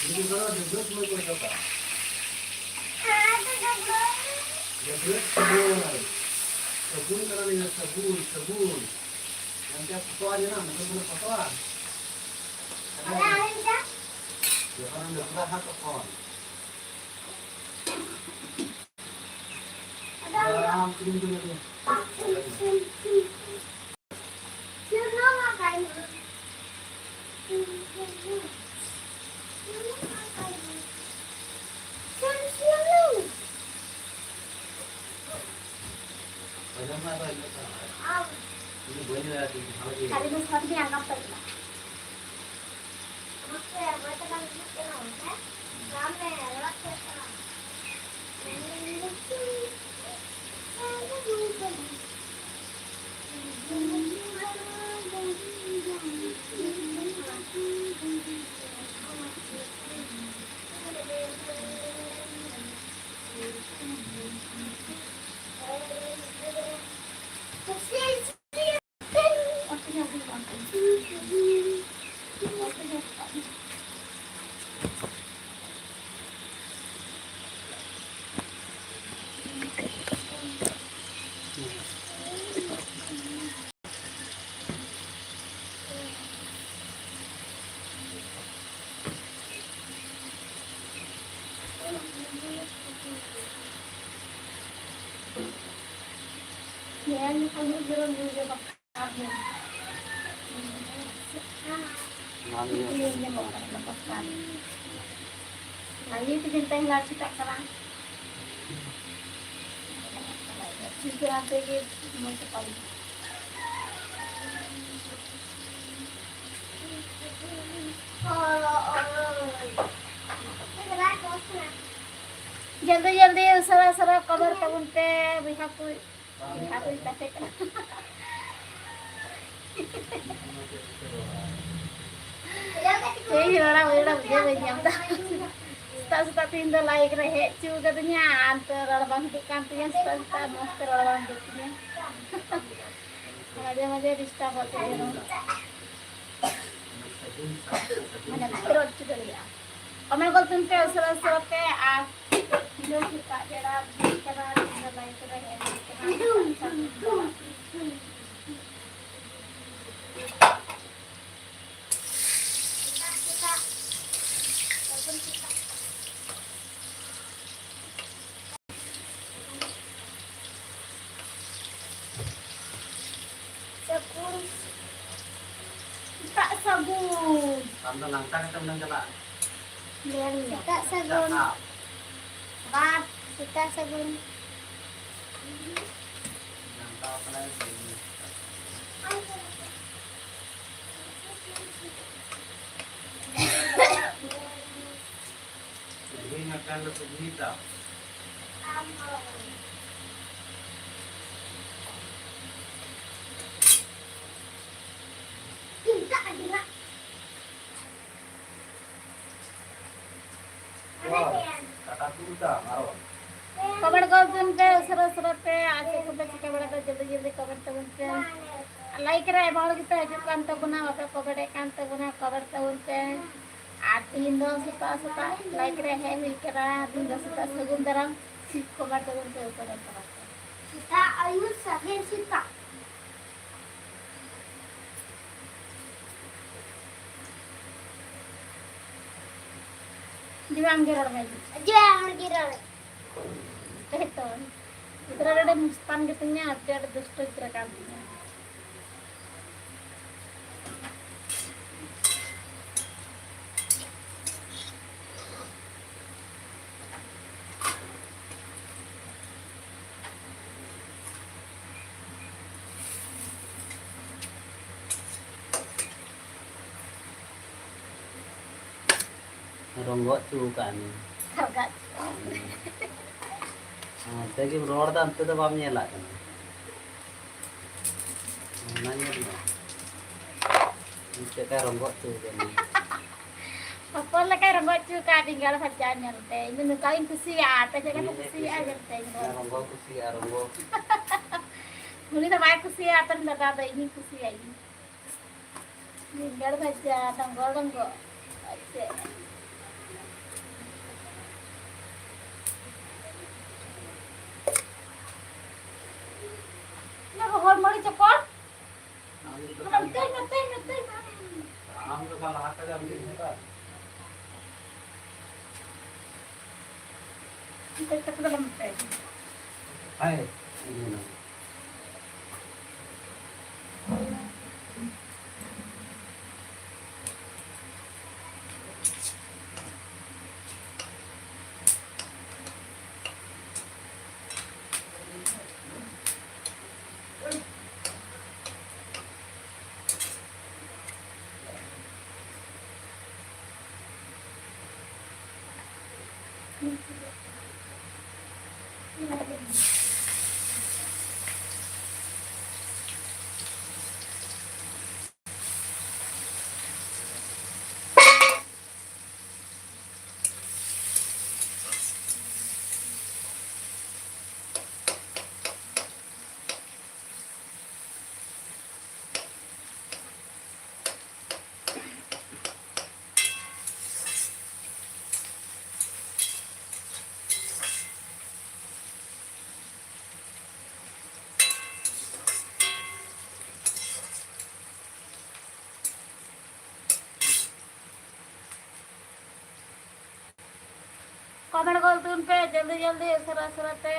ᱦᱮᱸ, ᱵᱷᱤᱸᱰᱟᱹ ᱫᱚ ᱰᱟᱹᱵᱽᱨᱟᱹ ᱥᱚᱢᱚᱭ ᱠᱚ ᱚᱡᱚᱜᱟ᱾ ᱦᱮᱸ, ᱟᱫᱚ ᱰᱟᱹᱵᱽᱨᱟᱹ᱾ ᱰᱟᱹᱵᱽᱨᱟᱹ ᱥᱚᱢᱚᱭ᱾ ᱥᱟᱵᱩᱱ ᱠᱟᱱᱟ ᱱᱤᱭᱟᱹ, ᱥᱟᱵᱩᱱ, ᱥᱟᱵᱩᱱ᱾ ᱢᱮᱱᱛᱮ ᱯᱷᱚᱴᱚᱜᱼᱟ ᱡᱮ ᱱᱟ, ᱱᱚᱛᱮ ᱠᱷᱚᱱ ᱯᱷᱚᱴᱚᱜᱼᱟ᱾ ᱟᱫᱚ ᱟᱹᱣᱨᱤ ᱫᱟᱜ᱾ ᱡᱚᱠᱷᱚᱱᱮᱢ ᱰᱟᱹᱵᱽᱨᱟᱹᱜᱼᱟ ᱦᱟᱸᱜ ᱛᱚᱠᱷᱚᱱ᱾ ᱟᱨ ᱤᱧ ᱫᱚ ᱥᱟᱛ ᱜᱮ ᱟᱸᱜᱟᱢ ᱛᱟᱹᱧ ᱢᱟ᱾ ᱧᱮᱞ ᱞᱮᱠᱷᱟᱱ ᱫᱚ ᱡᱮᱢᱚᱱ ᱧᱩ ᱜᱮ ᱵᱟᱝ᱾ ᱵᱟᱝ ᱧᱮᱞ ᱧᱮᱞ ᱧᱟᱢᱚᱜ ᱠᱟᱱᱟ, ᱵᱟᱝ ᱵᱟᱝ᱾ ᱟᱨ ᱱᱤᱛ ᱫᱤᱱ ᱛᱮ ᱦᱤᱞᱟ ᱪᱤᱠᱟᱜ ᱠᱟᱱᱟ᱾ ᱴᱷᱤᱠ ᱜᱮᱭᱟ, ᱟᱯᱮ ᱜᱮ ᱢᱚᱡᱽ ᱛᱮ ᱯᱟᱞᱮ᱾ ᱡᱚᱞᱫᱤ ᱡᱚᱞᱫᱤ ᱩᱥᱟᱹᱨᱟ ᱩᱥᱟᱹᱨᱟ ᱠᱚᱢᱮᱱᱴ ᱛᱟᱵᱚᱱ ᱯᱮ ᱵᱚᱭᱦᱟ ᱠᱚ᱾ ᱵᱚᱭᱦᱟ ᱠᱚ ᱛᱟᱯᱮ ᱠᱟᱱᱟ᱾ ᱤᱧ ᱨᱚᱲᱟ ᱵᱟᱹᱧ ᱨᱚᱲᱟ ᱵᱩᱡᱷᱟᱹᱣ ᱵᱟᱹᱧ ᱧᱟᱢ ᱮᱫᱟ᱾ ᱥᱮᱛᱟᱜ ᱥᱮᱛᱟᱜ ᱛᱮᱦᱮᱧ ᱫᱚ ᱞᱟᱭᱤᱵᱷ ᱨᱮ ᱦᱮᱡ ᱦᱚᱪᱚ ᱠᱟᱫᱤᱧᱟ, ᱟᱢ ᱛᱚ ᱨᱚᱲ ᱵᱟᱝ ᱦᱤᱡᱩᱜ ᱠᱟᱱ ᱛᱤᱧᱟᱹ, ᱥᱮᱛᱟᱜ ᱥᱮᱛᱟᱜ ᱢᱚᱡᱽ ᱛᱮ ᱨᱚᱲ ᱵᱟᱝ ᱦᱤᱡᱩᱜ ᱛᱤᱧᱟᱹ᱾ ᱢᱟᱡᱷᱮ ᱢᱟᱡᱷᱮ ᱰᱤᱥᱴᱟᱵᱚᱜ ᱛᱤᱧᱟᱹ ᱨᱚᱲ᱾ ᱢᱟᱱᱮ ᱵᱟᱯᱮ ᱨᱚᱲ ᱦᱚᱪᱚ ᱫᱟᱲᱮᱭᱟᱜᱼᱟ᱾ ᱠᱚᱢᱮᱱᱴ ᱜᱚᱫ ᱯᱮ ᱩᱥᱟᱹᱨᱟ ᱩᱥᱟᱹᱨᱟ ᱛᱮ, ᱟᱨ ᱧᱤᱫᱟᱹ ᱥᱮᱛᱟᱜ ᱵᱮᱲᱟ ᱵᱮᱨᱮᱫ ᱠᱟᱱᱟ, ᱛᱮᱦᱮᱧ ᱫᱚ ᱞᱟᱭᱤᱵᱷ ᱨᱮ ᱦᱮᱡ ᱦᱩᱭ ᱠᱟᱱᱟ᱾ ᱥᱮᱛᱟᱜ ᱥᱮᱛᱟᱜ, ᱥᱟᱹᱜᱩᱱ ᱥᱮᱛᱟᱜ᱾ ᱥᱟᱹᱜᱩᱱ ᱥᱮᱛᱟᱜ ᱥᱟᱹᱜᱩᱱ᱾ ᱟᱢ ᱫᱚ ᱱᱟᱝᱠᱟ ᱠᱟᱛᱮ ᱩᱱᱟᱹᱝ ᱪᱟᱞᱟᱜᱼᱟ᱾ ᱧᱮᱞ ᱢᱮ᱾ ᱥᱮᱛᱟᱜ ᱥᱟᱹᱜᱩᱱ᱾ ᱥᱮᱛᱟᱜ᱾ ᱵᱟᱯ, ᱥᱮᱛᱟᱜ ᱥᱟᱹᱜᱩᱱ᱾ ᱱᱟᱝᱠᱟ ᱠᱟᱱᱟᱭ᱾ ᱠᱚᱢᱮᱱᱴ ᱜᱚᱫ ᱯᱮ ᱩᱥᱟᱹᱨᱟ ᱩᱥᱟᱹᱨᱟ ᱛᱮ, ᱟᱨ ᱪᱮᱫ ᱠᱚᱯᱮ ᱪᱤᱠᱟᱹ ᱵᱟᱲᱟᱭᱮᱫᱟ, ᱡᱚᱞᱫᱤ ᱡᱚᱞᱫᱤ ᱠᱚᱢᱮᱱᱴ ᱛᱟᱵᱚᱱ ᱯᱮ᱾ ᱞᱟᱭᱤᱠ ᱨᱮ ᱟᱭᱢᱟ ᱦᱚᱲ ᱜᱮᱯᱮ ᱦᱤᱡᱩᱜ ᱠᱟᱱ ᱛᱟᱵᱚᱱᱟ, ᱵᱟᱯᱮ ᱠᱚᱢᱮᱱᱴ ᱮᱫ ᱠᱟᱱ ᱛᱟᱵᱚᱱᱟ, ᱠᱚᱢᱮᱱᱴ ᱛᱟᱵᱚᱱ ᱯᱮ᱾ ᱟᱨ ᱛᱤᱦᱤᱧ ᱫᱚ ᱥᱮᱛᱟᱜ ᱥᱮᱛᱟᱜ ᱞᱟᱭᱤᱠ ᱨᱮ ᱦᱮᱡ ᱦᱩᱭ ᱠᱟᱱᱟ, ᱛᱤᱦᱤᱧ ᱫᱚ ᱥᱮᱛᱟᱜ ᱥᱟᱹᱜᱩᱱ ᱫᱟᱨᱟᱢ᱾ ᱠᱚᱢᱮᱱᱴ ᱛᱟᱵᱚᱱ ᱯᱮ ᱩᱥᱟᱹᱨᱟ ᱩᱥᱟᱹᱨᱟ ᱛᱮ᱾ ᱥᱮᱛᱟᱜ ᱟᱹᱭᱩᱵ ᱥᱟᱹᱜᱩᱱ ᱥᱮᱛᱟᱜ᱾ ᱡᱮ ᱟᱢ ᱜᱮ ᱨᱚᱲ ᱢᱮ᱾ ᱡᱮ ᱟᱢ ᱜᱮ ᱨᱚᱲ ᱢᱮ᱾ ᱛᱟᱭ ᱛᱚ᱾ ᱜᱤᱫᱽᱨᱟᱹ ᱨᱮ ᱢᱩᱥᱛᱟᱱ ᱜᱮᱛᱤᱧᱟ, ᱟᱹᱰᱤ ᱟᱸᱴ ᱫᱩᱥᱴᱚ ᱜᱤᱫᱽᱨᱟᱹ ᱠᱟᱱ ᱛᱤᱧᱟ᱾ ᱨᱚᱸᱜᱚ ᱦᱚᱪᱚ ᱟᱠᱟᱫ ᱢᱮ᱾ ᱨᱚᱸᱜᱚ ᱦᱚᱪᱚ᱾ ᱚᱱᱛᱮ ᱜᱮᱢ ᱨᱚᱲ ᱮᱫᱟ, ᱚᱱᱛᱮ ᱫᱚ ᱵᱟᱢ ᱧᱮᱞᱟᱜ ᱠᱟᱱᱟ᱾ ᱚᱱᱟ ᱧᱮᱞ ᱢᱮ᱾ ᱪᱮᱫ ᱞᱮᱠᱟᱭ ᱨᱚᱸᱜᱚ ᱦᱚᱪᱚ ᱟᱠᱟᱫ ᱢᱮ᱾ ᱦᱚᱯᱚᱱ ᱞᱮᱠᱟᱭ ᱨᱚᱸᱜᱚ ᱦᱚᱪᱚ ᱟᱠᱟᱫ ᱵᱮᱸᱜᱟᱲ ᱵᱷᱟᱡᱟ ᱧᱮᱞ ᱛᱮ᱾ ᱤᱧ ᱫᱚ ᱱᱚᱝᱠᱟ ᱜᱤᱧ ᱠᱩᱥᱤᱭᱟᱜᱼᱟ᱾ ᱟᱯᱮ ᱪᱮᱫ ᱞᱮᱠᱟ ᱯᱮ ᱤᱧ ᱫᱚ ᱠᱩᱥᱤᱭᱟᱜᱼᱟ ᱠᱩᱥᱤᱭᱟᱜ-, ᱧᱮᱞ ᱛᱮ ᱤᱧ ᱫᱚ᱾ ᱨᱚᱸᱜᱚ ᱠᱩᱥᱤᱭᱟᱜᱼᱟ, ᱨᱚᱸᱜᱚ᱾ ᱩᱱᱤ ᱫᱚ ᱵᱟᱭ ᱠᱩᱥᱤᱭᱟᱜᱼᱟ, ᱟᱯᱮ ᱨᱮᱱ ᱫᱟᱫᱟ ᱫᱚ, ᱤᱧᱤᱧ ᱠᱩᱥᱤᱭᱟᱜᱼᱟ, ᱤᱧ᱾ ᱵᱮᱸᱜᱟᱲ ᱵᱷᱟᱡᱟ, ᱰᱚᱸᱜᱚ ᱰᱚᱸᱜᱚ᱾ ᱟᱨ ᱪᱮᱫ? ᱚᱱᱟ ᱨᱚᱦᱚᱲ ᱢᱟᱹᱨᱤᱪ ᱪᱚᱯᱚᱞ? ᱱᱚᱛᱮ, ᱱᱚᱛᱮ, ᱱᱚᱛᱮ, ᱱᱚᱛᱮ᱾ ᱱᱚᱛᱮ ᱛᱟᱠᱚ ᱫᱚ ᱱᱚᱛᱮ᱾ Comment ᱜᱚᱫ ᱛᱟᱵᱚᱱ ᱯᱮ ᱡᱚᱞᱫᱤ ᱡᱚᱞᱫᱤ, ᱩᱥᱟᱹᱨᱟ ᱩᱥᱟᱹᱨᱟ ᱛᱮ᱾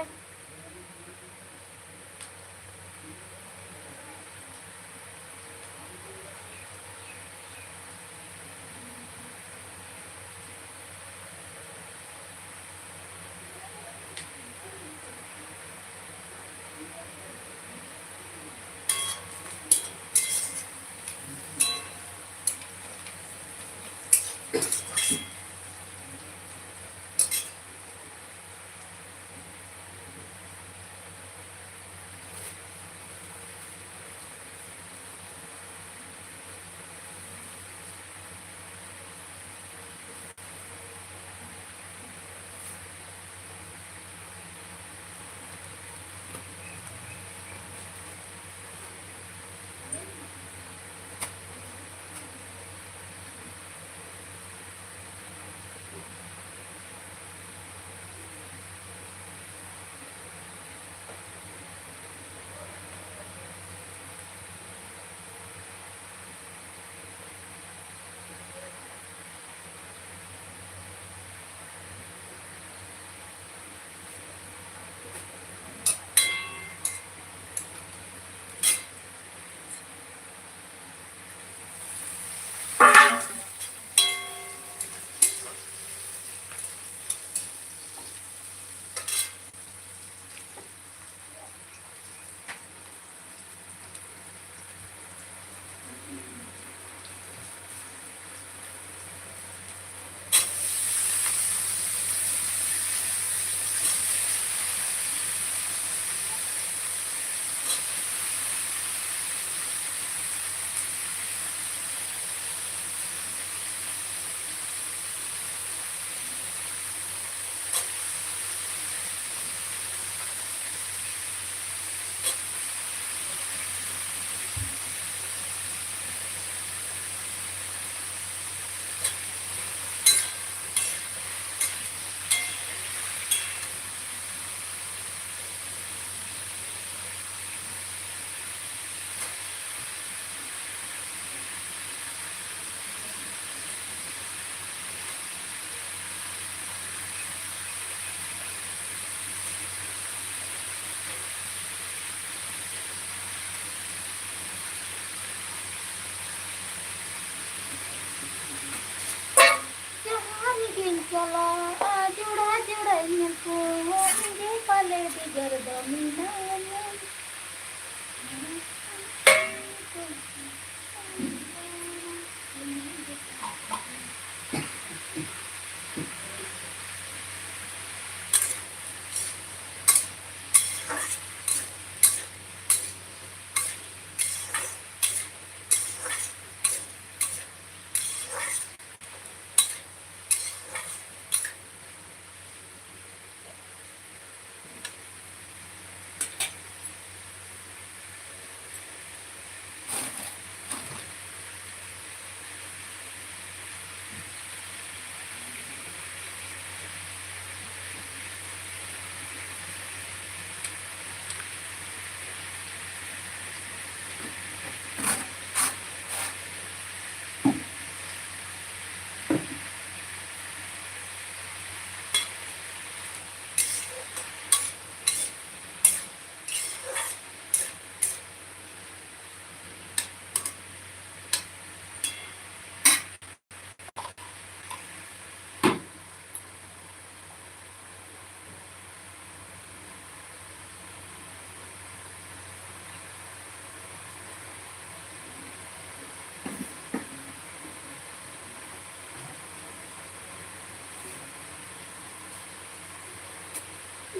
ᱵᱮᱜᱚᱨ ᱫᱚ ᱢᱮᱱᱟᱭᱟ᱾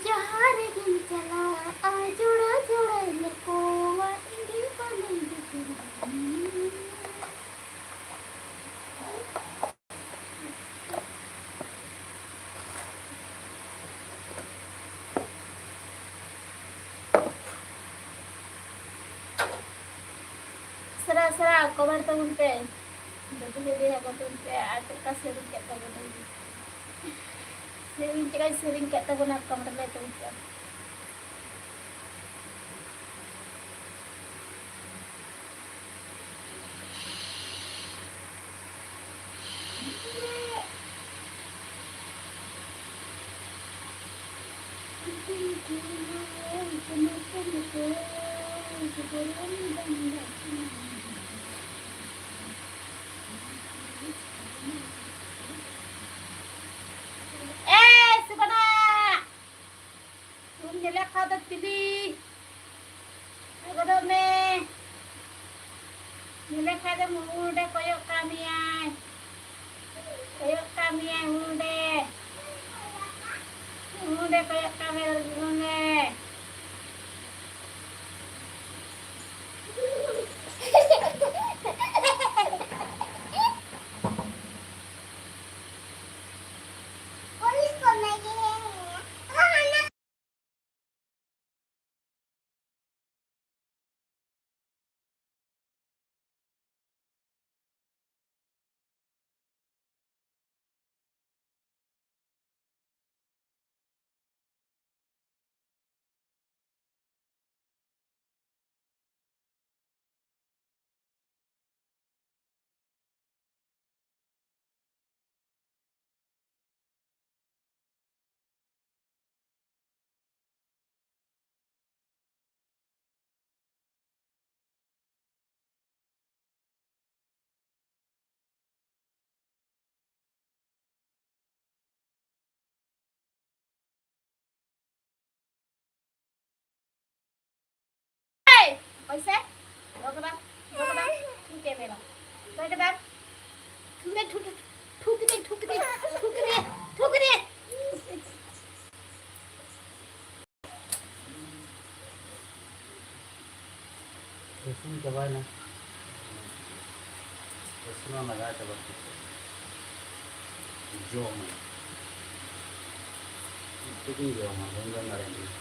ᱡᱟᱦᱟᱸ ᱨᱮᱜᱮᱢ ᱪᱟᱞᱟᱜᱼᱟ, ᱡᱚᱲᱟ ᱡᱚᱲᱟᱭ ᱞᱮᱠᱚᱣᱟ, ᱤᱧ ᱜᱮ ᱯᱟᱞᱮᱧ ᱫᱩᱠᱩᱲᱟ᱾ ᱥᱮᱨᱟ ᱥᱮᱨᱟ ᱠᱚᱢᱮᱱᱴ ᱛᱟᱵᱚᱱ ᱯᱮ, ᱵᱟᱹᱵᱩ ᱞᱟᱹᱭ ᱟᱵᱚᱱ ᱯᱮ ᱟᱨ ᱪᱮᱫ ᱞᱮᱠᱟ ᱥᱮᱨᱮᱧ ᱠᱮᱫ ᱛᱟᱵᱚᱱᱟ᱾ ᱥᱮᱨᱮᱧ ᱪᱮᱫ ᱞᱮᱠᱟᱭ ᱥᱮᱨᱮᱧ ᱠᱮᱫ ᱛᱟᱵᱚᱱᱟ ᱠᱚᱢᱮᱱᱴ ᱨᱮ ᱞᱟᱹᱭ ᱛᱟᱵᱚᱱ ᱯᱮ᱾ ᱮᱭ ᱥᱩᱠᱷᱱᱟ! ᱠᱷᱟᱡ ᱫᱚ ᱚᱸᱰᱮ ᱠᱚᱭᱚᱜ ᱠᱟᱜ ᱢᱮᱭᱟᱭ, ᱠᱚᱭᱚᱜ ᱠᱟᱜ ᱢᱮᱭᱟᱭ ᱚᱸᱰᱮ, ᱚᱸᱰᱮ ᱠᱚᱭᱚᱜ ᱠᱟᱜ ᱢᱮᱭᱟᱭ ᱚᱸᱰᱮ᱾ ᱮᱭ, ᱚᱭᱥᱮ? ᱫᱚᱦᱚ ᱠᱮᱫᱟᱢ, ᱫᱚᱦᱚ ᱠᱮᱫᱟᱢ, ᱴᱷᱤᱠ ᱮ ᱢᱮᱱᱟ᱾ ᱫᱚᱦᱚ ᱠᱮᱫᱟᱢ᱾ ᱴᱷᱩᱠ ᱨᱮ, ᱴᱷᱩᱠ, ᱴᱷᱩᱠ ᱨᱮ, ᱴᱷᱩᱠ ᱨᱮ, ᱴᱷᱩᱠ ᱨᱮ, ᱴᱷᱩᱠ ᱨᱮ᱾ ᱤᱥᱤᱱ ᱪᱟᱵᱟᱭᱮᱱᱟ᱾ ᱤᱥᱤᱱ ᱢᱟ ᱞᱟᱜᱟᱣ ᱪᱟᱵᱟ ᱠᱮᱫ᱾ ᱡᱚᱢ᱾ ᱪᱮᱫ ᱤᱧ ᱡᱚᱢᱟ? ᱵᱟᱹᱧ ᱡᱚᱢ ᱫᱟᱲᱮᱭᱟᱜ ᱠᱟᱱᱟ᱾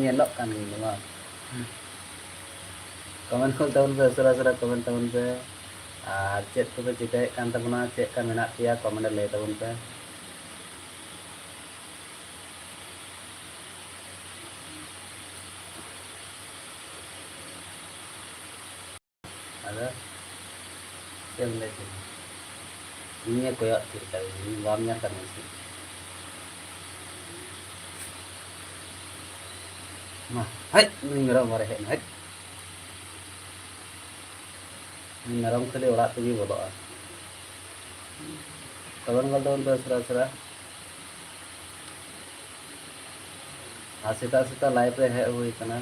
ᱧᱮᱞᱚᱜ ᱠᱟᱱ ᱜᱮᱭᱟ ᱵᱟᱝ? Comment ᱠᱚ ᱛᱟᱵᱚᱱ ᱯᱮ, ᱩᱥᱟᱹᱨᱟ ᱩᱥᱟᱹᱨᱟ comment ᱛᱟᱵᱚᱱ ᱯᱮ᱾ ᱟᱨ ᱪᱮᱫ ᱠᱚᱯᱮ ᱪᱤᱠᱟᱹᱭᱮᱫ ᱠᱟᱱ ᱛᱟᱵᱚᱱᱟ, ᱪᱮᱫ ᱞᱮᱠᱟ ᱢᱮᱱᱟᱜ ᱯᱮᱭᱟ, comment ᱨᱮ ᱞᱟᱹᱭ ᱛᱟᱵᱚᱱ ᱯᱮ᱾ ᱟᱫᱚ ᱪᱮᱫ ᱮᱢ ᱞᱟᱹᱭ ᱠᱮᱫᱟ? ᱤᱧ ᱮ ᱠᱚᱭᱚᱜ ᱛᱷᱤᱨ ᱠᱟᱫᱤᱧᱟ, ᱤᱧ ᱵᱟᱢ ᱧᱮᱞ ᱠᱟᱫᱤᱧᱟ ᱥᱮ? ᱢᱟ, ᱦᱟᱹᱴ, ᱱᱩᱭ ᱢᱮᱨᱚᱢ ᱵᱟᱨᱮ ᱦᱮᱡ ᱮᱱᱟ, ᱦᱟᱹᱴ᱾ ᱩᱱᱤ ᱢᱮᱨᱚᱢ ᱠᱷᱟᱹᱞᱤ ᱚᱲᱟᱜ ᱛᱮᱜᱮ ᱵᱚᱞᱚᱜᱼᱟ᱾ ᱠᱚᱢᱮᱱᱴ ᱜᱚᱫ ᱛᱟᱵᱚᱱ ᱯᱮ ᱩᱥᱟᱹᱨᱟ ᱩᱥᱟᱹᱨᱟ᱾ ᱟᱨ ᱥᱮᱛᱟᱜ ᱥᱮᱛᱟᱜ ᱞᱟᱭᱤᱵᱷ ᱨᱮ ᱦᱮᱡ ᱦᱩᱭ ᱠᱟᱱᱟ᱾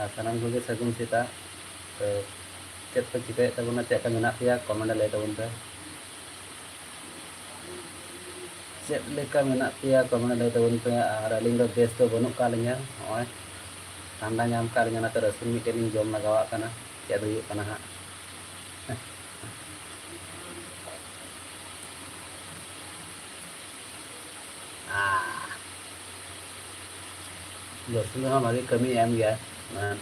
ᱟᱨ ᱥᱟᱱᱟᱢ ᱠᱚᱜᱮ ᱥᱟᱹᱜᱩᱱ ᱥᱮᱛᱟᱜ᱾ ᱛᱚ, ᱪᱮᱫ ᱯᱮ ᱪᱤᱠᱟᱹᱭᱮᱫ ᱛᱟᱵᱚᱱᱟ, ᱪᱮᱫ ᱞᱮᱠᱟ ᱢᱮᱱᱟᱜ ᱯᱮᱭᱟ, ᱠᱚᱢᱮᱱᱴ ᱨᱮ ᱞᱟᱹᱭ ᱛᱟᱵᱚᱱ ᱯᱮ᱾ ᱪᱮᱫ ᱞᱮᱠᱟ ᱢᱮᱱᱟᱜ ᱯᱮᱭᱟ, ᱠᱚᱢᱮᱱᱴ ᱨᱮ ᱞᱟᱹᱭ ᱛᱟᱵᱚᱱ ᱯᱮ᱾ ᱟᱨ ᱟᱹᱞᱤᱧ ᱫᱚ ᱵᱮᱥ ᱫᱚ ᱵᱟᱹᱱᱩᱜ ᱟᱠᱟᱫ ᱞᱤᱧᱟ, ᱱᱚᱜᱼᱚᱭ ᱴᱷᱟᱱᱰᱟ ᱧᱟᱢ ᱟᱠᱟᱫ ᱞᱤᱧᱟ, ᱚᱱᱟᱛᱮ ᱨᱟᱹᱥᱩᱱ ᱢᱤᱫᱴᱮᱱ ᱞᱤᱧ ᱡᱚᱢ ᱞᱟᱜᱟᱣᱟᱜ ᱠᱟᱱᱟ᱾ ᱪᱮᱫ ᱦᱩᱭᱩᱜ ᱠᱟᱱᱟ ᱦᱟᱸᱜ᱾ ᱟᱨ ᱨᱟᱹᱥᱩᱱ ᱦᱚᱸ ᱵᱷᱟᱜᱮ ᱠᱟᱹᱢᱤᱭ ᱮᱢ ᱜᱮᱭᱟ᱾ ᱢᱟᱱᱮ,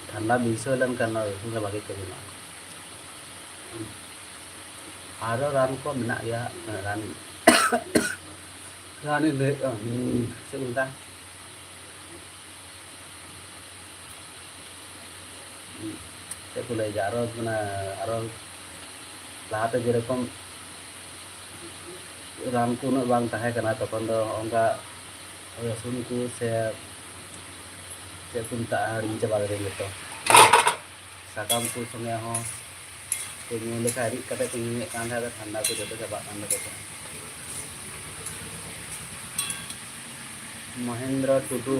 ᱴᱷᱟᱱᱰᱟ ᱵᱟᱹᱭᱥᱟᱹᱣ ᱞᱮᱱᱠᱷᱟᱱ ᱱᱚᱣᱟ ᱨᱟᱹᱥᱩᱱ ᱫᱚ ᱵᱷᱟᱜᱮ ᱠᱟᱹᱢᱤ ᱮᱢᱟ᱾ ᱟᱨᱚ ᱨᱟᱱ ᱠᱚ ᱢᱮᱱᱟᱜ ᱜᱮᱭᱟ, ᱨᱟᱱ, ᱨᱟᱱᱤᱧ ᱞᱟᱹᱭᱮᱫ ᱫᱚ, ᱪᱮᱫ ᱠᱚ ᱢᱮᱛᱟᱜᱼᱟ? ᱪᱮᱫ ᱠᱚ ᱞᱟᱹᱭᱟ, ᱟᱨᱚ, ᱢᱟᱱᱮ, ᱟᱨᱚ ᱞᱟᱦᱟᱛᱮ ᱡᱮᱨᱚᱠᱚᱢ ᱨᱟᱱ ᱠᱚ ᱩᱱᱟᱹᱜ ᱵᱟᱝ ᱛᱟᱦᱮᱸ ᱠᱟᱱᱟ, ᱛᱚᱠᱷᱚᱱ ᱫᱚ ᱚᱱᱠᱟ ᱨᱟᱹᱥᱩᱱ ᱠᱚ ᱥᱮ ᱪᱮᱫ ᱠᱚ ᱢᱮᱛᱟᱜᱼᱟ, ᱦᱤᱲᱤᱧ ᱪᱟᱵᱟ ᱠᱮᱫᱟᱹᱧ ᱡᱚᱛᱚ᱾ ᱥᱟᱠᱟᱢ ᱠᱚ ᱥᱚᱸᱜᱮ ᱦᱚᱸ ᱠᱚ ᱧᱩ ᱞᱮᱠᱷᱟᱱ, ᱨᱤᱫ ᱠᱟᱛᱮ ᱠᱚ ᱧᱩᱭᱮᱫ ᱠᱟᱱ ᱛᱟᱦᱮᱸᱫ, ᱴᱷᱟᱱᱰᱟ ᱠᱚ ᱡᱚᱛᱚ ᱪᱟᱵᱟᱜ ᱠᱟᱱ ᱛᱟᱠᱚ ᱛᱟᱦᱮᱸᱫ᱾ ᱢᱚᱦᱮᱱᱫᱨᱚ ᱴᱩᱰᱩ,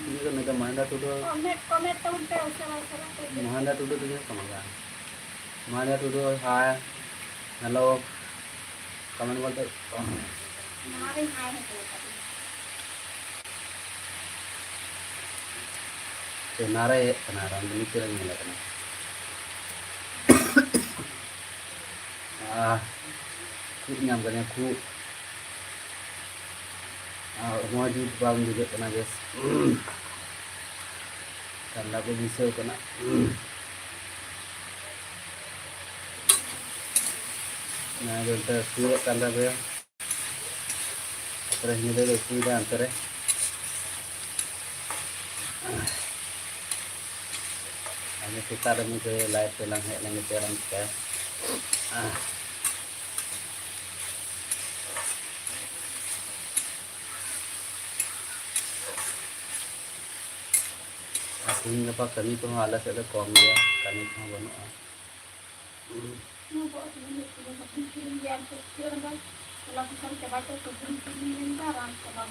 ᱩᱱᱤ ᱫᱚ, ᱱᱩᱭ ᱫᱚ ᱢᱚᱦᱮᱱᱫᱨᱚ ᱴᱩᱰᱩ᱾ ᱠᱚᱢᱮᱱᱴ, ᱠᱚᱢᱮᱱᱴ ᱛᱟᱵᱚᱱ ᱯᱮ ᱩᱥᱟᱹᱨᱟ ᱩᱥᱟᱹᱨᱟ ᱛᱮ᱾ ᱢᱚᱦᱮᱱᱫᱨᱚ ᱴᱩᱰᱩ ᱫᱚ ᱪᱮᱫ ᱠᱟᱱᱟ? ᱢᱚᱦᱮᱱᱫᱨᱚ ᱴᱩᱰᱩ, ᱦᱟᱭ, ᱦᱮᱞᱳ, ᱠᱚᱢᱮᱱᱴ ᱵᱚᱞᱛᱮ ᱱᱚᱣᱟ ᱨᱮ ᱦᱟᱭ ᱦᱚᱪᱚ ᱠᱟᱫᱟ᱾ ᱪᱮ, ᱱᱟᱨᱮ ᱦᱮᱡ ᱠᱟᱱᱟ, ᱨᱟᱢᱫᱚᱱᱤ ᱪᱮᱫ ᱮᱢ ᱧᱮᱞᱮ ᱠᱟᱱᱟ? ᱟᱦ, ᱠᱷᱩᱜ ᱧᱟᱢ ᱠᱟᱫᱤᱧᱟ, ᱠᱷᱩᱜ᱾ ᱟᱨ ᱦᱚᱲᱢᱚ ᱡᱩᱛ ᱵᱟᱝ ᱵᱩᱡᱷᱟᱹᱜ ᱠᱟᱱᱟ ᱵᱮᱥ᱾ ᱴᱷᱟᱱᱰᱟ ᱠᱚ ᱵᱟᱹᱭᱥᱟᱹᱣ ᱠᱟᱱᱟ᱾ ᱚᱱᱟ ᱜᱮ ᱚᱱᱛᱮ ᱥᱩᱨᱚᱜ ᱠᱟᱱ ᱛᱟᱯᱮᱭᱟ᱾ ᱛᱟᱨᱯᱚᱨᱮ ᱦᱤᱱᱟᱹ ᱫᱚ ᱩᱛᱩᱭᱮᱫᱟ ᱚᱱᱛᱮ ᱨᱮ᱾ ᱟᱫᱚ ᱥᱮᱛᱟᱜ ᱨᱮ ᱢᱤᱫ ᱜᱷᱟᱹᱲᱤ ᱞᱟᱭᱤᱵᱷ ᱨᱮᱞᱟᱝ ᱦᱮᱡ ᱞᱮᱱ ᱜᱮ, ᱪᱮᱫ ᱮᱢ ᱪᱤᱠᱟᱹᱭᱟ? ᱛᱮᱦᱮᱧ ᱜᱟᱯᱟ ᱠᱟᱹᱢᱤ ᱠᱚᱦᱚᱸ ᱟᱞᱮ ᱥᱮᱫ ᱫᱚ ᱠᱚᱢ ᱜᱮᱭᱟ, ᱠᱟᱹᱢᱤ ᱠᱚᱦᱚᱸ ᱵᱟᱹᱱᱩᱜᱼᱟ᱾ ᱱᱚᱣᱟ ᱠᱚ ᱟᱹᱠᱷᱨᱤᱧ ᱦᱩᱭᱩᱜ ᱠᱟᱱᱟ, ᱥᱚᱵᱽᱡᱤ ᱠᱤᱨᱤᱧ ᱜᱮ ᱟᱨ ᱪᱮᱫ ᱪᱮᱫ ᱦᱚᱸ ᱵᱟᱝ᱾ ᱦᱚᱞᱟ ᱠᱚ ᱥᱟᱶ ᱪᱟᱵᱟ ᱠᱚ ᱥᱚᱵᱽᱡᱤ ᱠᱤᱨᱤᱧ ᱢᱮᱱᱫᱟ, ᱨᱟᱱ ᱪᱟᱵᱟ᱾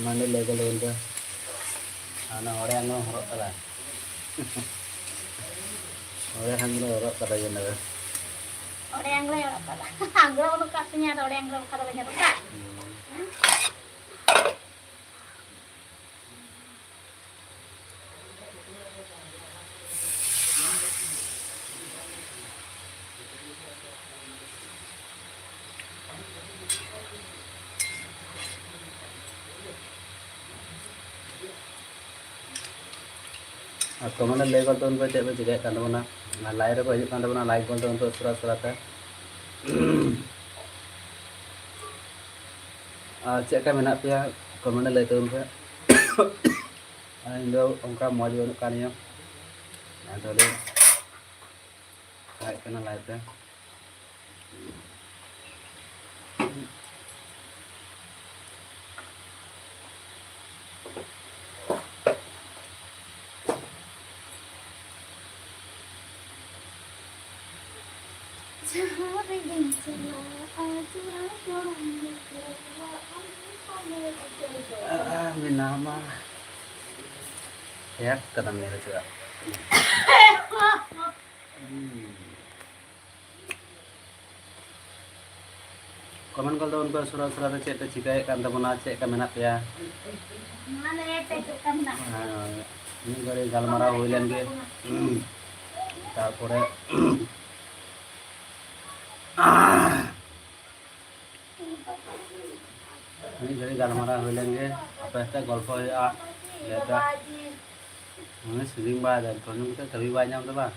ᱢᱟᱱᱮ ᱞᱟᱹᱭ ᱫᱚ ᱞᱟᱹᱭ ᱫᱚ, ᱦᱟᱱᱟ ᱚᱲᱮ ᱟᱝᱜᱽᱨᱚᱢ ᱦᱚᱨᱚᱜ ᱠᱟᱫᱟ᱾ ᱚᱲᱮ ᱟᱝᱜᱽᱨᱚᱢ ᱦᱚᱨᱚᱜ ᱠᱟᱫᱟ ᱡᱮᱱᱚ᱾ ᱚᱲᱮ ᱟᱝᱜᱽᱨᱚᱢ ᱦᱚᱨᱚᱜ ᱠᱟᱫᱟ᱾ ᱟᱝᱜᱽᱨᱚᱢ ᱵᱟᱹᱱᱩᱜ ᱠᱟᱜ ᱛᱤᱧᱟ, ᱟᱫᱚ ᱚᱲᱮ ᱟᱝᱜᱽᱨᱚᱢ ᱚᱠᱟ ᱨᱮ ᱵᱟᱹᱧ ᱦᱚᱨᱚᱜ ᱠᱟᱜ? ᱦᱩᱸ᱾ ᱟᱨ comment ᱨᱮ ᱞᱟᱹᱭ ᱜᱚᱫ ᱛᱟᱵᱚᱱ ᱯᱮ ᱪᱮᱫ ᱯᱮ ᱪᱤᱠᱟᱹᱭᱮᱫ ᱠᱟᱱ ᱛᱟᱵᱚᱱᱟ, ᱟᱨ live ᱨᱮᱠᱚ ᱦᱤᱡᱩᱜ ᱠᱟᱱ ᱛᱟᱵᱚᱱᱟ, like ᱜᱚᱫ ᱛᱟᱵᱚᱱ ᱯᱮ ᱩᱥᱟᱹᱨᱟ ᱩᱥᱟᱹᱨᱟ ᱛᱮ᱾ ᱟᱨ ᱪᱮᱫ ᱞᱮᱠᱟ ᱢᱮᱱᱟᱜ ᱯᱮᱭᱟ comment ᱨᱮ ᱞᱟᱹᱭ ᱛᱟᱵᱚᱱ ᱯᱮ᱾ ᱟᱨ ᱤᱧ ᱫᱚ ᱚᱱᱠᱟ ᱢᱚᱡᱽ ᱵᱟᱹᱱᱩᱜ ᱠᱟᱫᱤᱧᱟ, ᱟᱫᱚ ᱞᱤᱧ ᱦᱮᱡ ᱠᱟᱱᱟ live ᱨᱮ᱾ ᱡᱟᱦᱟᱸ ᱨᱮᱜᱮᱢ ᱪᱟᱞᱟᱜᱼᱟ, ᱡᱚᱲᱟᱣ ᱡᱚᱲᱟᱣ ᱢᱮ ᱠᱚᱲᱟ, ᱟᱢ ᱯᱟᱞᱮ ᱩᱛᱟᱹᱨ ᱫᱚ᱾ ᱟᱨ ᱢᱮᱱᱟᱢᱟ᱾ ᱦᱮᱠ ᱠᱟᱫᱟᱢ ᱧᱮᱞ ᱦᱚᱪᱚᱣᱟᱜ᱾ ᱦᱩᱸ᱾ comment ᱜᱚᱫ ᱛᱟᱵᱚᱱ ᱯᱮ ᱩᱥᱟᱹᱨᱟ ᱩᱥᱟᱹᱨᱟ ᱛᱮ, ᱪᱮᱫ ᱯᱮ ᱪᱤᱠᱟᱹᱭᱮᱫ ᱠᱟᱱ ᱛᱟᱵᱚᱱᱟ, ᱪᱮᱫ ᱞᱮᱠᱟ ᱢᱮᱱᱟᱜ ᱯᱮᱭᱟ? ᱢᱟ ᱞᱟᱹᱭ ᱯᱮ, ᱪᱮᱫ ᱞᱮᱠᱟ ᱢᱮᱱᱟᱜ ᱯᱮᱭᱟ? ᱦᱮᱸ, ᱢᱤᱫ ᱜᱷᱟᱹᱲᱤ ᱜᱟᱞᱢᱟᱨᱟᱣ ᱦᱩᱭ ᱞᱮᱱ ᱜᱮ᱾ ᱛᱟᱨᱯᱚᱨᱮ ᱢᱤᱫ ᱜᱷᱟᱹᱲᱤ ᱜᱟᱞᱢᱟᱨᱟᱣ ᱦᱩᱭ ᱞᱮᱱ ᱜᱮ, ᱟᱯᱮ ᱥᱟᱛᱮ ᱜᱚᱞᱯᱚ ᱦᱩᱭᱩᱜᱼᱟ᱾ ᱞᱮᱫᱟ᱾ ᱩᱱᱤ ᱥᱮᱨᱮᱧ ᱵᱟᱲᱟᱭᱮᱫᱟ, ᱛᱚ ᱧᱩ ᱠᱟᱛᱮ ᱠᱟᱹᱢᱤ ᱵᱟᱭ ᱧᱟᱢ ᱮᱫᱟ ᱵᱟᱝ?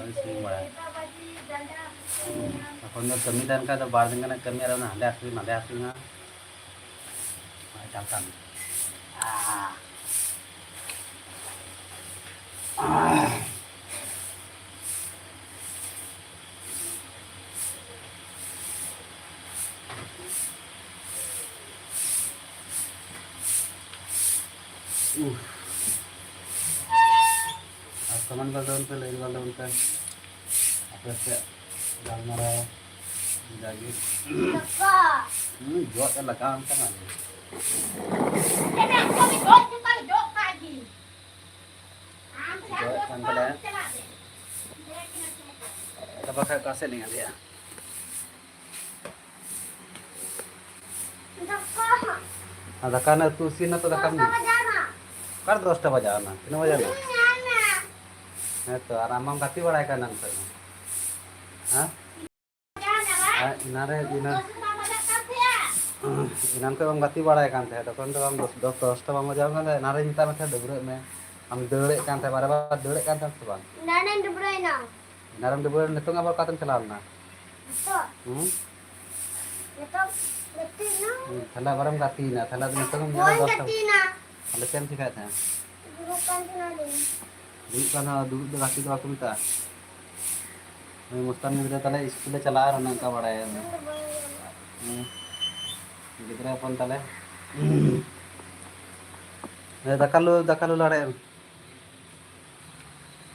ᱩᱱᱤ ᱥᱮᱨᱮᱧ ᱵᱟᱲᱟᱭᱟ᱾ ᱛᱚᱠᱷᱚᱱ ᱫᱚ ᱠᱟᱹᱢᱤ ᱛᱟᱦᱮᱱ ᱠᱷᱟᱡ ᱫᱚ ᱵᱟᱨ ᱫᱤᱱ ᱜᱟᱱᱮ ᱠᱟᱹᱢᱤᱭᱟ, ᱟᱨ ᱚᱱᱟ ᱦᱟᱸᱰᱮ ᱟᱹᱠᱷᱨᱤᱧ, ᱱᱟᱸᱰᱮ ᱟᱹᱠᱷᱨᱤᱧᱟ᱾ ᱵᱟᱭ ᱪᱟᱞᱟᱜ ᱠᱟᱱ᱾ ᱩᱦ᱾ ᱟᱨ comment ᱜᱚᱞ ᱛᱟᱵᱚᱱ ᱯᱮ, like ᱜᱚᱞ ᱛᱟᱵᱚᱱ ᱯᱮ᱾ ᱟᱯᱮ ᱥᱮᱫ ᱜᱟᱞᱢᱟᱨᱟᱣ ᱡᱟᱜᱮ᱾ ᱦᱩᱸ, ᱡᱚᱜ ᱮ ᱞᱟᱜᱟᱣ ᱮᱱ ᱛᱟᱢᱟ᱾ ᱡᱚᱜ ᱠᱟᱱ ᱛᱟᱞᱮ᱾ ᱟᱫᱚ ᱵᱟᱠᱷᱟᱡ ᱚᱠᱟ ᱥᱮᱫ ᱞᱤᱧ ᱟᱫᱮᱭᱟ? ᱟᱨ ᱫᱟᱠᱟ ᱨᱮᱱᱟᱜ ᱩᱛᱩ ᱤᱥᱤᱱ ᱱᱟ ᱛᱚ, ᱫᱟᱠᱟ ᱢᱤᱫ᱾ ᱚᱠᱟᱨᱮ ᱫᱚᱥᱴᱟ ᱵᱟᱡᱟᱣ ᱱᱟ? ᱛᱤᱱᱟᱹᱜ ᱵᱟᱡᱟᱣ ᱱᱟ? ᱦᱮᱸ ᱛᱚ, ᱟᱨ ᱟᱢ ᱢᱟᱢ ᱜᱟᱛᱮ ᱵᱟᱲᱟᱭ ᱠᱟᱱᱟ ᱱᱤᱛᱚᱜ ᱫᱚ᱾ ᱦᱮᱸ? ᱟᱨ ᱮᱱᱟᱱ ᱨᱮ, ᱮᱱᱟᱱ, ᱮᱱᱟᱱ ᱠᱷᱚᱱ ᱵᱟᱢ ᱜᱟᱛᱮ ᱵᱟᱲᱟᱭ ᱠᱟᱱ ᱛᱟᱦᱮᱸᱫ, ᱛᱚᱠᱷᱚᱱ ᱫᱚ ᱵᱟᱢ ᱫᱚᱥ, ᱫᱚᱥ, ᱫᱚᱥᱴᱟ ᱵᱟᱢ ᱵᱟᱡᱟᱣ ᱠᱟᱱ ᱛᱟᱦᱮᱸᱫ, ᱮᱱᱟᱱ ᱨᱮᱧ ᱢᱮᱛᱟᱜ ᱢᱮ ᱛᱟᱦᱮᱸᱫ ᱰᱟᱹᱵᱽᱨᱟᱹᱜ ᱢᱮ᱾ ᱟᱢ ᱫᱟᱹᱲᱮᱫ ᱠᱟᱱ ᱛᱟᱦᱮᱸᱫ, ᱵᱟᱨ ᱵᱟᱨ ᱫᱟᱹᱲᱮᱫ ᱠᱟᱱ ᱛᱟᱦᱮᱸᱫ ᱥᱮ ᱵᱟᱝ? ᱮᱱᱟᱱᱮᱢ ᱰᱟᱹᱵᱽᱨᱟᱹᱭᱮᱱᱟ᱾ ᱮᱱᱟᱱ ᱨᱮᱢ ᱰᱟᱹᱵᱽᱨᱟᱹ, ᱱᱤᱛᱚᱝ ᱟᱵᱟᱨ ᱚᱠᱟᱛᱮᱢ ᱪᱟᱞᱟᱣ ᱞᱮᱱᱟ? ᱱᱤᱛᱚᱜ? ᱦᱩᱸ? ᱱᱤᱛᱚᱜ ᱜᱟᱛᱮᱜ ᱮᱱᱟ᱾ ᱦᱩᱸ, ᱛᱟᱦᱞᱮ ᱟᱵᱟᱨᱮᱢ ᱜᱟᱛᱮᱭᱮᱱᱟ, ᱛᱟᱦᱞᱮ ᱟᱫᱚ ᱱᱤᱛᱚᱝ ᱮᱢ ᱧᱮᱞᱟ ᱵᱟᱹᱧ ᱫᱚᱥᱴᱟ᱾ ᱜᱟᱛᱮᱭᱮᱱᱟ᱾ ᱛᱟᱦᱞᱮ ᱪᱮᱫ ᱮᱢ ᱪᱮᱠᱟᱭᱮᱫ ᱛᱟᱦᱮᱸᱫ? ᱫᱩᱲᱩᱵ ᱠᱟᱱ ᱛᱟᱦᱮᱱᱟᱞᱤᱧ᱾ ᱫᱩᱲᱩᱵ ᱠᱟᱱ ᱛᱟᱦᱮᱱᱟ, ᱫᱩᱲᱩᱵ ᱫᱚ ᱜᱟᱛᱮ ᱫᱚ ᱵᱟᱠᱚ ᱢᱮᱛᱟᱜᱼᱟ᱾ ᱩᱱᱤ ᱢᱚᱥᱛᱟᱱ ᱜᱤᱫᱽᱨᱟᱹ ᱛᱟᱦᱞᱮ ᱤᱥᱠᱩᱞᱮ ᱪᱟᱞᱟᱜᱼᱟ ᱟᱨ ᱚᱱᱮ ᱚᱱᱠᱟ ᱵᱟᱲᱟᱭᱟ ᱩᱱᱤ᱾ ᱚᱱᱟ ᱫᱚ ᱵᱟᱭ ᱜᱟᱱᱚᱜᱼᱟ᱾ ᱦᱩᱸ᱾ ᱜᱤᱫᱽᱨᱟᱹ ᱦᱚᱯᱚᱱ ᱛᱟᱞᱮ᱾ ᱦᱮᱸ, ᱫᱟᱠᱟ ᱞᱩ, ᱫᱟᱠᱟ ᱞᱩ ᱞᱟᱲᱮ ᱮᱢ᱾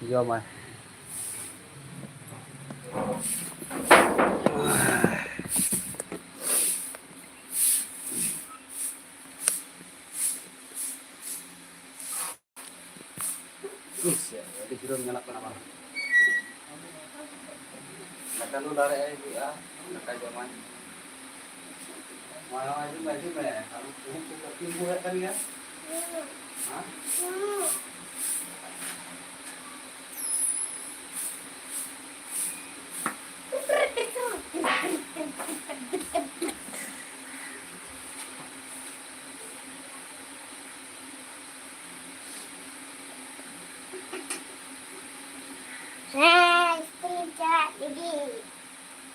ᱡᱚᱢᱟᱭ᱾ ᱤᱥ, ᱟᱹᱰᱤ ᱡᱳᱨᱮᱢ ᱧᱮᱞᱚᱜ ᱠᱟᱱᱟ ᱵᱟᱝ? ᱫᱟᱠᱟ ᱞᱩ ᱫᱟᱲᱮᱭᱟᱜ ᱦᱩᱭᱩᱜᱼᱟ, ᱫᱟᱠᱟ ᱡᱚᱢᱟᱭ᱾ ᱱᱚᱜᱼᱚᱭ, ᱱᱚᱜᱼᱚᱭ, ᱦᱤᱡᱩᱜ ᱢᱮ, ᱦᱤᱡᱩᱜ ᱢᱮ᱾ ᱟᱢ ᱩᱢᱩᱜ ᱠᱚ ᱠᱟᱹᱴᱤᱡ ᱩᱢᱩᱜ ᱦᱩᱭᱩᱜ ᱠᱟᱱ ᱜᱮᱭᱟ? ᱦᱮᱸ? ᱦᱮᱸ, ᱤᱥᱠᱩᱞ ᱪᱟᱞᱟᱜ ᱞᱟᱹᱜᱤᱫ᱾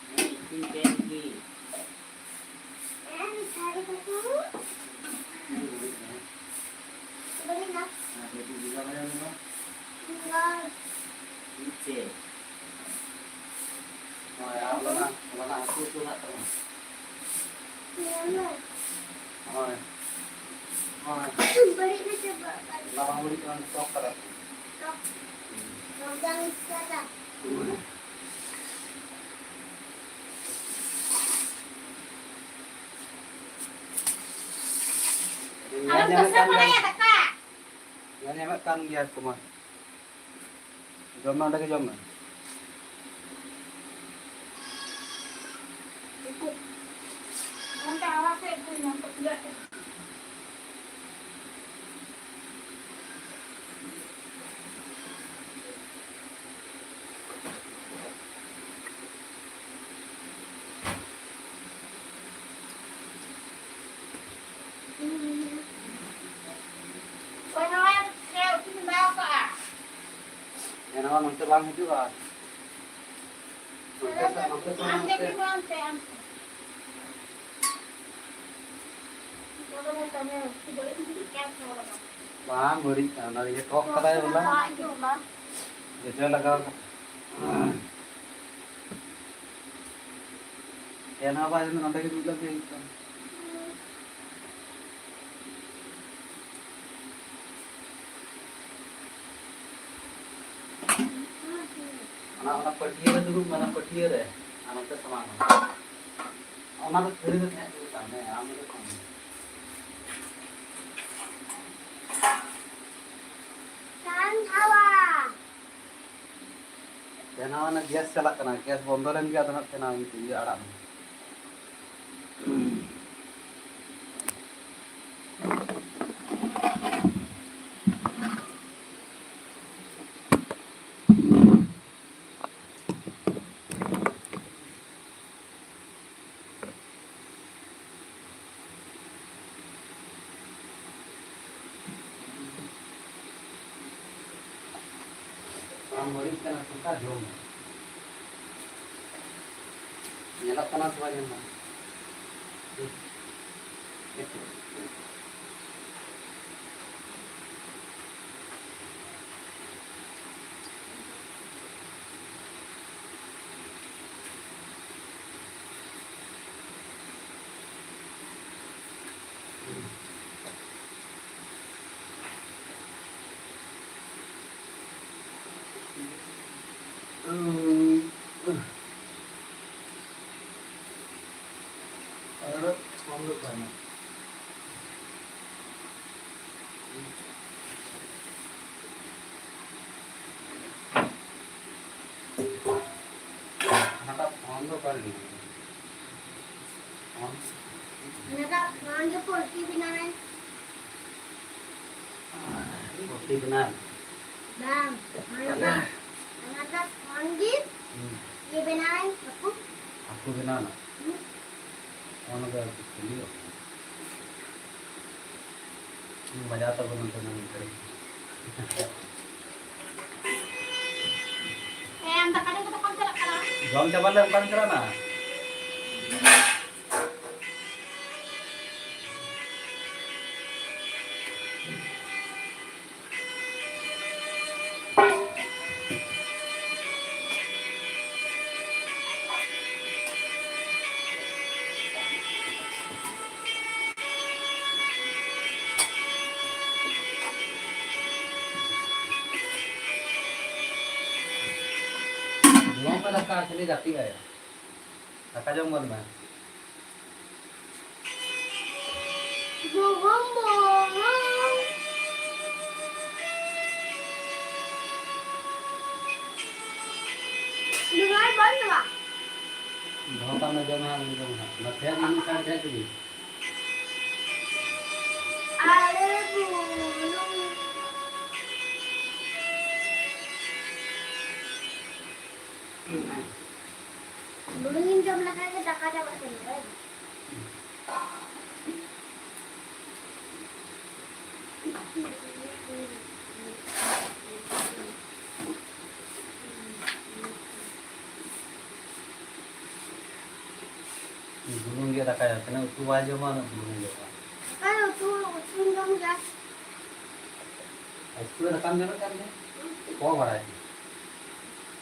ᱦᱮᱸ, ᱤᱥᱠᱩᱞ ᱪᱟᱞᱟᱜ ᱞᱟᱹᱜᱤᱫ᱾ ᱦᱮᱸ, ᱥᱟᱹᱨᱤ ᱠᱟᱛᱷᱟ᱾ ᱦᱮᱸ, ᱵᱟᱹᱲᱤᱡ ᱱᱟ᱾ ᱦᱮᱸ, ᱵᱟᱹᱲᱤᱡ ᱱᱟ᱾ ᱦᱮᱸ, ᱵᱟᱹᱲᱤᱡ ᱱᱟ᱾ ᱪᱮᱫ? ᱦᱳᱭ, ᱟᱨ ᱚᱱᱟ, ᱚᱱᱟ ᱦᱟᱹᱠᱩ ᱩᱛᱩ ᱦᱮᱱᱟᱜ ᱛᱟᱢᱟ? ᱦᱳᱭ᱾ ᱦᱳᱭ᱾ ᱵᱟᱹᱲᱤᱡ ᱫᱚ ᱪᱟᱵᱟᱜ ᱠᱟᱱᱟ᱾ ᱚᱱᱟ ᱵᱟᱝ ᱵᱟᱹᱲᱤᱡ ᱠᱟᱱᱟ, ᱴᱚᱠ ᱠᱟᱫᱟ ᱠᱚ᱾ ᱴᱚᱠ᱾ ᱦᱩᱸ᱾ ᱴᱚᱠ ᱵᱟᱝ ᱤᱧ ᱠᱩᱥᱤᱭᱟᱜᱼᱟ᱾ ᱦᱩᱸ᱾ ᱧᱮᱞ ᱧᱟᱢᱮᱫ ᱠᱟᱱ ᱜᱮᱭᱟ᱾ ᱧᱮᱞ ᱧᱟᱢᱮᱫ ᱠᱟᱱ ᱜᱮᱭᱟ ᱠᱚ ᱢᱟ᱾ ᱡᱚᱢ ᱢᱮ, ᱚᱸᱰᱮ ᱜᱮ ᱡᱚᱢ ᱢᱮ᱾ ᱮᱱᱦᱚᱸ ᱱᱚᱱᱛᱮ ᱵᱟᱢ ᱦᱤᱡᱩᱜᱼᱟ᱾ ᱱᱚᱱᱛᱮ ᱥᱮᱫ, ᱱᱚᱱᱛᱮ ᱥᱮᱫ, ᱱᱚᱱᱛᱮ᱾ ᱵᱟᱝ ᱵᱟᱹᱲᱤᱡ ᱠᱟᱱᱟ, ᱚᱱᱟ ᱤᱭᱟᱹ ᱴᱚᱠ ᱠᱟᱫᱟᱭ ᱵᱚᱞᱮ᱾ ᱡᱚᱡᱚ ᱞᱟᱜᱟᱣ ᱠᱟᱛᱮ᱾ ᱮᱱ ᱦᱚᱸ ᱵᱟᱭ ᱱᱚᱰᱮ ᱜᱮ ᱫᱩᱲᱩᱵ ᱞᱮᱱ ᱠᱷᱟᱱ ᱦᱩᱭᱩᱜ ᱠᱟᱱᱟ᱾ ᱚᱱᱟ, ᱚᱱᱟ ᱯᱟᱹᱴᱭᱟᱹ ᱨᱮ ᱫᱩᱲᱩᱵ ᱢᱮ, ᱚᱱᱟ ᱯᱟᱹᱴᱭᱟᱹ ᱨᱮ᱾ ᱟᱨ ᱱᱚᱛᱮ ᱥᱟᱢᱟᱝ ᱢᱮ᱾ ᱚᱱᱟ ᱫᱚ ᱛᱷᱟᱹᱨᱤ ᱨᱮ ᱛᱟᱦᱮᱸ ᱦᱚᱪᱚ ᱠᱟᱜ ᱢᱮ, ᱟᱢ ᱫᱚ ᱠᱷᱚᱱ᱾ ᱯᱷᱮᱱ ᱦᱟᱣᱟ᱾ ᱯᱷᱮᱱ ᱦᱟᱣᱟ ᱨᱮᱱᱟᱜ ᱜᱮᱥ ᱪᱟᱞᱟᱜ ᱠᱟᱱᱟ, ᱜᱮᱥ ᱵᱚᱱᱫᱚ ᱞᱮᱱ ᱜᱮ ᱟᱫᱚ ᱦᱟᱸᱜ ᱯᱷᱮᱱ ᱦᱟᱣᱟ ᱤᱭᱟᱹ ᱟᱲᱟᱜ ᱢᱮ᱾ ᱵᱟᱝ ᱵᱟᱹᱲᱤᱡ ᱠᱟᱱᱟ, ᱚᱱᱠᱟ ᱡᱚᱢ ᱢᱮ᱾ ᱧᱮᱞᱚᱜ ᱠᱟᱱᱟ ᱥᱮ ᱵᱟᱝ ᱧᱮᱞᱚᱜ ᱠᱟᱱᱟ? ᱟᱨ ᱯᱷᱳᱱ ᱫᱚ ᱚᱠᱟᱨᱮ? ᱦᱟᱱᱟᱴᱟᱜ ᱯᱷᱳᱱ ᱫᱚ ᱚᱠᱟᱨᱮ ᱢᱮᱱᱟᱜᱼᱟ? ᱯᱷᱳᱱ? ᱦᱟᱱᱟᱴᱟᱜ ᱯᱷᱳᱱ ᱫᱚ ᱯᱩᱨᱴᱤ ᱵᱮᱱᱟᱣᱮᱱ᱾ ᱯᱩᱨᱴᱤ ᱵᱮᱱᱟᱣ? ᱵᱟᱝ, ᱦᱟᱱᱟᱴᱟᱜ, ᱦᱟᱱᱟᱴᱟᱜ ᱯᱷᱳᱱ ᱜᱮ ᱦᱩᱸ᱾ ᱤᱭᱟᱹ ᱵᱮᱱᱟᱣᱮᱱ, ᱦᱟᱹᱠᱩ᱾ ᱦᱟᱹᱠᱩ ᱵᱮᱱᱟᱣ ᱮᱱᱟ? ᱦᱩᱸ᱾ ᱚᱱᱟ ᱫᱚ ᱠᱩᱞᱤ ᱜᱚᱫ ᱢᱮ᱾ ᱵᱟᱡᱟᱣ ᱛᱟᱵᱚᱱ ᱱᱚᱛᱮ ᱢᱟ ᱢᱤᱫ ᱜᱷᱟᱹᱲᱤᱡ᱾ ᱦᱮᱸ, ᱟᱢ ᱫᱟᱠᱟ ᱡᱚᱢ ᱠᱟᱛᱮ ᱚᱠᱟᱢ ᱪᱟᱞᱟᱜ ᱠᱟᱱᱟ? ᱡᱚᱢ ᱪᱟᱵᱟ ᱞᱮ ᱚᱠᱟᱢ ᱪᱟᱞᱟᱜᱼᱟ? ᱡᱚᱢ ᱢᱮ ᱫᱟᱠᱟ, ᱠᱷᱟᱹᱞᱤ ᱡᱟᱹᱯᱤᱫ ᱟᱭᱟ᱾ ᱫᱟᱠᱟ ᱡᱚᱢ ᱜᱚᱫ ᱢᱮ᱾ ᱜᱚᱜᱚ ᱢᱟᱢᱟ᱾ ᱱᱚᱣᱟ ᱵᱟᱝ ᱱᱚᱣᱟ᱾ ᱫᱚᱦᱚ ᱠᱟᱜ ᱢᱮ, ᱡᱚᱢ ᱦᱟᱸᱜ, ᱡᱚᱢ ᱦᱟᱸᱜ᱾ ᱚᱱᱟ ᱯᱷᱮᱰ ᱢᱤᱫ ᱥᱟᱭ ᱯᱷᱮᱰ ᱛᱮᱜᱮ᱾ ᱟᱨ ᱵᱩᱞᱩᱝ᱾ ᱵᱩᱞᱩᱝ ᱤᱧ ᱡᱚᱢ ᱞᱮᱠᱷᱟᱱ ᱜᱮ ᱫᱟᱠᱟ ᱪᱟᱵᱟᱜ ᱛᱤᱧᱟ, ᱵᱟᱲᱟᱭ ᱜᱮ᱾ ᱫᱟᱠᱟᱭᱟ, ᱛᱤᱱᱟᱹᱜ ᱩᱛᱩ ᱵᱟᱭ ᱡᱚᱢᱟ, ᱩᱱᱟᱹᱜ ᱵᱩᱞᱩᱝ ᱮ ᱡᱚᱢᱟ᱾ ᱟᱨ ᱩᱛᱩ, ᱩᱛᱩᱧ ᱡᱚᱢ ᱜᱮᱭᱟ᱾ ᱤᱥᱠᱩᱞ ᱨᱮ ᱫᱟᱠᱟᱢ ᱡᱚᱢᱮᱫ ᱠᱟᱱ ᱜᱮᱭᱟ? ᱠᱚ ᱵᱟᱲᱟᱭ᱾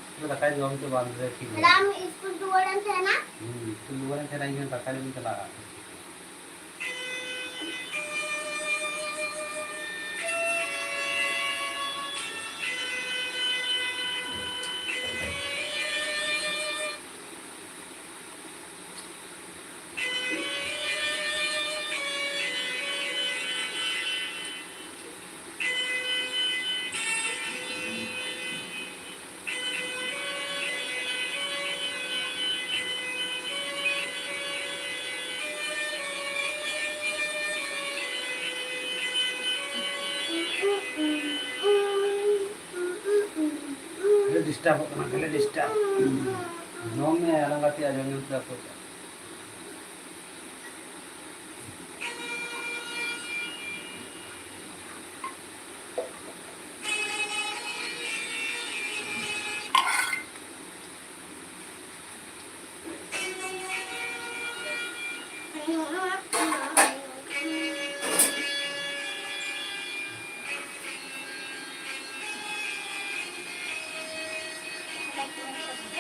ᱤᱥᱠᱩᱞ ᱨᱮ ᱫᱟᱠᱟᱭ ᱡᱚᱢ ᱪᱚ ᱵᱟᱝ ᱨᱮ ᱴᱷᱤᱠ ᱦᱚᱞᱟ ᱜᱮᱭᱟ᱾ ᱟᱢ ᱤᱥᱠᱩᱞ ᱨᱩᱣᱟᱹᱲᱮᱢ ᱛᱟᱦᱮᱱᱟ? ᱦᱩᱸ, ᱤᱥᱠᱩᱞ ᱨᱩᱣᱟᱹᱲᱮᱢ ᱛᱟᱦᱮᱱᱟ, ᱤᱧ ᱦᱚᱸ ᱫᱟᱠᱟ ᱡᱚᱢᱤᱧ ᱪᱟᱞᱟᱜᱼᱟ᱾ ᱟᱹᱰᱤ ᱰᱤᱥᱴᱟᱵᱚᱜ ᱠᱟᱱᱟ, ᱠᱷᱟᱹᱞᱤ ᱰᱤᱥᱴᱟᱵ᱾ ᱡᱚᱢ ᱢᱮ, ᱟᱞᱚᱢ ᱜᱟᱛᱮᱜᱼᱟ, ᱡᱚᱢ ᱧᱩ ᱛᱮ ᱚᱠᱚᱭ ᱪᱟᱜ᱾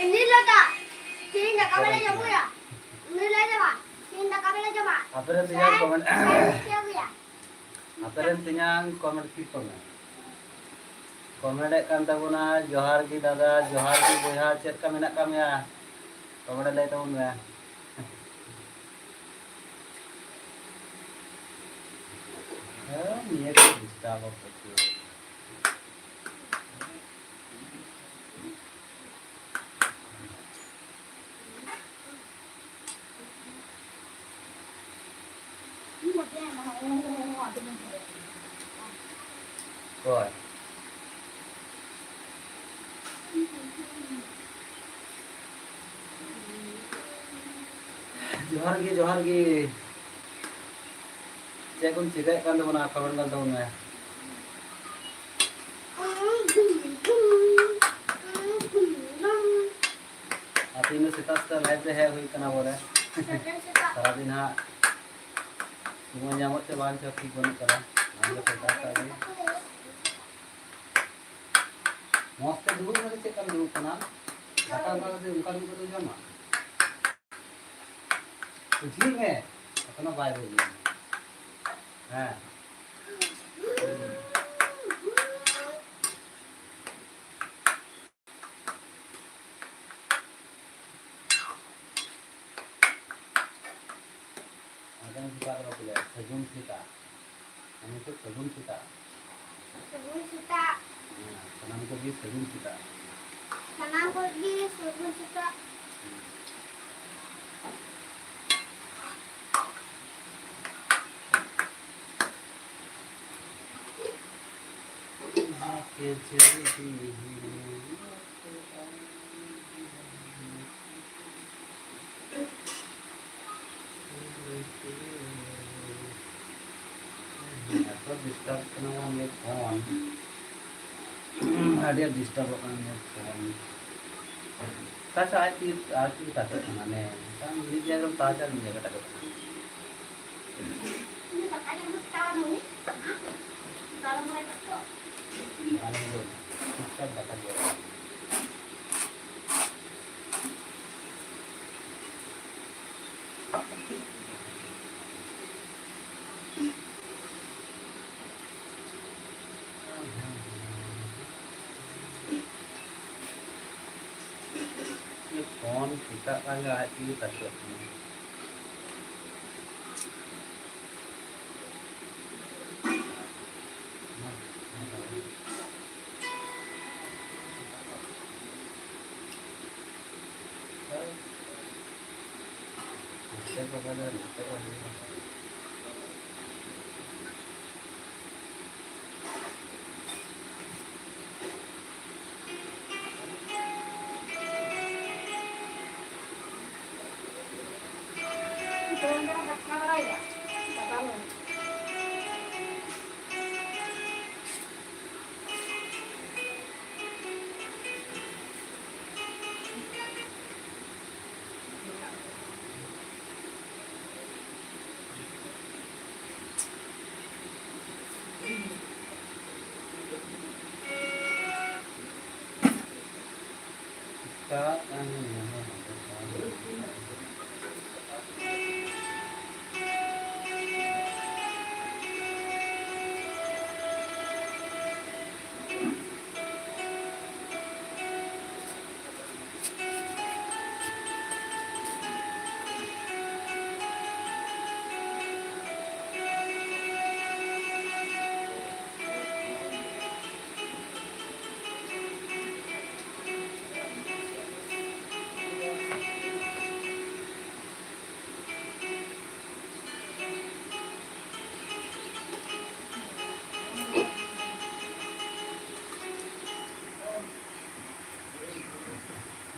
ᱤᱧ ᱞᱟᱹᱭ ᱫᱟ, ᱛᱮᱦᱮᱧ ᱫᱟᱠᱟ ᱵᱟᱞᱮ ᱡᱚᱢ ᱜᱮᱭᱟ᱾ ᱤᱧ ᱞᱟᱹᱭ ᱫᱟ ᱵᱟᱝ, ᱛᱮᱦᱮᱧ ᱫᱟᱠᱟ ᱵᱟᱞᱮ ᱡᱚᱢᱟ᱾ ᱟᱯᱮ ᱨᱮᱱ ᱛᱮᱧᱟᱝ ᱠᱚ ᱢᱮᱱ-, ᱥᱟᱭ ᱥᱟᱭ ᱜᱮᱭᱟ᱾ ᱟᱯᱮ ᱨᱮᱱ ᱛᱮᱧᱟᱝ ᱠᱚᱢᱮᱱᱴ ᱴᱷᱤᱠ ᱠᱚ ᱢᱮ᱾ ᱠᱚᱢᱮᱱᱴ ᱮᱫ ᱠᱟᱱ ᱛᱟᱵᱚᱱᱟ, "ᱡᱚᱦᱟᱨ ᱜᱮ ᱫᱟᱫᱟ, ᱡᱚᱦᱟᱨ ᱜᱮ ᱵᱚᱭᱦᱟ, ᱪᱮᱫ ᱞᱮᱠᱟ ᱢᱮᱱᱟᱜ ᱟᱠᱟᱫ ᱢᱮᱭᱟ?" ᱠᱚᱢᱮᱱᱴ ᱞᱟᱹᱭ ᱛᱟᱵᱚᱱ ᱢᱮ᱾ ᱦᱮᱸ, ᱱᱤᱭᱟᱹ ᱠᱚ ᱰᱤᱥᱴᱟᱵ ᱟᱠᱚ᱾ ᱦᱳᱭ᱾ ᱡᱚᱦᱟᱨ ᱜᱮ, ᱡᱚᱦᱟᱨ ᱜᱮ᱾ ᱪᱮᱫ ᱠᱚᱢ ᱪᱤᱠᱟᱹᱭᱮᱫ ᱠᱟᱱ ᱛᱟᱵᱚᱱᱟ? ᱠᱚᱢᱮᱱᱴ ᱠᱟᱱ ᱛᱟᱵᱚᱱ ᱢᱮ᱾ ᱟᱨ ᱛᱮᱦᱮᱧ ᱫᱚ ᱥᱮᱛᱟᱜ ᱥᱮᱛᱟᱜ ᱞᱟᱭᱤᱵᱷ ᱨᱮ ᱦᱮᱡ ᱦᱩᱭ ᱠᱟᱱᱟ ᱵᱚᱞᱮ᱾ ᱥᱮᱛᱟᱜ ᱥᱮᱛᱟᱜ ᱥᱟᱨᱟᱫᱤᱱ ᱦᱟᱸᱜ ᱥᱚᱢᱚᱭ ᱧᱟᱢᱚᱜ ᱪᱚ ᱵᱟᱝ ᱪᱚ ᱴᱷᱤᱠ ᱵᱟᱹᱱᱩᱜ ᱠᱟᱫᱟ᱾ ᱚᱱᱟ ᱜᱮ ᱥᱮᱛᱟᱜ ᱥᱮᱛᱟᱜ ᱜᱮ᱾ ᱢᱚᱡᱽ ᱛᱮ ᱫᱩᱲᱩᱵ ᱢᱮ, ᱪᱮᱫ ᱞᱮᱠᱟᱢ ᱫᱩᱲᱩᱵ ᱠᱟᱱᱟ? ᱫᱟᱠᱟ ᱚᱱᱠᱟ ᱠᱟᱛᱮ ᱚᱱᱠᱟ ᱫᱩᱲᱩᱵ ᱠᱟᱛᱮ ᱡᱚᱢᱟ? ᱵᱩᱡᱷᱟᱹᱣ ᱢᱮ, ᱮᱠᱷᱚᱱᱳ ᱵᱟᱭ ᱵᱩᱡᱷᱟᱹᱣ᱾ ᱦᱮᱸ᱾ ᱟᱫᱚ ᱥᱮᱛᱟᱜ ᱨᱮ ᱵᱟᱠᱚ ᱞᱟᱹᱭᱟ, ᱥᱟᱹᱜᱩᱱ ᱥᱮᱛᱟᱜ᱾ ᱟᱨ ᱱᱤᱛᱚᱜ ᱥᱟᱹᱜᱩᱱ ᱥᱮᱛᱟᱜ᱾ ᱥᱟᱹᱜᱩᱱ ᱥᱮᱛᱟᱜ᱾ ᱦᱮᱸ, ᱥᱟᱱᱟᱢ ᱠᱚᱜᱮ ᱥᱟᱹᱜᱩᱱ ᱥᱮᱛᱟᱜ᱾ ᱥᱟᱱᱟᱢ ᱠᱚᱜᱮ ᱥᱟᱹᱜᱩᱱ ᱥᱮᱛᱟᱜ᱾ ᱮᱛᱚ ᱰᱤᱥᱴᱟᱵ ᱠᱟᱱᱟ ᱱᱤᱭᱟᱹ ᱯᱷᱳᱱ, ᱟᱹᱰᱤ ᱟᱸᱴ ᱰᱤᱥᱴᱟᱵᱚᱜ ᱠᱟᱱᱟ ᱱᱤᱭᱟᱹ ᱯᱷᱳᱱ᱾ ᱟᱪᱪᱷᱟ, ᱟᱡ ᱛᱮᱜᱮ, ᱟᱡ ᱛᱮᱜᱮ ᱴᱟᱪᱚᱜ ᱠᱟᱱᱟ, ᱢᱟᱱᱮ ᱢᱤᱫ ᱡᱟᱭᱜᱟ ᱨᱮᱢ ᱴᱟᱪᱟ, ᱢᱤᱫ ᱡᱟᱭᱜᱟ ᱴᱟᱪᱚᱜ ᱠᱟᱱᱟ᱾ ᱟᱞᱮ ᱫᱚ ᱪᱩᱯᱪᱟᱯ ᱫᱟᱠᱟ ᱡᱚᱢ᱾ ᱯᱷᱳᱱ ᱥᱮᱛᱟᱜ ᱠᱷᱟᱱ ᱜᱮ ᱟᱡ ᱛᱮᱜᱮ ᱴᱟᱪᱚᱜ ᱠᱟᱱᱟ᱾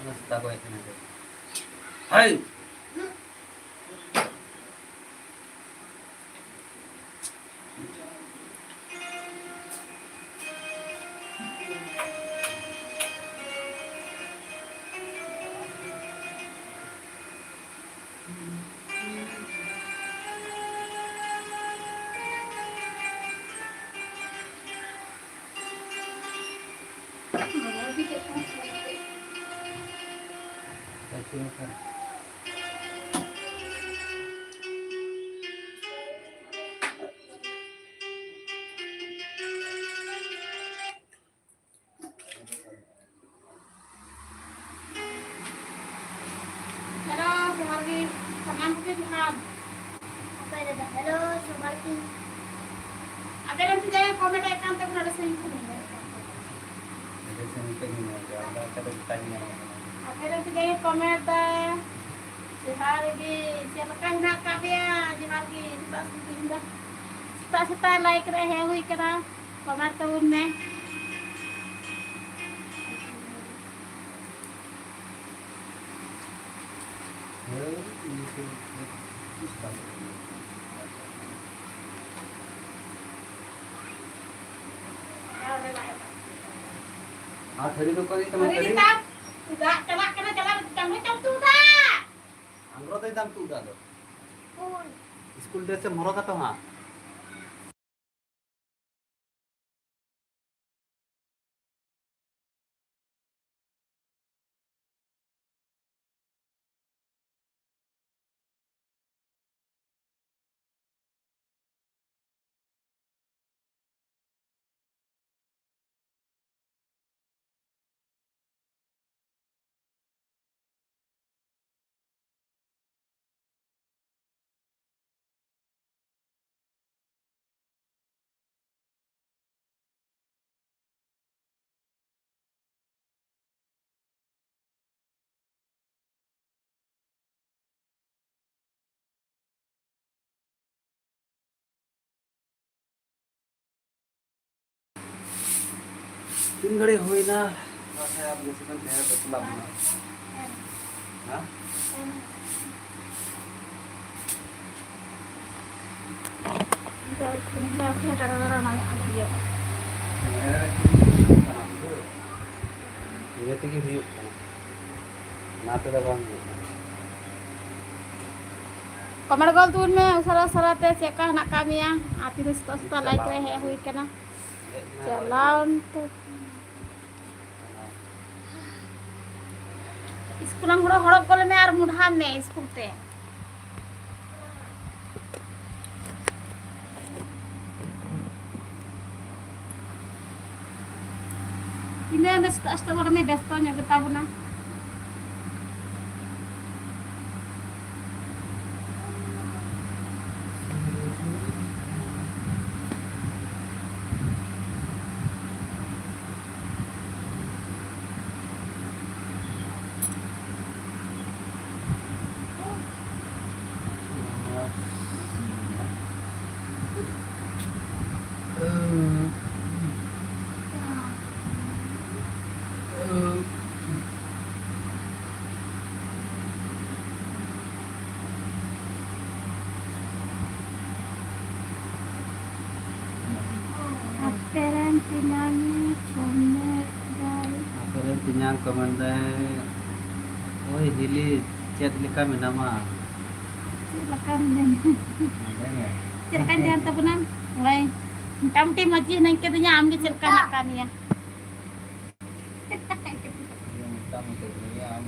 ᱚᱱᱟ ᱥᱮᱛᱟ ᱠᱚ ᱦᱮᱡ ᱠᱟᱱᱟ ᱠᱚ᱾ ᱦᱟᱭ! ᱦᱮᱞᱳ, ᱡᱚᱦᱟᱨ ᱜᱮ᱾ ᱥᱟᱱᱟᱢ ᱠᱚᱜᱮ ᱡᱚᱦᱟᱨ᱾ ᱚᱠᱚᱭ ᱫᱟᱫᱟ? ᱦᱮᱞᱳ, ᱡᱚᱦᱟᱨ ᱜᱮ᱾ ᱟᱵᱮᱱ ᱨᱮᱱ ᱛᱤᱱᱟᱹᱜ ᱠᱚᱢᱮᱱᱴ ᱮᱫ ᱠᱟᱱ ᱛᱟᱵᱚᱱᱟ, ᱟᱹᱰᱤ ᱥᱟᱺᱜᱤᱧ ᱠᱷᱚᱱ ᱧᱮᱞ ᱠᱟᱱᱟ᱾ ᱟᱹᱰᱤ ᱥᱟᱺᱜᱤᱧ ᱠᱷᱚᱱ ᱧᱮᱞ ᱠᱟᱱᱟ, ᱟᱫᱚ ᱚᱱᱠᱟ ᱫᱚ ᱜᱚᱴᱟ ᱜᱮ ᱧᱮᱞᱚᱜ ᱠᱟᱱᱟ᱾ ᱟᱵᱮᱱ ᱨᱮᱱ ᱛᱤᱱᱟᱹᱜ ᱠᱚᱢᱮᱱᱴ ᱮᱫᱟ, ᱡᱚᱦᱟᱨ ᱜᱮ᱾ ᱪᱮᱫ ᱞᱮᱠᱟ ᱦᱮᱱᱟᱜ ᱟᱠᱟᱫ ᱯᱮᱭᱟ? ᱡᱚᱦᱟᱨ ᱜᱮ᱾ ᱥᱮᱛᱟᱜ ᱥᱮᱛᱟᱜ ᱛᱮᱦᱮᱧ ᱫᱚ, ᱥᱮᱛᱟᱜ ᱥᱮᱛᱟᱜ ᱞᱟᱭᱤᱠ ᱨᱮ ᱦᱮᱡ ᱦᱩᱭ ᱠᱟᱱᱟ, ᱠᱚᱢᱮᱱᱴ ᱛᱟᱵᱚᱱ ᱢᱮ᱾ ᱟᱨ ᱛᱷᱟᱹᱨᱤ ᱫᱚ ᱚᱠᱚᱭ ᱛᱟᱢᱟ? ᱛᱷᱟᱹᱨᱤ ᱛᱷᱟᱹᱨᱤ? ᱛᱟᱢ᱾ ᱛᱩᱫᱟᱜ ᱪᱟᱞᱟᱜ ᱠᱟᱱᱟ, ᱪᱟᱞᱟᱜ ᱠᱟᱱᱟ, ᱪᱟᱞᱟᱜ ᱠᱟᱱᱟ, ᱛᱩᱫᱟᱜ᱾ ᱟᱝᱨᱚ ᱫᱚᱭ ᱫᱟᱢ ᱛᱩᱫᱟᱜ ᱫᱚ᱾ ᱦᱳᱭ᱾ ᱥᱠᱩᱞ ᱰᱨᱮᱥ ᱮᱢ ᱦᱚᱨᱚᱜᱟ ᱛᱚ ᱦᱟᱸᱜ? ᱛᱤᱱ ᱜᱷᱟᱹᱲᱤᱡ ᱦᱩᱭᱱᱟ? ᱵᱟᱥᱮ ᱟᱨ ᱵᱮᱥᱤ ᱜᱟᱱ ᱛᱟᱦᱮᱸ ᱠᱟᱛᱮ ᱪᱟᱞᱟᱜ ᱢᱮ᱾ ᱦᱮᱸ? ᱤᱭᱟᱹ ᱛᱮᱜᱮ ᱦᱩᱭᱩᱜ ᱠᱟᱱᱟ, ᱚᱱᱟ ᱛᱮᱫᱚ ᱵᱟᱝ ᱦᱩᱭᱩᱜ ᱠᱟᱱᱟ᱾ ᱠᱚᱢᱮᱱᱴ ᱜᱚᱞ ᱛᱩᱞ ᱢᱮ ᱩᱥᱟᱹᱨᱟ ᱩᱥᱟᱹᱨᱟ ᱛᱮ, ᱪᱮᱫ ᱞᱮᱠᱟ ᱦᱮᱱᱟᱜ ᱟᱠᱟᱫ ᱢᱮᱭᱟ? ᱟᱨ ᱛᱤᱱᱟᱹᱜ ᱥᱚᱥᱛᱟ ᱞᱟᱭᱤᱠ ᱨᱮ ᱦᱮᱡ ᱦᱩᱭ ᱠᱟᱱᱟ᱾ ᱪᱟᱞᱟᱣ ᱮᱱ ᱛᱮ᱾ ᱤᱥᱠᱩᱞ ᱟᱢ ᱦᱚᱲ ᱦᱚᱲᱚᱜ ᱜᱚᱞ ᱢᱮ ᱟᱨ ᱢᱩᱰᱷᱟᱱ ᱢᱮ ᱤᱥᱠᱩᱞ ᱛᱮ᱾ ᱤᱱᱟᱹ ᱢᱮ ᱥᱮᱛᱟᱜ ᱥᱮᱛᱟᱜ ᱦᱚᱲ ᱢᱮ ᱵᱮᱥᱛᱚ ᱧᱚᱜ ᱜᱮᱛᱟ ᱵᱚᱱᱟ᱾ ᱟᱯᱮ ᱨᱮᱱ ᱛᱮᱧᱟᱝ ᱠᱚᱢᱮᱱᱴ ᱫᱟᱭ᱾ ᱟᱯᱮ ᱨᱮᱱ ᱛᱮᱧᱟᱝ ᱠᱚᱢᱮᱱᱴ ᱫᱟᱭ, "ᱳᱭ ᱦᱤᱞᱤ, ᱪᱮᱫ ᱞᱮᱠᱟ ᱢᱮᱱᱟᱢᱟ?" ᱪᱮᱫ ᱞᱮᱠᱟ ᱢᱮᱱᱟᱧᱟ? ᱱᱚᱰᱮ ᱜᱮ᱾ ᱪᱮᱫ ᱞᱮᱠᱟᱧ ᱛᱟᱦᱮᱱ ᱛᱟᱵᱚᱱᱟ? ᱦᱳᱭ, ᱢᱚᱴᱟᱢᱩᱴᱤ ᱢᱚᱡᱽ ᱜᱮ ᱦᱮᱱᱟᱹᱧ ᱠᱟᱹᱫᱤᱧᱟ᱾ ᱟᱢ ᱜᱮ ᱪᱮᱫ ᱞᱮᱠᱟ ᱦᱮᱱᱟᱜ ᱟᱠᱟᱫ ᱢᱮᱭᱟ?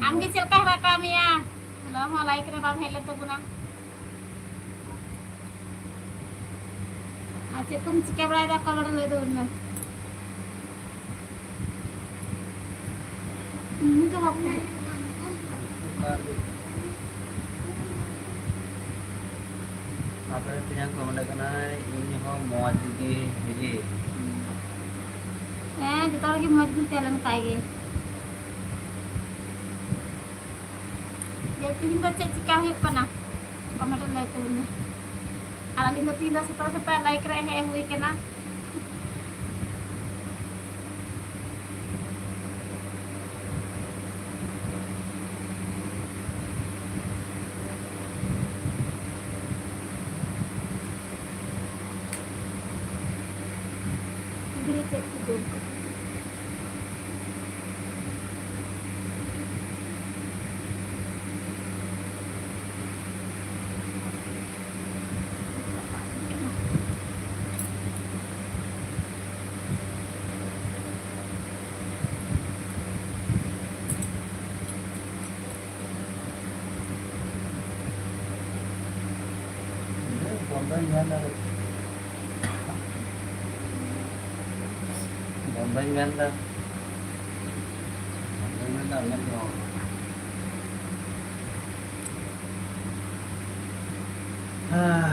ᱟᱢ ᱜᱮ ᱪᱮᱫ ᱞᱮᱠᱟ ᱦᱮᱱᱟᱜ ᱟᱠᱟᱫ ᱢᱮᱭᱟ? ᱚᱱᱟ ᱦᱚᱸ ᱞᱟᱭᱤᱠ ᱨᱮ ᱵᱟᱢ ᱦᱮᱡ ᱞᱮᱱ ᱛᱟᱵᱚᱱᱟ᱾ ᱟᱨ ᱪᱮᱫ ᱠᱚᱢ ᱪᱤᱠᱟᱹ ᱵᱟᱲᱟᱭᱮᱫᱟ, ᱚᱠᱟ ᱵᱟᱲᱟ ᱞᱟᱹᱭ ᱛᱟᱵᱚᱱ ᱢᱮ᱾ ᱤᱧ ᱫᱚ ᱵᱟᱯᱮ ᱟᱯᱮ ᱛᱮᱧᱟᱝ ᱠᱚ ᱚᱸᱰᱮ ᱠᱟᱱᱟᱭ, ᱤᱧ ᱦᱚᱸ ᱢᱚᱡᱽ ᱜᱮ ᱦᱤᱞᱤ᱾ ᱦᱮᱸ, ᱡᱚᱛᱚ ᱦᱚᱲ ᱜᱮ ᱢᱚᱡᱽ ᱵᱚᱱ ᱛᱟᱦᱮᱸ ᱞᱮᱱ ᱠᱷᱟᱡ ᱜᱮ᱾ ᱡᱮ ᱛᱤᱦᱤᱧ ᱫᱚ ᱪᱮᱫ ᱪᱤᱠᱟ ᱦᱩᱭᱩᱜ ᱠᱟᱱᱟ, ᱠᱚᱢᱮᱱᱴ ᱨᱮ ᱞᱟᱹᱭ ᱛᱟᱵᱚᱱ ᱢᱮ᱾ ᱟᱨ ᱟᱹᱞᱤᱧ ᱫᱚ ᱛᱤᱦᱤᱧ ᱫᱚ ᱥᱮᱛᱟᱜ ᱥᱮᱛᱟᱜ ᱞᱟᱭᱤᱠ ᱨᱮ ᱦᱮᱡ ᱦᱩᱭ ᱠᱟᱱᱟ᱾ ᱵᱟᱹᱧ ᱢᱮᱱ ᱫᱟᱲᱮᱭᱟᱜ᱾ ᱵᱚᱱᱫᱚᱧ ᱢᱮᱱ ᱫᱟ᱾ ᱵᱚᱱᱫᱚᱧ ᱢᱮᱱ ᱫᱟ, ᱩᱱᱟᱹᱜ ᱫᱚ ᱵᱟᱝ᱾ ᱦᱮᱸ,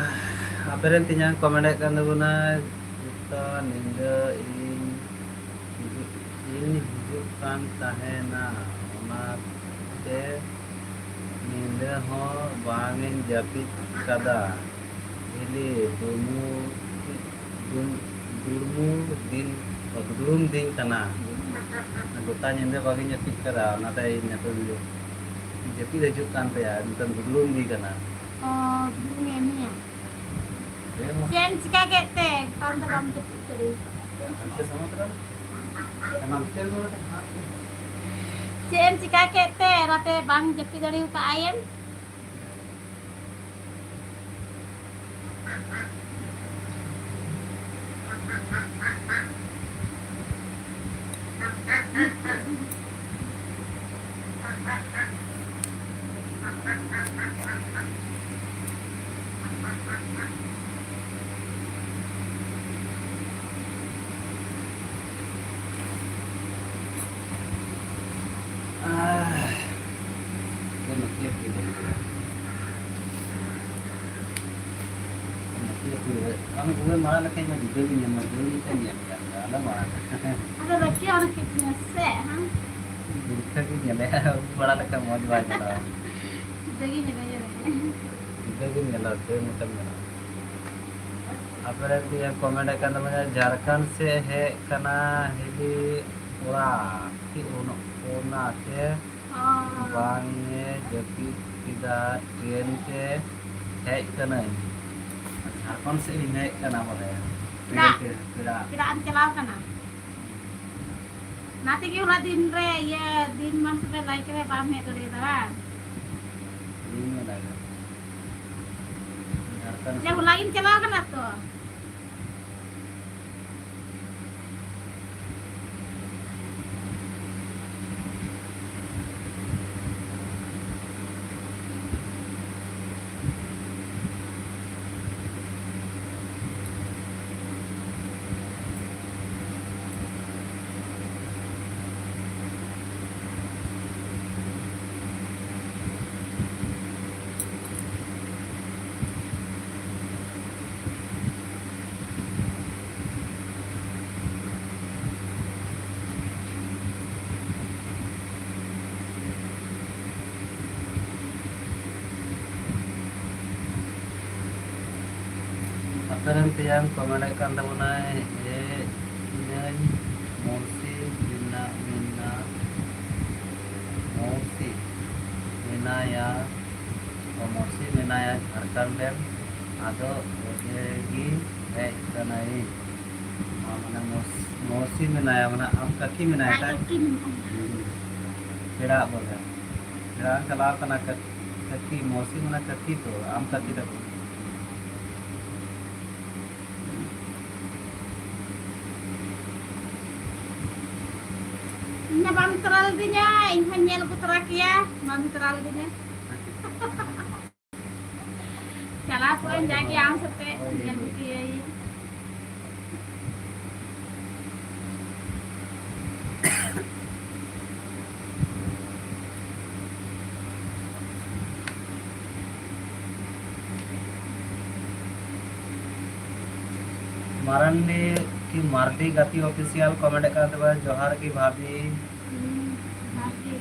ᱟᱯᱮ ᱨᱮᱱ ᱛᱮᱧᱟᱝ ᱠᱚ ᱢᱮᱱᱮᱫ ᱠᱟᱱ ᱛᱟᱵᱚᱱᱟ, ᱡᱚᱛᱚ ᱧᱤᱫᱟᱹ ᱤᱧ ᱦᱤᱡᱩᱜ, ᱤᱧ ᱦᱤᱡᱩᱜ ᱠᱟᱱ ᱛᱟᱦᱮᱱᱟ, ᱚᱱᱟᱛᱮ ᱧᱤᱫᱟᱹ ᱦᱚᱸ ᱵᱟᱝ ᱤᱧ ᱡᱟᱹᱯᱤᱫ ᱠᱟᱫᱟ᱾ ᱦᱤᱞᱤ ᱫᱩᱲᱢᱩ, ᱫᱩᱲ-, ᱫᱩᱲᱢᱩ ᱫᱤᱱ, ᱫᱩᱲᱩᱢ ᱫᱤᱱ ᱠᱟᱱᱟ᱾ ᱜᱚᱴᱟ ᱧᱤᱫᱟᱹ ᱵᱟᱝ ᱤᱧ ᱡᱟᱹᱯᱤᱫ ᱠᱟᱫᱟ, ᱚᱱᱟᱛᱮ ᱤᱧ ᱱᱤᱛᱚᱜ ᱡᱟᱹᱯᱤᱫ ᱦᱤᱡᱩᱜ ᱠᱟᱱ ᱛᱟᱭᱟ, ᱱᱤᱛᱚᱜ ᱫᱩᱲᱩᱢ ᱫᱤᱱ ᱠᱟᱱᱟ᱾ ᱚ, ᱫᱩᱲᱩᱢ ᱮᱱ ᱜᱮᱭᱟ᱾ ᱦᱮᱸ, ᱢᱟ᱾ ᱪᱮᱫ ᱮᱢ ᱪᱤᱠᱟ ᱠᱮᱫ ᱛᱮ? ᱮᱠᱟᱞ ᱫᱚ ᱵᱟᱢ ᱡᱟᱹᱯᱤᱫ ᱫᱟᱲᱮ ᱟᱠᱟᱫᱟ᱾ ᱦᱟᱱᱛᱮ ᱥᱟᱢᱟᱝ ᱨᱮ᱾ ᱦᱟᱱᱛᱮ ᱨᱮ᱾ ᱪᱮᱫ ᱮᱢ ᱪᱤᱠᱟ ᱠᱮᱫ ᱛᱮ ᱨᱟᱛᱮ ᱵᱟᱝ ᱡᱟᱹᱯᱤᱫ ᱫᱟᱲᱮ ᱟᱠᱟᱫ ᱟᱭᱮᱢ? ᱟᱦ, ᱪᱮᱫ ᱮᱢ ᱪᱤᱠᱟᱹᱭᱟ? ᱟᱢ ᱩᱵ ᱮᱢ ᱟᱲᱟᱜ ᱞᱮᱠᱷᱟᱱ ᱤᱧ ᱢᱟ ᱡᱩᱫᱟᱹ ᱜᱤᱧ ᱧᱮᱞ ᱢᱟ, ᱡᱩᱫᱟᱹ ᱜᱮ ᱧᱮᱞ ᱠᱮᱫ ᱢᱮᱭᱟ, ᱟᱞᱚᱢ ᱟᱲᱟᱜᱟ᱾ ᱟᱫᱚ ᱨᱟᱹᱠᱤ ᱚᱱᱟ ᱠᱤᱪᱷᱩ ᱥᱮ, ᱦᱮᱸ? ᱡᱩᱫᱟᱹ ᱜᱮ ᱧᱮᱞᱮ, ᱩᱵ ᱟᱲᱟᱜ ᱞᱮᱠᱷᱟᱱ ᱢᱚᱡᱽ ᱵᱟᱭ ᱧᱮᱞᱚᱜᱼᱟ᱾ ᱡᱩᱫᱟᱹ ᱜᱮ ᱧᱮᱞᱮ, ᱧᱮᱞᱮ᱾ ᱡᱩᱫᱟᱹ ᱜᱮ ᱧᱮᱞᱚᱜᱼᱟ, ᱡᱩᱫᱟᱹ ᱢᱚᱛᱚᱱ ᱧᱮᱞᱚᱜᱼᱟ᱾ ᱟᱯᱮ ᱨᱮ ᱛᱤᱭᱟᱹ comment ᱠᱟᱱ ᱛᱟᱵᱚᱱᱟ, ᱡᱷᱟᱲᱠᱷᱚᱸᱰ ᱥᱮᱫ ᱦᱮᱡ ᱠᱟᱱᱟ ᱦᱤᱞᱤ ᱚᱲᱟᱜ, ᱪᱮᱫ ᱚᱱᱟ-, ᱚᱱᱟᱛᱮ ᱚ᱾ ᱵᱟᱝ ᱮ ᱡᱟᱹᱯᱤᱫ ᱠᱮᱫᱟ, ᱴᱨᱮᱱ ᱛᱮ ᱦᱮᱡ ᱠᱟᱹᱱᱟᱹᱧ᱾ ᱡᱷᱟᱲᱠᱷᱚᱸᱰ ᱥᱮᱫ ᱤᱧ ᱦᱮᱡ ᱠᱟᱱᱟ ᱵᱚᱞᱮ, ᱴᱨᱮᱱ ᱯᱮᱲᱟ? ᱛᱮ, ᱯᱮᱲᱟ᱾ ᱯᱮᱲᱟ ᱮᱢ ᱪᱟᱞᱟᱣ ᱠᱟᱱᱟ? ᱚᱱᱟ ᱛᱮᱜᱮ ᱦᱚᱞᱟ ᱫᱤᱱ ᱨᱮ, ᱤᱭᱟᱹ, ᱫᱤᱱ ᱢᱟᱱ ᱥᱮᱫ ᱞᱟᱭᱤᱴ ᱨᱮ ᱵᱟᱢ ᱦᱮᱡ ᱫᱟᱲᱮᱭᱟᱫᱟ ᱵᱟᱝ? ᱤᱧ ᱢᱮᱱᱟ ᱡᱮ ᱡᱷᱟᱲᱠᱷᱚᱸᱰ ᱦᱚᱞᱟ ᱜᱮᱢ ᱪᱟᱞᱟᱣ ᱠᱟᱱᱟ ᱛᱚ? ᱨᱮᱱ ᱛᱮᱭᱟᱝ ᱠᱚᱢᱮᱱᱴ ᱮᱫ ᱠᱟᱱ ᱛᱟᱵᱚᱱᱟᱭ, ᱦᱮᱡ ᱤᱱᱟᱹᱧ ᱢᱚᱨᱥᱤ ᱢᱮᱱᱟ-, ᱢᱮᱱᱟ-, ᱢᱚᱨᱥᱤ ᱢᱮᱱᱟᱭᱟ, ᱚ, ᱢᱚᱨᱥᱤ ᱢᱮᱱᱟᱭᱟ ᱡᱷᱟᱲᱠᱷᱚᱸᱰ ᱨᱮᱱ, ᱟᱫᱚ ᱚᱸᱰᱮ ᱜᱮ ᱦᱮᱡ ᱠᱟᱱᱟᱭ᱾ ᱢᱟ-, ᱢᱟᱱᱮ ᱢᱚᱨᱥ-, ᱢᱚᱨᱥᱤ ᱢᱮᱱᱟᱭᱟ, ᱢᱟᱱᱮ ᱟᱢ ᱠᱟᱹᱠᱤ ᱢᱮᱱᱟᱭᱟ, ᱟᱡ ᱛᱟᱭ? ᱠᱟᱹᱠᱤ ᱢᱮᱱᱟᱭᱟ᱾ ᱦᱩᱸ᱾ ᱯᱮᱲᱟ ᱵᱚᱞᱮ᱾ ᱯᱮᱲᱟ ᱪᱟᱞᱟᱣ ᱠᱟᱱᱟ, ᱠᱟᱹᱠᱤ, ᱢᱚᱨᱥᱤ ᱢᱟᱱᱮ ᱠᱟᱹᱠᱤ ᱛᱚ, ᱟᱢ ᱠᱟᱹᱠᱤ ᱛᱟᱠᱚ᱾ ᱤᱧ ᱢᱟ ᱵᱟᱢ ᱛᱚᱨᱟ ᱞᱤᱫᱤᱧᱟ, ᱤᱧ ᱦᱚᱸᱧ ᱧᱮᱞ ᱟᱹᱜᱩ ᱛᱚᱨᱟ ᱠᱮᱭᱟ, ᱵᱟᱢ ᱛᱚᱨᱟ ᱞᱤᱫᱤᱧᱟ᱾ ᱪᱟᱞᱟᱣ ᱠᱚᱜᱼᱟᱹᱧ ᱡᱟᱜᱮ ᱟᱢ ᱥᱟᱛᱮ ᱧᱮᱞ ᱟᱹᱜᱩ ᱠᱮᱭᱟᱹᱧ᱾ ᱢᱟᱨᱟᱱᱰᱤ ᱠᱤ ᱢᱟᱨᱰᱤ ᱜᱟᱛᱮ ᱚᱯᱷᱤᱥᱤᱭᱟᱞ ᱠᱚᱢᱮᱱᱴ ᱮᱫ ᱠᱟᱱ ᱛᱟᱵᱚᱱᱟ, ᱡᱚᱦᱟᱨ ᱜᱮ ᱵᱷᱟᱵᱤ᱾ ᱦᱩᱸ, ᱡᱚᱦᱟᱨ ᱜᱮ᱾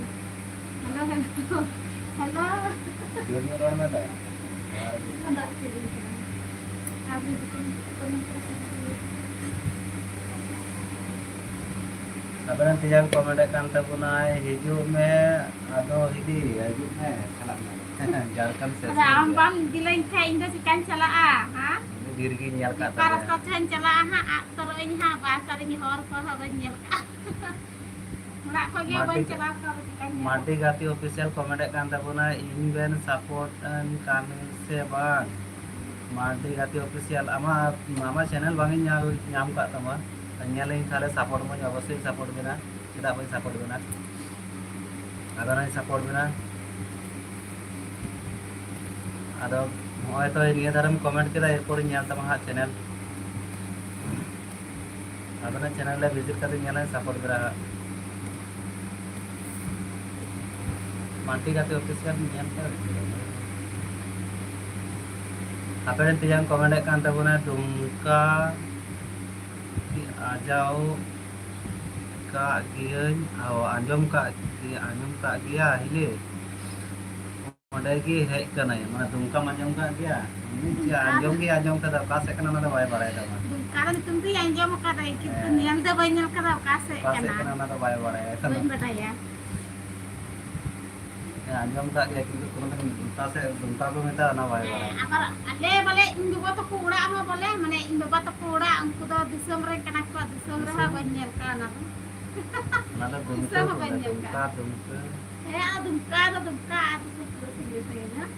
Hello, hello, hello. ᱡᱳᱨ ᱧᱚᱜ ᱨᱚᱲ ᱢᱮ ᱫᱟ᱾ ᱡᱚᱦᱟᱨ ᱜᱮ᱾ ᱫᱟᱜ ᱠᱤᱨᱤᱧ ᱠᱟᱱᱟ᱾ ᱟᱨ ᱱᱤᱛᱚᱜ ᱠᱚ ᱢᱮᱛᱟ ᱠᱚ ᱠᱟᱱᱟ᱾ ᱟᱵᱮᱱ ᱛᱮᱭᱟᱝ ᱠᱚᱢᱮᱱᱴ ᱮᱫ ᱠᱟᱱ ᱛᱟᱵᱚᱱᱟᱭ, "ᱦᱤᱡᱩᱜ ᱢᱮ, ᱟᱫᱚ ᱦᱤᱫᱤ, ᱦᱤᱡᱩᱜ ᱢᱮ, ᱪᱟᱞᱟᱜ ᱢᱮ᱾" ᱡᱷᱟᱲᱠᱷᱚᱸᱰ ᱥᱮᱫ ᱟᱫᱚ ᱥᱮᱱ ᱟᱢ ᱜᱮ᱾ ᱵᱟᱢ ᱤᱫᱤ ᱞᱮᱱ ᱠᱷᱟᱱ ᱤᱧ ᱫᱚ ᱪᱤᱠᱟᱹᱧ ᱪᱟᱞᱟᱜᱼᱟ, ᱦᱮᱸ? ᱩᱱᱤ ᱰᱷᱮᱨ ᱜᱮ ᱧᱮᱞ ᱠᱟᱜ ᱚᱠᱟ ᱛᱟᱞᱮᱭᱟ᱾ ᱨᱟᱥᱛᱟ ᱛᱮᱦᱚᱧ ᱪᱟᱞᱟᱜᱼᱟ ᱦᱟᱸᱜ, ᱟᱫ ᱩᱛᱟᱹᱨᱚᱜ ᱟᱹᱧ ᱦᱟᱸᱜ, ᱵᱟᱥ ᱟᱨ ᱤᱧ ᱦᱚᱨ ᱠᱚᱦᱚᱸ ᱵᱟᱹᱧ ᱧᱮᱞ ᱠᱟᱜᱼᱟ᱾ ᱚᱲᱟᱜ ᱠᱷᱚᱡ ᱜᱮ ᱵᱟᱹᱧ ᱢᱟᱨᱰᱤ, ᱪᱟᱞᱟᱣ ᱠᱟᱱᱟ, ᱪᱤᱠᱟᱹᱧ ᱧᱮᱞᱟ? ᱢᱟᱨᱰᱤ ᱜᱟᱛᱮ ᱚᱯᱷᱤᱥᱤᱭᱟᱞ ᱠᱚᱢᱮᱱᱴ ᱮᱫ ᱠᱟᱱ ᱛᱟᱵᱚᱱᱟ, "ᱤᱧ ᱵᱮᱱ ᱥᱟᱯᱳᱨᱴ ᱟᱹᱧ ᱠᱟᱱ ᱥᱮ ᱵᱟᱝ?" ᱢᱟᱨᱰᱤ ᱜᱟᱛᱮ ᱚᱯᱷᱤᱥᱤᱭᱟᱞ, ᱟᱢᱟᱜ, ᱟᱢᱟᱜ ᱪᱮᱱᱮᱞ ᱵᱟᱝ ᱤᱧ ᱧᱮᱞ ᱧᱟᱢ ᱠᱟᱜ ᱛᱟᱢᱟ, ᱧᱮᱞᱟᱹᱧ ᱛᱟᱦᱞᱮ ᱥᱟᱯᱳᱨᱴ ᱢᱟᱹᱧ, ᱚᱵᱚᱥᱥᱳᱭ ᱥᱟᱯᱳᱨᱴ ᱵᱮᱱᱟ, ᱪᱮᱫᱟᱜ ᱵᱟᱹᱧ ᱥᱟᱯᱳᱨᱴ ᱵᱮᱱᱟ? ᱟᱫᱚ ᱱᱟᱧ ᱥᱟᱯᱳᱨᱴ ᱵᱮᱱᱟ᱾ ᱟᱫᱚ ᱱᱚᱜᱼᱚᱭ ᱛᱚ ᱱᱤᱭᱟᱹ ᱫᱷᱟᱨᱮᱢ ᱠᱚᱢᱮᱱᱴ ᱠᱮᱫᱟ, ᱮᱨᱯᱚᱨᱮᱧ ᱧᱮᱞ ᱛᱟᱢᱟ ᱦᱟᱸᱜ ᱪᱮᱱᱮᱞ᱾ ᱟᱵᱮᱱᱟᱜ ᱪᱮᱱᱮᱞ ᱨᱮ ᱵᱷᱤᱡᱤᱴ ᱠᱟᱛᱮ ᱧᱮᱞᱟᱹᱧ, ᱥᱟᱯᱳᱨᱴ ᱵᱮᱱᱟ᱾ ᱢᱟᱱᱴᱤ ᱜᱟᱛᱮ ᱚᱯᱷᱤᱥᱤᱭᱟᱞ ᱧᱮᱞ ᱯᱮ᱾ ᱟᱯᱮ ᱨᱮᱱ ᱛᱮᱭᱟᱝ ᱠᱚᱢᱮᱱᱴ ᱮᱫ ᱠᱟᱱ ᱛᱟᱵᱚᱱᱟ, ᱫᱩᱢᱠᱟ ᱟᱸᱡᱟᱣ ᱠᱟᱜ ᱜᱤᱭᱟᱹᱧ, ᱚ, ᱟᱸᱡᱚᱢ ᱠᱟᱜ ᱜᱮ-, ᱟᱸᱡᱚᱢ ᱠᱟᱜ ᱜᱮᱭᱟ ᱦᱤᱞᱮ᱾ ᱱᱚᱰᱮ ᱜᱮ ᱦᱮᱡ ᱠᱟᱱᱟᱭ, ᱢᱟᱱᱮ ᱫᱩᱢᱠᱟᱢ ᱟᱸᱡᱚᱢ ᱠᱟᱜ ᱜᱮᱭᱟ? ᱩᱱᱤ ᱪᱮᱫ ᱟᱸᱡᱚᱢ ᱜᱮ ᱟᱸᱡᱚᱢ ᱠᱟᱫᱟ, ᱚᱠᱟ ᱥᱮᱫ ᱠᱟᱱᱟ ᱚᱱᱟ ᱫᱚ ᱵᱟᱭ ᱵᱟᱲᱟᱭ ᱛᱟᱢᱟ᱾ ᱫᱩᱢᱠᱟ ᱫᱚ ᱧᱩᱛᱩᱢ ᱫᱚᱧ ᱟᱸᱡᱚᱢ ᱟᱠᱟᱫᱟ, ᱠᱤᱱᱛᱩ ᱦᱮᱸ᱾ ᱧᱮᱞ ᱫᱚ ᱵᱟᱹᱧ ᱧᱮᱞ ᱟᱠᱟᱫᱟ, ᱚᱠᱟ ᱥᱮᱫ ᱚᱠᱟ ᱥᱮᱫ ᱠᱟᱱᱟ? ᱠᱟᱱᱟ ᱚᱱᱟ ᱫᱚ ᱵᱟᱭ ᱵᱟᱲᱟᱭᱟ ᱮᱠᱷᱚᱱ ᱫᱚ᱾ ᱵᱟᱹᱧ ᱵᱟᱰᱟᱭᱟ᱾ ᱦᱮᱸ, ᱟᱸᱡᱚᱢ ᱠᱟᱜ ᱜᱮᱭᱟ, ᱠᱤᱱᱛᱩ ᱠᱳᱱᱳ ᱫᱤᱱ ᱫᱩᱢᱠᱟ ᱥᱮᱫ, ᱫᱩᱢᱠᱟ ᱠᱚ ᱢᱮᱛᱟᱜᱼᱟ, ᱚᱱᱟ ᱵᱟᱭ ᱦᱮᱸ, ᱵᱟᱲᱟᱭᱟ᱾ ᱟᱵᱟᱨ ᱟᱞᱮ ᱵᱚᱞᱮ ᱤᱧ ᱵᱟᱵᱟ ᱛᱟᱠᱚ ᱚᱲᱟᱜ ᱦᱚᱸ ᱵᱚᱞᱮ, ᱢᱟᱱᱮ ᱤᱧ ᱵᱟᱵᱟ ᱛᱟᱠᱚ ᱚᱲᱟᱜ, ᱩᱱᱠᱩ ᱫᱚ ᱫᱤᱥᱚᱢ ᱨᱮᱱ ᱠᱟᱱᱟ ᱠᱚ, ᱫᱤᱥᱚᱢ ᱨᱮᱦᱚᱸ ᱫᱤᱥᱚᱢ? ᱵᱟᱹᱧ ᱧᱮᱞ ᱠᱟᱜᱼᱟ ᱚᱱᱟ ᱫᱚ᱾ ᱚᱱᱟ ᱫᱚ ᱫᱩᱢᱠᱟ ᱫᱤᱥᱚᱢ ᱦᱚᱸ ᱠᱚ ᱵᱟᱹᱧ ᱢᱮᱛᱟᱜᱼᱟ, ᱧᱮᱞ ᱫᱩᱢᱠᱟ, ᱠᱟᱜᱼᱟ᱾ ᱫᱩᱢᱠᱟ᱾ ᱦᱮᱸ, ᱟᱨ ᱫᱩᱢᱠᱟ ᱫᱚ ᱫᱩᱢᱠᱟ, ᱟᱨ ᱫᱚ ᱯᱩᱨᱟᱹ ᱥᱟᱺᱜᱤᱧ ᱥᱟᱺᱜᱤᱧ, ᱦᱮᱸ?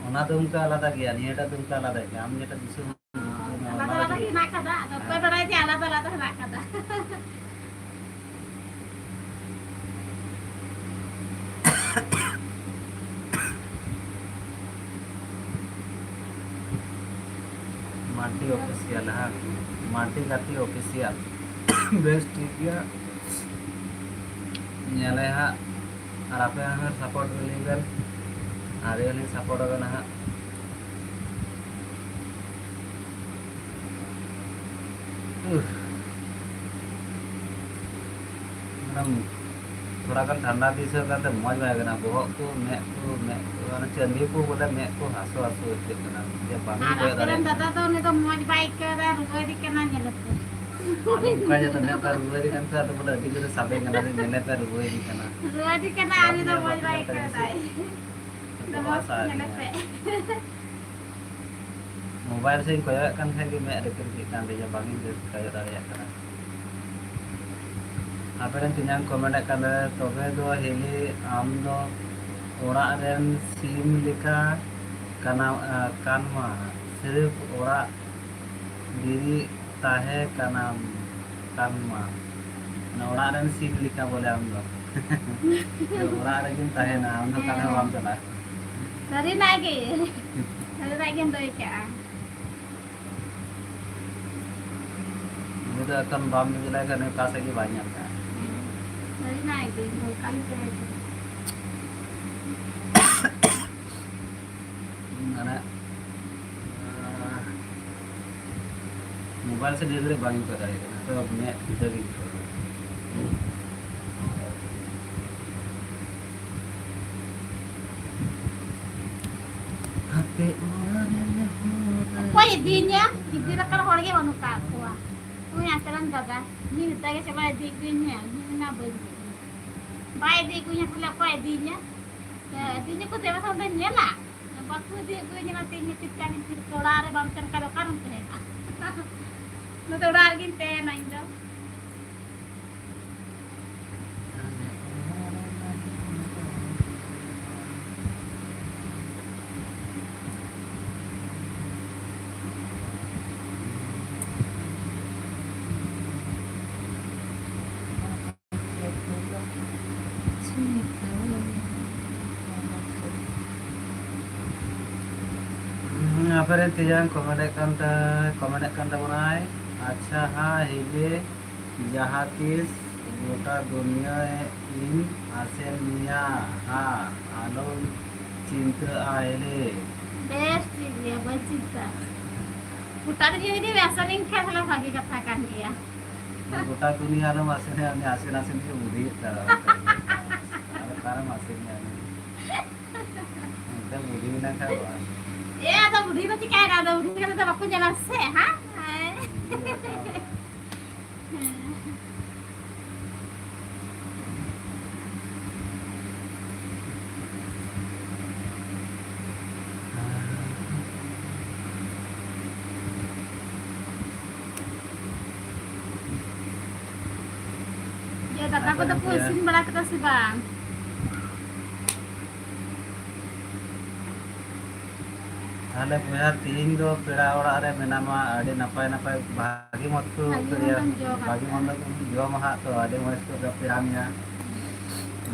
ᱚᱱᱟ ᱫᱩᱢᱠᱟ ᱟᱞᱟᱫᱟ ᱜᱮᱭᱟ, ᱱᱤᱭᱟᱹᱴᱟᱜ ᱫᱩᱢᱠᱟ ᱟᱞᱟᱫᱟ ᱜᱮᱭᱟ, ᱟᱢ ᱡᱮᱴᱟ ᱫᱤᱥᱚᱢ ᱚ, ᱚᱱᱟ ᱟᱞᱟᱫᱟ ᱟᱞᱟᱫᱟ ᱟᱞᱟᱫᱟ ᱜᱮ ᱜᱮᱭᱟ᱾ ᱦᱮᱱᱟᱜ ᱠᱟᱫᱟ, ᱟᱫᱚ ᱚᱠᱚᱭ ᱦᱮᱸ᱾ ᱵᱟᱲᱟᱭ ᱡᱮ ᱟᱞᱟᱫᱟ ᱟᱞᱟᱫᱟ ᱦᱮᱱᱟᱜ ᱠᱟᱫᱟ᱾ ᱢᱟᱨᱰᱤ ᱚᱯᱷᱤᱥᱤᱭᱟᱞ, ᱦᱮᱸ, ᱢᱟᱨᱰᱤ ᱜᱟᱛᱮ ᱚᱯᱷᱤᱥᱤᱭᱟᱞ᱾ ᱵᱮᱥ, ᱴᱷᱤᱠ ᱜᱮᱭᱟ, ᱧᱮᱞᱮ ᱦᱟᱸᱜ, ᱟᱨ ᱟᱯᱮ ᱦᱚᱸ ᱥᱟᱯᱳᱨᱴ ᱟᱹᱞᱤᱧ ᱵᱮᱱ, ᱟᱨ ᱟᱹᱞᱤᱧ ᱥᱟᱯᱳᱨᱴ ᱟᱵᱮᱱᱟ ᱦᱟᱸᱜ᱾ ᱩᱦ᱾ ᱢᱟᱱᱮ ᱛᱷᱚᱲᱟ ᱜᱟᱱ ᱴᱷᱟᱱᱰᱟ ᱫᱤᱱ ᱥᱮᱫ ᱠᱟᱱᱛᱮ ᱢᱚᱡᱽ ᱵᱟᱭ ᱠᱟᱱᱟ, ᱵᱚᱦᱚᱜ ᱠᱚ, ᱢᱮᱫ ᱠᱚ, ᱢᱮᱫ ᱠᱚ, ᱢᱟᱱᱮ ᱪᱟᱹᱱᱫᱤ ᱠᱚ ᱵᱚᱞᱮ ᱢᱮᱫ ᱠᱚ ᱦᱟᱹᱥᱩ ᱦᱟᱹᱥᱩ ᱟᱹᱭᱠᱟᱹᱜ ᱠᱟᱱᱟ, ᱡᱮ ᱵᱟᱝ ᱤᱧ ᱟᱨ ᱠᱚᱭᱚᱜ ᱟᱯᱮ ᱨᱮᱱ ᱫᱟᱲᱮᱭᱟᱜ ᱫᱟᱫᱟ ᱠᱟᱱᱟ᱾ ᱫᱚ ᱩᱱᱤ ᱫᱚ ᱢᱚᱡᱽ ᱵᱟᱭ ᱟᱹᱭᱠᱟᱹᱣ ᱮᱫᱟ, ᱨᱩᱣᱟᱹᱭᱮᱫᱮ ᱠᱟᱱᱟ, ᱧᱮᱞᱮᱯᱮ᱾ ᱟᱫᱚ ᱚᱱᱠᱟ ᱜᱮᱛᱚ ᱢᱮᱫ ᱛᱟᱭ ᱨᱩᱣᱟᱹᱭᱮᱫᱮ ᱠᱟᱱ ᱛᱮ ᱟᱫᱚ ᱵᱚᱞᱮ ᱟᱹᱰᱤ ᱡᱳᱨᱮ ᱥᱟᱵᱮ ᱠᱟᱱᱟ, ᱧᱮᱞᱮᱯᱮ ᱨᱩᱣᱟᱹᱭᱮᱫᱮ ᱠᱟᱱᱟ᱾ ᱨᱩᱣᱟᱹᱭᱮᱫᱮ ᱠᱟᱱᱟ, ᱵᱟᱢ ᱩᱱᱤ ᱫᱚ ᱧᱮᱞ ᱢᱚᱡᱽ ᱵᱟᱹᱠᱤ ᱵᱟᱭ ᱠᱟᱱ ᱛᱟᱭᱟ ᱟᱹᱭᱠᱟᱹᱣ ᱵᱮᱥᱤ᱾ ᱮᱫᱟᱭ᱾ ᱫᱚ ᱢᱚᱡᱽ ᱛᱮ ᱧᱮᱞᱮᱯᱮ᱾ ᱢᱳᱵᱟᱭᱤᱞ ᱥᱮᱫ ᱤᱧ ᱠᱚᱭᱚᱜ ᱮᱫ ᱠᱟᱱ ᱠᱷᱟᱱ ᱜᱮ ᱢᱮᱫ ᱨᱤᱠᱤᱲ ᱤᱫᱤᱜ ᱠᱟᱱ ᱛᱤᱧᱟ, ᱵᱟᱝ ᱤᱧ ᱠᱚᱭᱚᱜ ᱫᱟᱲᱮᱭᱟᱜ ᱠᱟᱱᱟ᱾ ᱟᱯᱮ ᱨᱮᱱ ᱛᱮᱧᱟᱝ ᱠᱚ ᱢᱮᱱᱮᱫ ᱠᱟᱱ ᱛᱟᱦᱮᱸ, ᱛᱚᱵᱮ ᱫᱚ ᱦᱤᱞᱤ ᱟᱢ ᱫᱚ ᱚᱲᱟᱜ ᱨᱮᱱ ᱥᱤᱢ ᱞᱮᱠᱟ ᱠᱟᱱᱟ, ᱟ, ᱠᱟᱱᱢᱟ, ᱥᱤᱨᱯ ᱚᱲᱟᱜ ᱵᱤᱨᱤᱫ ᱛᱟᱦᱮᱸ ᱠᱟᱱᱟᱢ, ᱠᱟᱱᱢᱟ᱾ ᱢᱟᱱᱮ ᱚᱲᱟᱜ ᱨᱮᱱ ᱥᱤᱢ ᱞᱮᱠᱟ ᱵᱚᱞᱮ ᱟᱢ ᱫᱚ᱾ ᱚᱲᱟᱜ ᱨᱮᱜᱮᱢ ᱛᱟᱦᱮᱱᱟ, ᱟᱢ ᱫᱚ ᱚᱠᱟ ᱨᱮᱦᱚᱸ ᱵᱟᱢ ᱪᱟᱞᱟᱜᱼᱟ᱾ ᱥᱟᱹᱨᱤᱱᱟᱜ ᱜᱮ, ᱥᱟᱹᱨᱤᱱᱟᱜ ᱜᱮᱢ ᱞᱟᱹᱭ ᱠᱟᱜᱼᱟ᱾ ᱩᱱᱤ ᱫᱚ ᱮᱠᱷᱚᱱ ᱵᱟᱢ ᱤᱫᱤ ᱞᱮᱠᱷᱟᱱ ᱩᱱᱤ ᱚᱠᱟ ᱥᱮᱫ ᱜᱮ ᱵᱟᱭ ᱧᱮᱞ ᱠᱟᱜᱼᱟ᱾ ᱥᱟᱹᱨᱤᱱᱟᱜ ᱜᱮ, ᱱᱚᱝᱠᱟᱱ ᱠᱚ ᱢᱟᱱᱮ, ᱟᱸ, ᱢᱳᱵᱟᱭᱤᱞ ᱥᱮᱫ ᱰᱷᱮᱨ ᱜᱷᱟᱹᱲᱤᱡ ᱵᱟᱝ ᱤᱧ ᱠᱚᱭᱚᱜ ᱫᱟᱲᱮᱭᱟᱜ ᱠᱟᱱᱟ, ᱛᱚ ᱢᱮᱫ ᱴᱷᱤᱠᱟᱹ ᱜᱮ ᱟᱹᱭᱠᱟᱹᱣ ᱫᱟ᱾ ᱚᱠᱚᱭ ᱤᱫᱤᱭᱤᱧᱟ? ᱤᱫᱤ ᱞᱮᱠᱟᱱ ᱦᱚᱲ ᱜᱮ ᱵᱟᱹᱱᱩᱜ ᱠᱟᱜ ᱠᱚᱣᱟ᱾ ᱩᱱᱤ ᱟᱥᱮᱨᱟᱱ ᱫᱟᱫᱟ, ᱩᱱᱤ ᱢᱮᱛᱟᱭ ᱜᱮ ᱪᱟᱞᱟᱜ ᱤᱫᱤ ᱟᱹᱜᱩᱭᱤᱧ ᱢᱮ᱾ ᱩᱱᱤ ᱢᱮᱱᱟ, "ᱵᱟᱹᱧ ᱤᱫᱤ ᱢᱮᱭᱟ, ᱵᱟᱭ ᱤᱫᱤ ᱟᱹᱜᱩᱭᱤᱧᱟ, ᱛᱟᱦᱞᱮ ᱚᱠᱚᱭ ᱤᱫᱤᱭᱤᱧᱟ?" ᱤᱫᱤᱧᱟᱠᱚ ᱛᱮ ᱵᱟᱠᱷᱟᱱ ᱫᱚᱧ ᱧᱮᱞᱟ᱾ ᱵᱟᱠᱚ ᱤᱫᱤ ᱟᱹᱜᱩᱭᱤᱧᱟ, ᱚᱱᱟᱛᱮ ᱤᱧ ᱦᱚᱸ ᱪᱮᱫ ᱠᱟᱹᱧ ᱪᱮᱫ ᱠᱚ ᱚᱲᱟᱜ ᱨᱮ ᱵᱟᱢ ᱛᱟᱦᱮᱱ ᱠᱷᱟᱱ ᱚᱠᱟᱨᱮᱢ ᱛᱟᱦᱮᱱᱟ? ᱚᱱᱟᱛᱮ ᱚᱲᱟᱜ ᱨᱮᱜᱤᱧ ᱛᱟᱦᱮᱱᱟ ᱤᱧ ᱫᱚ᱾ ᱦᱩᱸ, ᱟᱯᱮᱨᱮᱱ ᱛᱮᱭᱟᱝ ᱠᱚᱢᱮᱱᱴ ᱮᱫ ᱠᱟᱱ ᱛᱟ-, ᱠᱚᱢᱮᱱᱴ ᱮᱫ ᱠᱟᱱ ᱛᱟᱵᱚᱱᱟᱭ᱾ ᱟᱪᱪᱷᱟ, ᱦᱟᱸ, ᱦᱤᱞᱮ ᱡᱟᱦᱟᱸ ᱛᱤᱥ ᱜᱚᱴᱟ ᱫᱩᱱᱤᱭᱟᱹ ᱤᱧ ᱟᱥᱮᱱ ᱢᱮᱭᱟ, ᱦᱟᱸ, ᱟᱞᱚᱢ ᱪᱤᱱᱛᱟᱹᱜᱼᱟ ᱦᱤᱞᱮ᱾ ᱵᱮᱥ, ᱴᱷᱤᱠ ᱜᱮᱭᱟ, ᱵᱟᱹᱧ ᱪᱤᱱᱛᱟᱹᱜᱼᱟ᱾ ᱜᱚᱴᱟ ᱫᱩᱱᱤᱭᱟᱹ ᱡᱩᱫᱤ ᱟᱥᱮᱱᱤᱧ ᱠᱷᱟᱱ, ᱛᱟᱦᱞᱮ ᱵᱷᱟᱜᱮ ᱠᱟᱛᱷᱟ ᱠᱟᱱ ᱜᱮᱭᱟ᱾ ᱜᱚᱴᱟ ᱫᱩᱱᱤᱭᱟᱹ ᱟᱞᱚᱢ ᱟᱥᱮᱱᱮ, ᱩᱱᱤ ᱟᱥᱮᱱ ᱟᱥᱮᱱ ᱛᱮᱜᱮ ᱵᱩᱰᱷᱤ ᱦᱩᱭᱩᱜ ᱛᱟᱭᱟ᱾ ᱟᱨ ᱚᱠᱟᱨᱮᱢ ᱟᱥᱮᱱᱮᱭᱟ ᱩᱱᱤ? ᱮᱠᱫᱚᱢ ᱵᱩᱰᱷᱤ ᱢᱮᱱᱟᱜ ᱠᱷᱟᱡ ᱵᱟᱝ᱾ ᱮ, ᱟᱫᱚ ᱵᱩᱰᱷᱤ ᱫᱚ ᱪᱤᱠᱟᱭᱮᱱᱟ? ᱟᱫᱚ ᱵᱩᱰᱷᱤ ᱠᱟᱛᱮ ᱫᱚ ᱵᱟᱠᱚ ᱧᱮᱞᱟ ᱥᱮ, ᱦᱮᱸ? ᱦᱮᱸ᱾ ᱤᱭᱟᱹ, ᱫᱟᱠᱟ ᱟᱫᱚ ᱠᱚᱫᱚ ᱠᱚ ᱜᱚᱢᱠᱮ, ᱤᱥᱤᱱ ᱵᱟᱲᱟ ᱠᱮᱫᱟ ᱥᱮ ᱵᱟᱝ? ᱛᱟᱦᱞᱮ ᱵᱚᱭᱦᱟ, ᱛᱤᱦᱤᱧ ᱫᱚ ᱯᱮᱲᱟ ᱚᱲᱟᱜ ᱨᱮ ᱢᱮᱱᱟᱢᱟ, ᱟᱹᱰᱤ ᱱᱟᱯᱟᱭ ᱱᱟᱯᱟᱭ ᱵᱷᱟᱜᱮ ᱢᱚᱛᱚ ᱵᱷᱟᱜᱮ ᱠᱚ ᱤᱭᱟᱹ, ᱢᱚᱱᱫᱚᱢ ᱡᱚᱢᱟ᱾ ᱵᱷᱟᱜᱮ ᱢᱚᱱᱫᱚ ᱠᱚ ᱡᱚᱢᱟ ᱦᱟᱸᱜ, ᱛᱚ ᱟᱹᱰᱤ ᱢᱚᱡᱽ ᱠᱚ ᱯᱮᱲᱟ ᱢᱮᱭᱟ᱾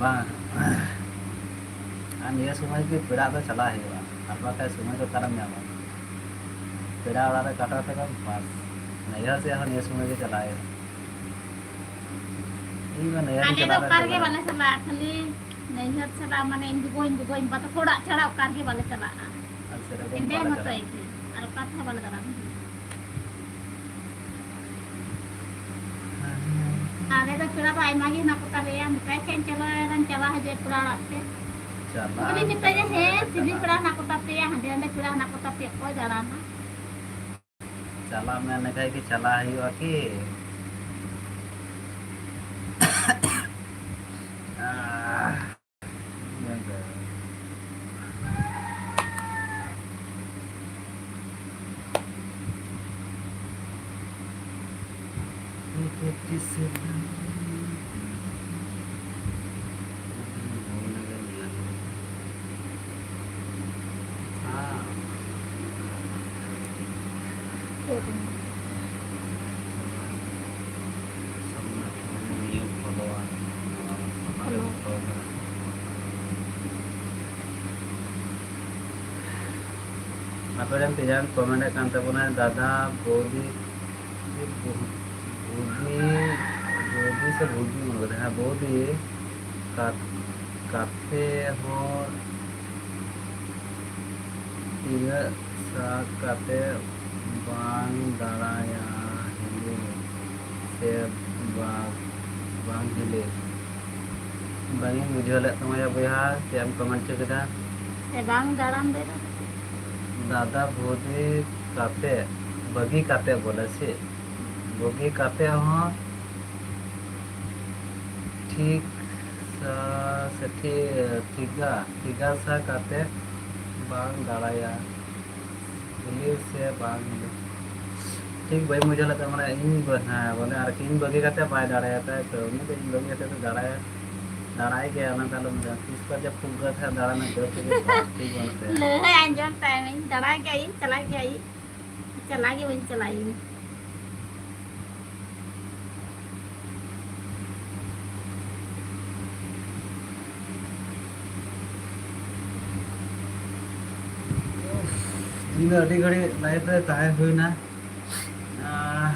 ᱵᱟᱝ, ᱟᱨ ᱱᱤᱭᱟᱹ ᱥᱚᱢᱚᱭ ᱜᱮ ᱯᱮᱲᱟ ᱫᱚ ᱪᱟᱞᱟᱜ ᱦᱩᱭᱩᱜᱼᱟ, ᱟᱨ ᱵᱟᱠᱷᱟᱡ ᱥᱚᱢᱚᱭ ᱫᱚ ᱚᱠᱟᱨᱮᱢ ᱧᱟᱢᱟ? ᱯᱮᱲᱟ ᱚᱲᱟᱜ ᱨᱮ ᱠᱟᱴᱟᱣ ᱠᱟᱛᱮ ᱵᱟᱝ ᱯᱟᱥ, ᱱᱟᱹᱭᱦᱟᱹᱨ ᱥᱮᱫ ᱦᱚᱸ ᱱᱤᱭᱟᱹ ᱥᱚᱢᱚᱭ ᱜᱮ ᱪᱟᱞᱟᱜ ᱦᱩᱭᱩᱜᱼᱟ᱾ ᱤᱧ ᱢᱟ ᱱᱟᱹᱭᱦᱟᱹᱨ ᱤᱧ ᱟᱞᱮ ᱫᱚ ᱪᱟᱞᱟᱜ ᱨᱮ ᱚᱠᱟ ᱨᱮᱜᱮ ᱵᱮᱲᱟ ᱵᱟᱞᱮ ᱪᱟᱞᱟᱜᱼᱟ, ᱠᱷᱟᱹᱞᱤ ᱱᱟᱹᱭᱦᱟᱹᱨ ᱪᱟᱞᱟᱜ ᱢᱟᱱᱮ ᱤᱧ ᱜᱚᱜᱚ, ᱤᱧ ᱜᱚᱜᱚ, ᱤᱧ ᱵᱟᱵᱟ ᱛᱟᱠᱚ ᱚᱲᱟᱜ ᱪᱷᱟᱲᱟ ᱚᱠᱟ ᱨᱮᱜᱮ ᱵᱟᱞᱮ ᱪᱟᱞᱟᱜᱼᱟ᱾ ᱟᱨ ᱥᱮᱨᱚᱠᱚᱢ ᱮᱸᱰᱮ ᱵᱟᱞᱮ ᱢᱚᱛᱚ ᱪᱟᱞᱟᱜᱼᱟ᱾ ᱜᱮ, ᱟᱨ ᱚᱠᱟ ᱛᱮᱦᱚᱸ ᱵᱟᱞᱮ ᱫᱟᱬᱟᱱᱟ᱾ ᱟᱞᱮ ᱫᱚ ᱯᱮᱲᱟ ᱫᱚ ᱟᱭᱢᱟ ᱜᱮ ᱦᱮᱱᱟᱜ ᱠᱚ ᱛᱟᱞᱮᱭᱟ, ᱢᱮᱛᱟᱭ ᱠᱷᱟᱱ ᱪᱟᱞᱟᱣ ᱮᱱᱟᱢ, ᱪᱟᱞᱟᱣ ᱦᱤᱡᱩᱜ ᱯᱮᱲᱟ ᱚᱲᱟᱜ ᱛᱮ᱾ ᱪᱟᱞᱟᱜ ᱩᱱᱤ ᱢᱮᱛᱟᱭᱟ, ᱦᱮᱸ, ᱪᱤᱞᱤ ᱯᱮᱲᱟ ᱦᱮᱱᱟᱜ ᱠᱚ ᱛᱟᱯᱮᱭᱟ, ᱦᱟᱸᱰᱮ ᱱᱟᱸᱰᱮ ᱯᱮᱲᱟ ᱦᱮᱱᱟᱜ ᱠᱚ ᱛᱟᱯᱮᱭᱟ, ᱚᱠᱚᱭ ᱫᱟᱬᱟᱱᱟ? ᱪᱟᱞᱟᱜ ᱢᱮ, ᱮᱸᱰᱮᱠᱷᱟᱡ ᱜᱮ ᱪᱟᱞᱟᱜ ᱦᱩᱭᱩᱜᱼᱟ ᱠᱤ? ᱟᱦ, ᱟᱯᱮ ᱨᱮᱱ ᱛᱮᱭᱟᱝ ᱠᱚᱢᱮᱱᱴ ᱮᱫ ᱠᱟᱱ ᱛᱟᱵᱚᱱᱟᱭ, ᱫᱟᱫᱟ, ᱵᱳᱫᱤ, ᱵᱳᱫᱤ, ᱵᱳᱫᱤ ᱥᱮ ᱵᱳᱫᱤ ᱢᱮᱱ ᱠᱟᱫᱟ? ᱦᱮᱸ, ᱵᱳᱫᱤ ᱠᱟ-, ᱠᱟᱛᱮ ᱦᱚᱸ ᱛᱤᱱᱟᱹᱜ ᱥᱟᱠ ᱠᱟᱛᱮ ᱵᱟᱝ ᱫᱟᱬᱟᱭᱟ ᱦᱤᱞᱤ ᱥᱮ ᱵᱟ-, ᱵᱟᱝ ᱦᱤᱞᱤ? ᱵᱟᱝ ᱤᱧ ᱵᱩᱡᱷᱟᱹᱣ ᱞᱮᱫ ᱛᱟᱢᱟ ᱭᱟ ᱵᱚᱭᱦᱟ, ᱪᱮᱫ ᱮᱢ ᱠᱚᱢᱮᱱᱴ ᱦᱚᱪᱚ ᱠᱮᱫᱟ? ᱥᱮ ᱵᱟᱝ ᱫᱟᱬᱟᱱ ᱫᱚ? ᱫᱟᱫᱟ ᱵᱷᱩᱫᱤ ᱠᱟᱛᱮ, ᱵᱟᱹᱜᱤ ᱠᱟᱛᱮ ᱵᱚᱞᱮ ᱥᱮ? ᱵᱟᱹᱜᱤ ᱠᱟᱛᱮ ᱦᱚᱸ ᱴᱷᱤᱠ ᱥᱟ-, ᱥᱮ ᱴᱷᱤ-, ᱴᱷᱤᱠᱟ, ᱴᱷᱤᱠᱟ ᱥᱟ ᱠᱟᱛᱮ ᱵᱟᱝ ᱫᱟᱬᱟᱭᱟ᱾ ᱦᱤᱞᱤ ᱥᱮ ᱵᱟᱝ ᱦᱤᱞᱤ? ᱴᱷᱤᱠ ᱵᱟᱹᱧ ᱵᱩᱡᱷᱟᱹᱣ ᱞᱮᱫ ᱛᱟᱢᱟ, ᱢᱟᱱᱮ ᱤᱧ ᱵᱟ-, ᱦᱮᱸ, ᱵᱚᱞᱮ ᱟᱨᱠᱤ ᱤᱧ ᱵᱟᱹᱜᱤ ᱠᱟᱛᱮ ᱵᱟᱭ ᱫᱟᱬᱟᱭᱟ, ᱛᱟᱭ ᱛᱚ? ᱩᱱᱤ ᱫᱚ ᱤᱧ ᱵᱟᱹᱜᱤ ᱠᱟᱛᱮ ᱫᱚ ᱫᱟᱬᱟᱭᱟ, ᱫᱟᱬᱟᱭ ᱜᱮᱭᱟ, ᱚᱱᱟ ᱫᱚ ᱟᱞᱚᱢ ᱢᱮᱱᱟ᱾ ᱛᱤᱥ ᱠᱚ ᱡᱮ ᱯᱷᱩᱜ ᱜᱟᱹ ᱛᱟᱦᱮᱸ ᱫᱟᱬᱟᱱᱟ, ᱫᱟᱹᱲ ᱛᱮᱜᱮ ᱴᱷᱤᱠ ᱵᱟᱹᱱᱩᱜ ᱛᱟᱭᱟ᱾ ᱞᱟᱹᱭ ᱟᱸᱡᱚᱢ ᱛᱟᱭ ᱢᱮ, ᱫᱟᱬᱟᱭ ᱜᱮᱭᱟᱹᱧ, ᱪᱟᱞᱟᱜ ᱜᱮᱭᱟᱹᱧ, ᱪᱟᱞᱟᱜ ᱜᱮ ᱵᱟᱹᱧ ᱪᱟᱞᱟᱜ ᱤᱧ᱾ ᱛᱮᱦᱮᱧ ᱫᱚ ᱟᱹᱰᱤ ᱜᱷᱟᱹᱲᱤᱡ ᱞᱟᱭᱤᱵᱷ ᱨᱮ ᱛᱟᱦᱮᱸ ᱦᱩᱭᱱᱟ᱾ ᱟᱦ,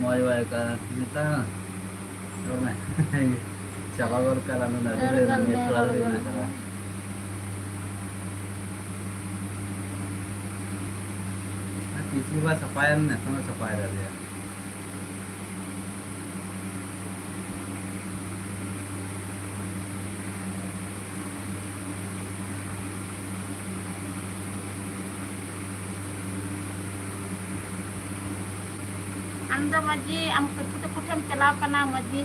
ᱢᱚᱡᱽ ᱵᱟᱭ ᱟᱹᱭᱠᱟᱹᱜᱼᱟ ᱱᱮᱛᱟᱨ᱾ ᱨᱚᱲ ᱢᱮ᱾ ᱪᱟᱵᱟ ᱜᱚᱫ ᱠᱟᱜ ᱞᱟᱝ ᱱᱚᱰᱮ, ᱟᱹᱰᱤ ᱨᱚᱲ ᱜᱷᱟᱹᱲᱤᱡ ᱜᱚᱫ ᱢᱮ, ᱢᱮᱥ ᱨᱚᱲ ᱵᱟᱲᱟ ᱜᱚᱫ ᱦᱩᱭᱱᱟ ᱢᱮ᱾ ᱪᱟᱵᱟ᱾ ᱛᱤᱥ ᱜᱮ ᱵᱟᱭ ᱥᱟᱯᱷᱟᱭᱟ, ᱱᱤᱛᱚᱝ ᱮ ᱥᱟᱯᱷᱟᱭ ᱫᱟ ᱫᱮᱭᱟ᱾ ᱫᱚ ᱢᱟᱹᱡᱷᱤ, ᱟᱢ ᱠᱟᱠᱩ ᱛᱟᱠᱚ ᱴᱷᱮᱱ ᱪᱟᱞᱟᱣ ᱠᱟᱱᱟ ᱢᱟᱹᱡᱷᱤ,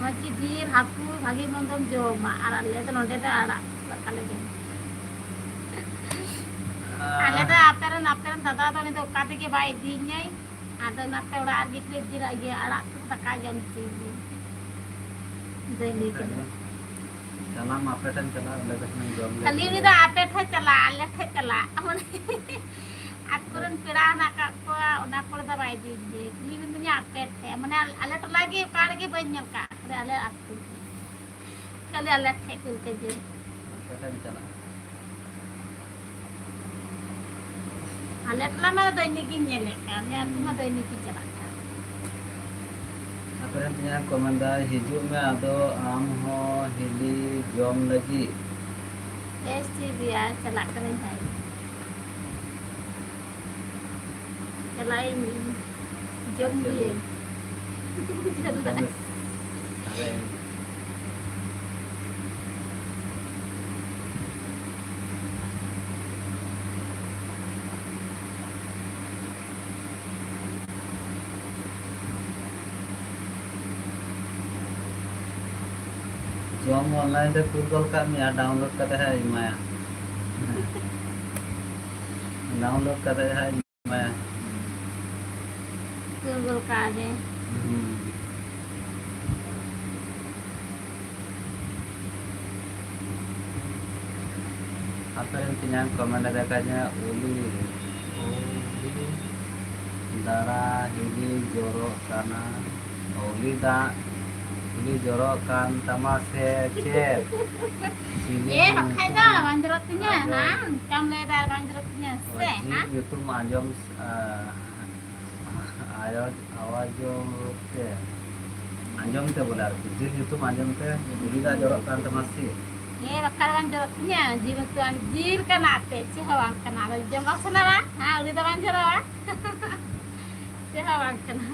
ᱢᱟᱹᱡᱷᱤ ᱡᱤᱞ ᱦᱟᱹᱠᱩ ᱵᱷᱟᱜᱮ ᱢᱚᱱᱫᱚᱢ ᱡᱚᱢᱟ, ᱟᱨ ᱟᱞᱮ ᱫᱚ ᱱᱚᱰᱮ ᱫᱚ ᱟᱲᱟᱜ ᱫᱟᱠᱟ ᱞᱮ ᱡᱚᱢᱟ᱾ ᱟᱞᱮ ᱫᱚ ᱟᱯᱮ ᱨᱮᱱ, ᱟᱯᱮ ᱨᱮᱱ ᱫᱟᱫᱟ ᱫᱚ ᱩᱱᱤ ᱫᱚ ᱚᱠᱟ ᱛᱮᱜᱮ ᱵᱟᱭ ᱤᱫᱤᱧᱟᱭ᱾ ᱟᱫᱚ ᱚᱱᱟᱛᱮ ᱚᱲᱟᱜ ᱨᱮᱜᱮ ᱠᱚ ᱤᱫᱤ ᱞᱟᱜ ᱜᱮᱭᱟ, ᱟᱲᱟᱜ ᱫᱟᱠᱟ ᱡᱚᱢ ᱦᱚᱪᱚᱭ ᱜᱮ᱾ ᱫᱟᱹᱭ ᱞᱟᱹᱭ ᱠᱮᱫᱟ᱾ ᱪᱟᱞᱟᱜ ᱢᱟ ᱟᱯᱮ ᱴᱷᱮᱱ ᱪᱟᱞᱟᱜ, ᱚᱸᱰᱮ ᱠᱷᱚᱱ ᱡᱚᱢ ᱞᱮ ᱠᱷᱟᱹᱞᱤ ᱟᱹᱜᱩ ᱩᱱᱤ ᱫᱚ ᱠᱮᱫᱟ᱾ ᱟᱯᱮ ᱴᱷᱮᱱ ᱪᱟᱞᱟᱜ, ᱟᱞᱮ ᱴᱷᱮᱱ ᱪᱟᱞᱟᱜ᱾ ᱢᱟᱱᱮ ᱟᱠᱚ ᱨᱮᱱ ᱯᱮᱲᱟ ᱦᱮᱱᱟᱜ ᱠᱟᱜ ᱠᱚᱣᱟ, ᱚᱱᱟ ᱠᱚᱨᱮ ᱫᱚ ᱵᱟᱭ ᱤᱫᱤ ᱜᱮ᱾ ᱠᱷᱟᱹᱞᱤ ᱢᱮᱱᱫᱤᱧᱟ ᱟᱯᱮ ᱴᱷᱮᱱ, ᱢᱟᱱᱮ ᱟᱞᱮ ᱴᱚᱞᱟ ᱜᱮ ᱚᱠᱟ ᱨᱮᱜᱮ ᱵᱟᱹᱧ ᱧᱮᱞ ᱠᱟᱜ, ᱠᱷᱟᱹᱞᱤ ᱟᱞᱮ ᱟᱹᱛᱩ᱾ ᱠᱷᱟᱹᱞᱤ ᱟᱞᱮ ᱴᱷᱮᱱ ᱠᱚ ᱤᱫᱤ ᱜᱮ᱾ ᱟᱯᱮ ᱴᱷᱮᱱ ᱪᱟᱞᱟᱜ᱾ ᱟᱞᱮ ᱴᱚᱞᱟ ᱢᱟ ᱫᱚᱭᱱᱤᱠ ᱜᱤᱧ ᱧᱮᱞᱮᱫ ᱠᱟᱱ, ᱟᱞᱮ ᱟᱹᱛᱩ ᱢᱟ ᱫᱚᱭᱱᱤᱠ ᱜᱤᱧ ᱪᱟᱞᱟᱜ ᱠᱟᱱ᱾ ᱟᱯᱮ ᱨᱮᱱ ᱛᱮᱧᱟᱝ ᱠᱚ ᱢᱮᱱᱫᱟ, "ᱦᱤᱡᱩᱜ ᱢᱮ, ᱟᱫᱚ ᱟᱢ ᱦᱚᱸ ᱦᱤᱞᱤ ᱡᱚᱢ ᱞᱟᱹᱜᱤᱫ?" ᱵᱮᱥ, ᱴᱷᱤᱠ ᱜᱮᱭᱟ, ᱪᱟᱞᱟᱜ ᱠᱟᱹᱱᱟᱹᱧ ᱦᱟᱸᱜ᱾ ᱪᱟᱞᱟᱜ ᱤᱧ, ᱡᱚᱢ ᱟᱪᱪᱷᱟ, ᱜᱤᱭᱟᱹᱧ᱾ ᱵᱮᱥ᱾ ᱪᱟᱞᱟᱜ᱾ ᱟᱞᱮ ᱡᱚᱢ online ᱨᱮ ᱠᱩᱞ ᱜᱚᱫ ᱠᱟᱜ ᱢᱮᱭᱟ, download ᱠᱟᱛᱮ ᱦᱟᱸᱜ ᱮᱢᱟᱭᱟ᱾ Download ᱠᱟᱛᱮ ᱦᱟᱸᱜ ᱮᱢᱟᱭᱟ᱾ ᱠᱩᱞ ᱜᱚᱫ ᱠᱟᱜ ᱜᱮ᱾ ᱦᱩᱸ᱾ ᱟᱯᱮ ᱨᱮᱱ ᱛᱮᱧᱟᱝ comment ᱮᱫᱟ ᱠᱟᱡᱟ, "ᱩᱞᱤ, ᱩᱞᱤ ᱫᱟᱨᱟ ᱦᱤᱞᱤ ᱡᱚᱨᱚᱜ ᱠᱟᱱᱟ, ᱩᱞᱤ ᱫᱟᱜ ᱦᱤᱞᱤ ᱡᱚᱨᱚᱜ ᱠᱟᱱ ᱛᱟᱢᱟ ᱥᱮ ᱪᱮᱫ?" ᱪᱤᱞᱤ ᱮ, ᱵᱟᱠᱷᱟᱡ ᱫᱚ ᱧᱩᱛᱩᱢ ᱵᱟᱝ ᱡᱚᱨᱚᱜ ᱛᱤᱧᱟᱹ, ᱟᱸᱡᱚᱢ? ᱦᱟᱝ? ᱪᱟᱢ ᱞᱟᱹᱭ ᱫᱟ ᱵᱟᱝ ᱡᱚᱨᱚᱜ ᱛᱤᱧᱟᱹ, ᱚ, ᱥᱮ, ᱪᱮᱫ ᱦᱟᱝ? ᱧᱩᱛᱩᱢ ᱟᱸᱡᱚᱢ, ᱟ, ᱟᱭᱳ ᱟᱣᱟᱡᱽ ᱛᱮ, ᱟᱸᱡᱚᱢ ᱛᱮ ᱵᱚᱞᱮ ᱟᱨᱠᱤ, ᱡᱤᱞ ᱧᱩᱛᱩᱢ ᱟᱸᱡᱚᱢ ᱛᱮ ᱩᱞᱤ ᱫᱟᱜ ᱡᱚᱨᱚᱜ ᱠᱟᱱ ᱛᱟᱢᱟ ᱥᱮ? ᱦᱮᱸ, ᱵᱟᱠᱷᱟᱱ ᱵᱟᱝ ᱡᱚᱨᱚᱜ ᱛᱤᱧᱟ, ᱡᱤᱞ ᱩᱛᱩ ᱟᱨ ᱡᱤᱞ ᱠᱟᱱᱟ ᱟᱯᱮ, ᱪᱮᱫ ᱦᱚᱸ ᱵᱟᱝ ᱠᱟᱱᱟ᱾ ᱟᱫᱚ ᱡᱚᱢ ᱵᱟᱝ ᱥᱟᱱᱟᱣᱟ? ᱦᱮᱸ, ᱩᱞᱤ ᱫᱚ ᱵᱟᱝ ᱡᱚᱨᱚᱜᱼᱟ᱾ ᱪᱮᱫ ᱦᱚᱸ ᱵᱟᱝ ᱠᱟᱱᱟ᱾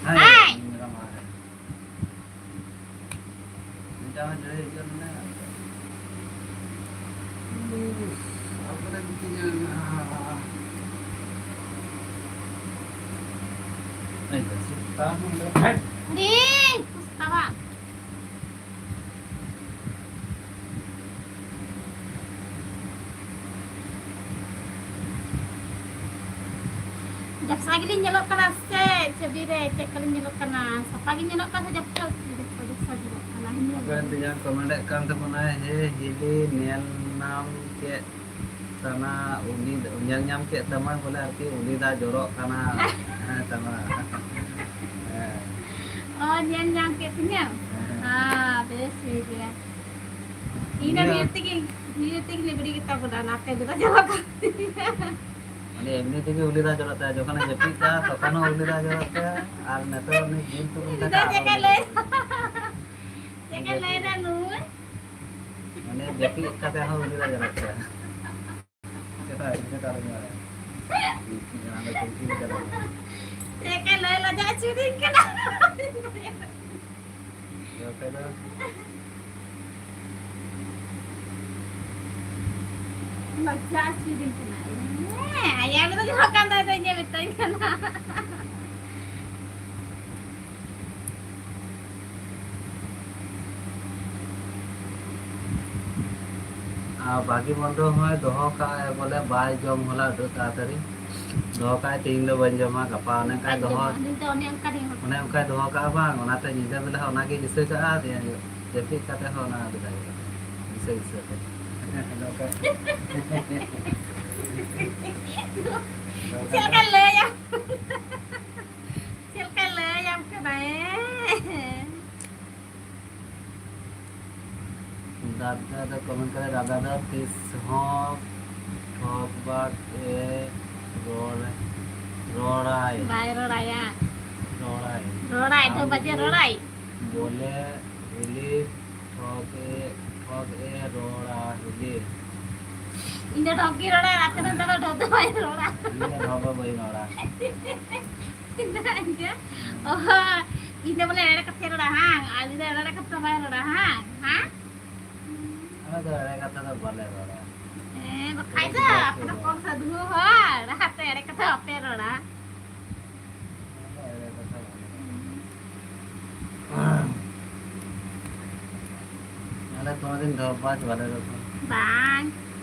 ᱦᱮᱸ, ᱦᱮᱸ᱾ ᱢᱮᱨᱚᱢ ᱟᱲᱟᱜ᱾ ᱢᱤᱫᱴᱟᱝ ᱦᱚᱸ ᱡᱟᱹᱲᱤ ᱦᱤᱡᱩᱜ ᱠᱟᱱᱟ᱾ ᱟᱨ ᱵᱟᱞᱮ ᱜᱩᱯᱤᱧᱟ᱾ ᱟᱭ, ᱥᱮᱛᱟ ᱦᱚᱸ ᱚᱸᱰᱮ᱾ ᱦᱩᱰᱤᱧ, ᱯᱩᱥᱯᱟᱣᱟ᱾ ᱡᱟᱯᱥᱟ ᱜᱮᱞᱤᱧ ᱧᱮᱞᱚᱜ ᱠᱟᱱᱟ ᱥᱮ ᱪᱷᱚᱵᱤ ᱨᱮ? ᱪᱮᱫ ᱠᱟᱞᱤᱧ ᱧᱮᱞᱚᱜ ᱠᱟᱱᱟ? ᱥᱟᱯᱷᱟ ᱜᱮ ᱧᱮᱞᱚᱜ ᱠᱟᱱᱟ ᱥᱮ ᱡᱟᱯᱥᱟ? ᱡᱟᱯᱥᱟ, ᱡᱟᱯᱥᱟ ᱧᱮᱞᱚᱜ ᱠᱟᱱᱟ᱾ ᱦᱤᱱᱟᱹ ᱟᱵᱮᱱ ᱛᱮᱭᱟᱝ ᱠᱚᱢᱮᱱᱴ ᱮᱫ ᱠᱟᱱ ᱛᱟᱵᱚᱱᱟᱭ, "ᱦᱮ ᱦᱤᱞᱤ, ᱧᱮᱞ ᱧᱟᱢ ᱠᱮᱫ ᱛᱟᱢᱟ, ᱩᱞᱤ, ᱧᱮᱞ ᱧᱟᱢ ᱠᱮᱫ ᱛᱟᱢᱟ ᱵᱚᱞᱮ ᱟᱨᱠᱤ, ᱩᱞᱤ ᱫᱟᱜ ᱡᱚᱨᱚᱜ ᱠᱟᱱᱟ, ᱦᱮᱸ, ᱛᱟᱢᱟ᱾" ᱦᱮᱸ᱾ ᱚ, ᱧᱮᱞ ᱧᱟᱢ ᱠᱮᱫ ᱛᱤᱧᱟᱹᱢ? ᱦᱮᱸ᱾ ᱦᱮᱸ, ᱵᱮᱥ, ᱴᱷᱤᱠ ᱜᱮᱭᱟ᱾ ᱤᱧ ᱫᱚ ᱤᱭᱟᱹ᱾ ᱱᱤᱭᱟᱹ ᱛᱮᱜᱮ, ᱱᱤᱭᱟᱹ ᱛᱮᱜᱮ ᱞᱤᱵᱲᱤ ᱜᱮᱛᱟ ᱵᱚᱱᱟ, ᱚᱱᱟᱛᱮ ᱩᱞᱤ ᱫᱟᱜ ᱡᱚᱨᱚᱜ ᱠᱟᱱ ᱛᱤᱧᱟ᱾ ᱢᱟᱱᱮ ᱮᱢᱱᱤ ᱛᱮᱜᱮ ᱩᱞᱤ ᱫᱟᱜ ᱡᱚᱨᱚᱜ ᱛᱟᱭᱟ, ᱡᱚᱠᱷᱚᱱᱮ ᱡᱟᱹᱯᱤᱫ ᱫᱟ, ᱛᱚᱠᱷᱚᱱ ᱦᱚᱸ ᱩᱞᱤ ᱫᱟᱜ ᱡᱚᱨᱚᱜ ᱛᱟᱭᱟ, ᱟᱨ ᱱᱤᱛᱚᱜ ᱩᱱᱤ ᱡᱤᱞ ᱛᱩᱠᱩᱢ ᱫᱟᱠᱟ ᱪᱮᱫ ᱟᱨᱦᱚᱸ ᱮ ᱩᱞᱤ ᱞᱟᱹᱭ ᱫᱟᱜ ᱫᱟ? ᱡᱚᱨᱚᱜ ᱛᱟᱭᱟ᱾ ᱪᱮᱫ ᱮ ᱞᱟᱹᱭ ᱫᱟ ᱱᱩᱭ? ᱢᱟᱱᱮ ᱡᱟᱹᱯᱤᱫ ᱠᱟᱛᱮ ᱦᱚᱸ ᱩᱞᱤ ᱫᱟᱜ ᱡᱚᱨᱚᱜ ᱛᱟᱭᱟ᱾ ᱪᱮᱫᱟᱜ ᱤᱧ ᱫᱚ ᱟᱞᱚᱧ ᱵᱟᱲᱟᱭᱟ᱾ ᱪᱮᱫ ᱮ ᱞᱟᱹᱭ ᱞᱟᱡᱟᱣ ᱦᱚᱪᱚᱭᱤᱧ ᱠᱟᱱᱟ᱾ ᱟᱫᱚ ᱵᱟᱠᱷᱟᱡ ᱫᱚ ᱞᱟᱡᱟᱣ ᱦᱚᱪᱚᱭᱤᱧ ᱠᱟᱱᱟ᱾ ᱦᱮᱸ, ᱟᱭᱟᱜ ᱜᱮ ᱫᱚ ᱡᱚᱦᱚᱜ ᱠᱟᱱ ᱛᱟᱭ ᱫᱚ ᱤᱧᱮ ᱢᱮᱛᱟᱹᱧ ᱠᱟᱱᱟ᱾ ᱟᱨ ᱵᱷᱟᱜᱤ ᱢᱚᱱᱫᱚ ᱦᱚᱸᱭ ᱫᱚᱦᱚ ᱠᱟᱜᱼᱟᱭ ᱵᱚᱞᱮ, ᱵᱟᱭ ᱡᱚᱢ ᱦᱚᱞᱟ ᱟᱹᱰᱤ ᱛᱟᱲᱟᱛᱟᱲᱤ ᱫᱚᱦᱚ ᱠᱟᱜᱼᱟᱭ, ᱛᱮᱦᱮᱧ ᱫᱚ ᱵᱟᱹᱧ ᱡᱚᱢᱟ, ᱜᱟᱯᱟ ᱚᱱᱮ ᱚᱱᱠᱟᱭ ᱵᱟᱭ ᱫᱚᱦᱚ, ᱡᱚᱢᱟ, ᱩᱱᱤ ᱫᱚ ᱚᱱᱮ ᱚᱱᱠᱟ ᱜᱮ ᱦᱚᱲ᱾ ᱚᱱᱮ ᱚᱱᱠᱟᱭ ᱫᱚᱦᱚ ᱠᱟᱜᱼᱟ ᱵᱟᱝ, ᱚᱱᱟᱛᱮ ᱧᱤᱫᱟᱹ ᱵᱮᱞᱟ ᱦᱚᱸ ᱚᱱᱟᱜᱮ ᱫᱤᱥᱟᱹ ᱠᱟᱜᱼᱟ, ᱡᱮ ᱡᱟᱹᱯᱤᱫ ᱠᱟᱛᱮ ᱦᱚᱸ ᱚᱱᱟ ᱫᱤᱥᱟᱹ ᱫᱤᱥᱟᱹ ᱛᱮ᱾ ᱪᱮᱫ ᱞᱮᱠᱟ ᱞᱟᱹᱭᱟᱢ? ᱪᱮᱫ ᱞᱮᱠᱟᱭ ᱞᱟᱹᱭᱟᱢ ᱠᱟᱱᱟ, ᱦᱮᱸ? ᱫᱟᱫᱟ ᱫᱚ ᱠᱚᱢᱮᱱᱴ ᱠᱟᱫᱟ, ᱫᱟᱫᱟ ᱫᱚ ᱛᱤᱥ ᱦᱚᱸ ᱴᱷᱚᱠ ᱵᱟᱠ ᱮ ᱨᱚᱲ, ᱨᱚᱲᱟᱭ᱾ ᱵᱟᱭ ᱨᱚᱲᱟᱭᱟ᱾ ᱨᱚᱲᱟᱭ᱾ ᱨᱚᱲᱟᱭ, ᱫᱚ ᱟᱢ ᱵᱟᱡᱮ ᱜᱮ ᱨᱚᱲᱟᱭ᱾ ᱵᱚᱞᱮ ᱦᱤᱞᱤ ᱴᱷᱚᱠ ᱮ, ᱴᱷᱚᱠ ᱮ ᱨᱚᱲᱟ ᱦᱤᱞᱤ᱾ ᱤᱧ ᱫᱚ ᱴᱷᱚᱠ ᱜᱮ ᱨᱚᱲᱟ, ᱟᱯᱮ ᱫᱚ ᱫᱚᱢᱮ ᱴᱷᱚᱠ ᱫᱚ ᱵᱟᱭ ᱨᱚᱲᱟ᱾ ᱤᱧ ᱫᱚ ᱴᱷᱚᱠ ᱫᱚ ᱵᱟᱹᱧ ᱨᱚᱲᱟ᱾ ᱤᱧ ᱫᱚ ᱤᱧ ᱫᱚ, ᱚᱦᱚ, ᱤᱧ ᱫᱚ ᱵᱚᱞᱮ ᱮᱲᱮ ᱠᱟᱛᱷᱟᱧ ᱨᱚᱲᱟ, ᱦᱟᱝ? ᱟᱨ ᱤᱧ ᱫᱚ ᱮᱲᱮ ᱠᱟᱛᱷᱟ ᱵᱟᱭ ᱨᱚᱲᱟ, ᱦᱟᱝ? ᱦᱟᱝ? ᱟᱞᱮ ᱫᱚ ᱮᱲᱮ ᱠᱟᱛᱷᱟ ᱫᱚ ᱵᱟᱞᱮ ᱨᱚᱲᱟ᱾ ᱦᱮᱸ, ᱵᱟᱠᱷᱟᱡ ᱫᱚ, ᱟᱯᱮ ᱫᱚ ᱠᱚᱢ ᱥᱟᱹᱫᱷᱩ ᱦᱚᱲ, ᱚᱱᱟᱛᱮ ᱮᱲᱮ ᱠᱟᱛᱷᱟ ᱵᱟᱯᱮ ᱨᱚᱲᱟ᱾ ᱟᱞᱮ ᱠᱳᱱᱳ ᱫᱤᱱ ᱰᱷᱚᱯ ᱵᱟᱡ ᱵᱟᱞᱮ ᱨᱚᱲᱟ᱾ ᱵᱟᱝ,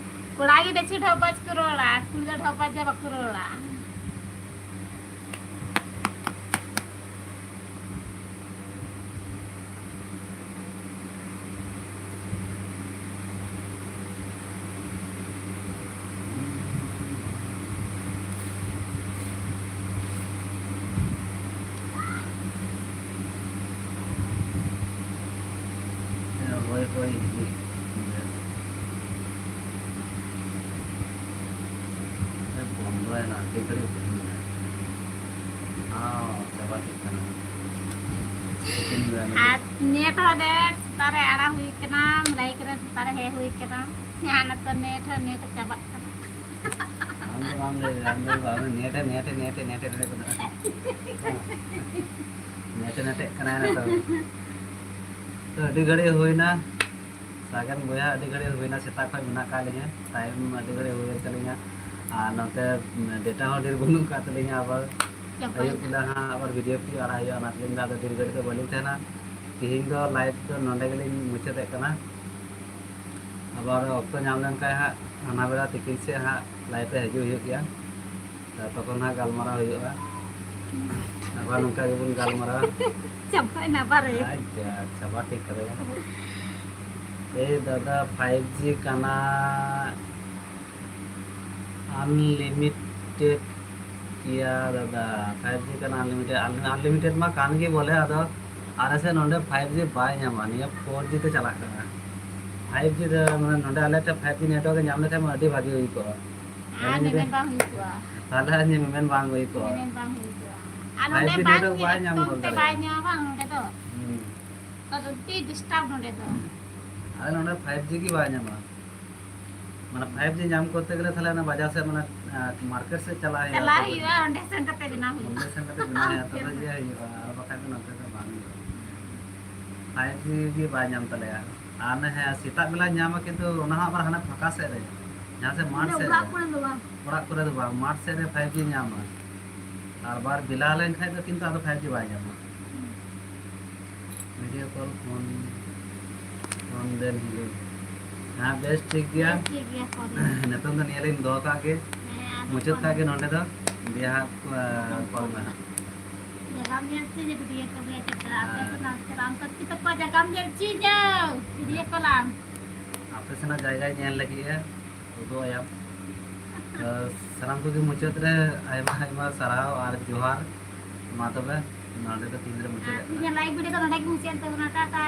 ᱠᱚᱲᱟ ᱜᱮ ᱵᱮᱥᱤ ᱰᱷᱚᱯ ᱵᱟᱡ ᱠᱚ ᱨᱚᱲᱟ, ᱠᱩᱲᱤ ᱫᱚ ᱰᱷᱚᱯ ᱵᱟᱡ ᱫᱚ ᱵᱟᱠᱚ ᱨᱚᱲᱟ᱾ ᱦᱳᱭ, ᱦᱳᱭ, ᱦᱤᱡᱩᱜ ᱜᱮᱭᱟ᱾ ᱵᱚᱱᱫᱚᱭᱮᱱᱟ, ᱟᱹᱰᱤ ᱜᱷᱟᱹᱲᱤᱡ ᱦᱩᱭᱱᱟ᱾ ᱦᱚᱸ, ᱪᱟᱵᱟ ᱴᱷᱤᱠ ᱠᱟᱱᱟ᱾ ᱛᱤᱠᱤᱱ ᱵᱮᱲᱟ ᱞᱟᱹᱜᱤᱫ᱾ ᱟᱨ ᱱᱮᱴ ᱦᱚᱸ ᱱᱮᱴ ᱥᱮᱛᱟᱜ ᱨᱮ ᱟᱲᱟᱜ ᱦᱩᱭ ᱠᱟᱱᱟ, ᱞᱟᱭᱤᱠ ᱨᱮ ᱥᱮᱛᱟᱜ ᱨᱮ ᱦᱮᱡ ᱦᱩᱭ ᱠᱟᱱᱟ᱾ ᱟᱨ ᱱᱤᱛᱚᱜ ᱱᱮᱴ ᱦᱚᱸ ᱱᱮᱴ ᱪᱟᱵᱟᱜ ᱠᱟᱱᱟ᱾ ᱟᱢ ᱫᱚ ᱵᱟᱢ ᱞᱟᱹᱭ ᱫᱟ, ᱟᱢ ᱫᱚ ᱵᱟᱢ ᱞᱟᱹᱭ, ᱱᱮᱴ ᱮ, ᱱᱮᱴ ᱮ, ᱱᱮᱴ ᱮ, ᱱᱮᱴ ᱮ, ᱱᱮᱴ ᱮ ᱠᱟᱱᱟ᱾ ᱱᱮᱴ ᱮ, ᱱᱮᱴ ᱮ ᱠᱟᱱᱟ ᱱᱤᱛᱚᱜ᱾ ᱛᱚ, ᱟᱹᱰᱤ ᱜᱷᱟᱹᱲᱤᱡ ᱦᱩᱭᱱᱟ᱾ ᱥᱟᱜᱮᱱ ᱵᱚᱭᱦᱟ, ᱟᱹᱰᱤ ᱜᱷᱟᱹᱲᱤᱡ ᱦᱩᱭᱱᱟ, ᱥᱮᱛᱟᱜ ᱠᱷᱚᱱ ᱢᱮᱱᱟᱜ ᱟᱠᱟᱫ ᱞᱤᱧᱟ, ᱴᱟᱭᱤᱢ ᱟᱹᱰᱤ ᱜᱷᱟᱹᱲᱤᱡ ᱦᱩᱭᱮᱱ ᱛᱟᱹᱞᱤᱧᱟ᱾ ᱟᱨ ᱱᱚᱛᱮ ᱰᱮᱴᱟ ᱦᱚᱸ ᱰᱷᱮᱨ ᱵᱟᱹᱱᱩᱜ ᱟᱠᱟᱫ ᱛᱟᱹᱞᱤᱧᱟ, ᱟᱵᱟᱨ ᱪᱟᱵᱟᱭᱮᱱᱟ᱾ ᱟᱹᱭᱩᱵ ᱵᱮᱞᱟ ᱦᱟᱸᱜ ᱟᱵᱟᱨ ᱵᱷᱤᱰᱤᱭᱳ ᱠᱚ ᱟᱲᱟᱜ ᱦᱩᱭᱩᱜᱼᱟ, ᱚᱱᱟ ᱛᱮᱞᱤᱧ ᱢᱮᱱᱫᱟ ᱟᱫᱚ ᱰᱷᱮᱨ ᱜᱷᱟᱹᱲᱤᱡ ᱫᱚ ᱵᱟᱹᱞᱤᱧ ᱛᱟᱦᱮᱱᱟ᱾ ᱛᱤᱦᱤᱧ ᱫᱚ ᱞᱟᱭᱤᱵᱷ ᱫᱚ ᱱᱚᱸᱰᱮ ᱜᱮᱞᱤᱧ ᱢᱩᱪᱟᱹᱫᱮᱫ ᱠᱟᱱᱟ᱾ ᱟᱵᱟᱨ ᱚᱠᱛᱚ ᱧᱟᱢ ᱞᱮᱱᱠᱷᱟᱱ ᱦᱟᱸᱜ ᱦᱟᱱᱟ ᱵᱮᱲᱟ ᱛᱤᱠᱤᱱ ᱥᱮᱫ ᱦᱟᱸᱜ ᱞᱟᱭᱤᱵᱷ ᱨᱮ ᱦᱤᱡᱩᱜ ᱦᱩᱭᱩᱜ ᱜᱮᱭᱟ᱾ ᱛᱚᱠᱷᱚᱱ ᱦᱟᱸᱜ ᱜᱟᱞᱢᱟᱨᱟᱣ ᱦᱩᱭᱩᱜᱼᱟ᱾ ᱟᱵᱟᱨ ᱱᱚᱝᱠᱟ ᱜᱮᱵᱚᱱ ᱜᱟᱞᱢᱟᱨᱟᱣᱟ᱾ ᱪᱟᱵᱟᱭᱮᱱᱟ ᱵᱟᱨᱮ᱾ ᱟᱪᱪᱷᱟ, ᱪᱟᱵᱟ ᱴᱷᱤᱠ ᱠᱟᱫᱟᱭᱟ᱾ ᱮᱭ ᱫᱟᱫᱟ, ᱯᱷᱟᱭᱤᱵᱷ ᱡᱤ ᱠᱟᱱᱟ, ᱟᱱᱞᱤᱢᱤᱴᱮᱰ ᱜᱮᱭᱟ ᱫᱟᱫᱟ᱾ ᱯᱷᱟᱭᱤᱵᱷ ᱡᱤ ᱠᱟᱱᱟ ᱟᱱᱞᱤᱢᱤᱴᱮᱰ, ᱟᱱᱞᱤᱢᱤᱴᱮᱰ ᱢᱟ ᱠᱟᱱ ᱜᱮ ᱵᱚᱞᱮ, ᱟᱫᱚ ᱟᱞᱮ ᱥᱮᱫ ᱱᱚᱰᱮ ᱯᱷᱟᱭᱤᱵᱷ ᱡᱤ ᱵᱟᱭ ᱧᱟᱢᱟ, ᱱᱤᱭᱟᱹ ᱯᱷᱳᱨ ᱡᱤ ᱛᱮ ᱪᱟᱞᱟᱜ ᱠᱟᱱᱟ᱾ ᱯᱷᱟᱭᱤᱵᱷ ᱡᱤ ᱫᱚ ᱢᱟᱱᱮ ᱱᱚᱰᱮ ᱟᱞᱮ ᱴᱷᱮᱱ ᱯᱷᱟᱭᱤᱵᱷ ᱡᱤ ᱱᱮᱴᱣᱟᱨᱠ ᱧᱟᱢ ᱞᱮᱠᱷᱟᱱ ᱢᱟ ᱟᱹᱰᱤ ᱵᱷᱟᱜᱤ ᱦᱩᱭ ᱠᱚᱜᱼᱟ᱾ ᱟᱨ ᱟᱞᱮ ᱱᱚᱰᱮ ᱢᱮᱢᱮᱱ ᱵᱟᱝ ᱦᱩᱭ ᱠᱚᱜᱼᱟ᱾ ᱛᱟᱦᱞᱮ ᱟᱨ ᱢᱮᱢᱮᱱ ᱵᱟᱝ ᱦᱩᱭ ᱠᱚᱜᱼᱟ᱾ ᱢᱮᱢᱮᱱ ᱵᱟᱝ ᱦᱩᱭ ᱠᱚᱜᱼᱟ᱾ ᱟᱨ ᱯᱷᱟᱭᱤᱵᱷ ᱱᱚᱰᱮ ᱡᱤ ᱵᱟᱝ ᱱᱮᱴᱣᱟᱨᱠ ᱵᱟᱭ ᱧᱟᱢ ᱮᱠᱫᱚᱢ ᱜᱚᱫ ᱛᱮ ᱵᱟᱭ ᱫᱟᱲᱮᱭᱟᱜᱼᱟ᱾ ᱧᱟᱢᱟ ᱱᱚᱰᱮ ᱫᱚ᱾ ᱦᱩᱸ᱾ ᱛᱚ ᱟᱹᱰᱤ ᱰᱤᱥᱴᱟᱵ ᱱᱚᱰᱮ ᱫᱚ᱾ ᱟᱞᱮ ᱱᱚᱰᱮ ᱯᱷᱟᱭᱤᱵᱷ ᱡᱤ ᱜᱮ ᱵᱟᱭ ᱧᱟᱢᱟ᱾ ᱢᱟᱱᱮ ᱯᱷᱟᱭᱤᱵᱷ ᱡᱤ ᱧᱟᱢ ᱠᱚᱨᱛᱮ ᱜᱮᱞᱮ ᱛᱟᱦᱞᱮ ᱚᱱᱟ ᱵᱟᱡᱟᱨ ᱥᱮᱫ, ᱢᱟᱱᱮ, ᱟᱸ, ᱢᱟᱨᱠᱮᱴ ᱥᱮᱫ ᱪᱟᱞᱟᱜ ᱦᱩᱭᱩᱜᱼᱟ᱾ ᱪᱟᱞᱟᱜ ᱛᱚᱵᱮ ᱦᱩᱭᱩᱜᱼᱟ, ᱚᱸᱰᱮ ᱥᱮᱱ ᱠᱟᱛᱮ ᱵᱮᱱᱟᱣ ᱦᱩᱭᱩᱜᱼᱟ᱾ ᱚᱸᱰᱮ ᱥᱮᱱ ᱠᱟᱛᱮ ᱵᱮᱱᱟᱣ ᱦᱩᱭᱩᱜᱼᱟ, ᱛᱚᱵᱮ ᱜᱮ ᱦᱩᱭᱩᱜᱼᱟ, ᱟᱨ ᱵᱟᱠᱷᱟᱡ ᱫᱚ ᱱᱚᱛᱮ ᱫᱚ ᱵᱟᱝ ᱦᱩᱭᱩᱜᱼᱟ᱾ ᱯᱷᱟᱭᱤᱵᱷ ᱡᱤ ᱜᱮ ᱵᱟᱭ ᱧᱟᱢ ᱛᱟᱞᱮᱭᱟ᱾ ᱟᱨ ᱚᱱᱮ, ᱦᱮᱸ, ᱥᱮᱛᱟᱜ ᱵᱮᱞᱟ ᱧᱟᱢᱟ, ᱠᱤᱱᱛᱩ ᱚᱱᱟ ᱦᱚᱸ ᱟᱵᱟᱨ ᱦᱟᱱᱟ ᱯᱷᱟᱸᱠᱟ ᱥᱮᱫ ᱨᱮ᱾ ᱡᱟᱦᱟᱸ ᱥᱮᱫ ᱢᱟᱴᱷ ᱥᱮᱫ ᱨᱮ᱾ ᱚᱲᱟᱜ ᱠᱚᱨᱮ ᱫᱚ ᱵᱟᱝ᱾ ᱚᱲᱟᱜ ᱠᱚᱨᱮ ᱫᱚ ᱵᱟᱝ, ᱢᱟᱴᱷ ᱥᱮᱫ ᱨᱮ ᱯᱷᱟᱭᱤᱵᱷ ᱡᱤ ᱧᱟᱢᱟ᱾ ᱟᱨ ᱵᱟᱨ ᱵᱮᱞᱟ ᱞᱮᱱᱠᱷᱟᱱ ᱫᱚ ᱠᱤᱱᱛᱩ ᱟᱫᱚ ᱯᱷᱟᱭᱤᱵᱷ ᱡᱤ ᱵᱟᱭ ᱧᱟᱢᱟ᱾ ᱵᱷᱤᱰᱤᱭᱳ ᱠᱚᱞ ᱯᱷᱳᱱ, ᱯᱷᱳᱱ ᱫᱮᱱ ᱦᱤᱞᱳᱜ᱾ ᱦᱮᱸ, ᱵᱮᱥ, ᱴᱷᱤᱠ ᱜᱮᱭᱟ᱾ ᱵᱮᱥ, ᱴᱷᱤᱠ ᱜᱮᱭᱟ, ᱠᱚᱞ ᱢᱮ᱾ ᱱᱤᱛᱚᱝ ᱫᱚ ᱱᱤᱭᱟᱹ ᱞᱤᱧ ᱫᱚᱦᱚ ᱠᱟᱜ ᱜᱮ᱾ ᱦᱮᱸ, ᱟᱫᱚ ᱢᱩᱪᱟᱹᱫ ᱠᱚᱞ ᱠᱟᱜ ᱜᱮ ᱢᱮ᱾ ᱱᱚᱸᱰᱮ ᱫᱚ᱾ ᱫᱤᱭᱮ ᱦᱟᱸᱜ, ᱟᱸ, ᱠᱚᱞ ᱢᱮ ᱦᱟᱸᱜ᱾ ᱡᱟᱭᱜᱟᱢ ᱧᱮᱞ ᱦᱚᱪᱚᱧᱟ, ᱵᱷᱤᱰᱤᱭᱳ ᱠᱚᱞ ᱨᱮ ᱪᱮᱫ ᱞᱮᱠᱟ? ᱟᱯᱮ ᱦᱮᱸ᱾ ᱥᱮᱱᱟᱜ ᱪᱮᱫ ᱞᱮᱠᱟ? ᱟᱢ ᱛᱟᱠᱤ ᱛᱟᱠᱚᱣᱟᱜ ᱡᱟᱭᱜᱟᱢ ᱧᱮᱞ ᱦᱚᱪᱚᱧᱟ, ᱵᱷᱤᱰᱤᱭᱳ ᱠᱚᱞᱟᱢ᱾ ᱟᱯᱮ ᱥᱮᱱᱟᱜ ᱡᱟᱭᱜᱟ ᱧᱮᱞ ᱞᱟᱹᱜᱤᱫ ᱮ ᱩᱫᱩᱜ ᱟᱭᱟ᱾ ᱛᱚ, ᱥᱟᱱᱟᱢ ᱠᱚᱜᱮ ᱢᱩᱪᱟᱹᱫ ᱨᱮ ᱟᱭᱢᱟ ᱟᱭᱢᱟ ᱥᱟᱨᱦᱟᱣ ᱟᱨ ᱡᱚᱦᱟᱨ᱾ ᱢᱟ ᱛᱚᱵᱮ, ᱱᱚᱸᱰᱮ ᱫᱚ ᱛᱤᱦᱤᱧ ᱫᱚ ᱢᱩᱪᱟᱹᱫ ᱟᱨ ᱠᱟᱱᱟ᱾ ᱛᱤᱦᱤᱧᱟᱜ live video ᱫᱚ ᱱᱚᱸᱰᱮ ᱜᱮ ᱢᱩᱪᱟᱹᱫ ᱮᱱ ᱛᱟᱵᱚᱱᱟ᱾ ᱴᱟᱴᱟ᱾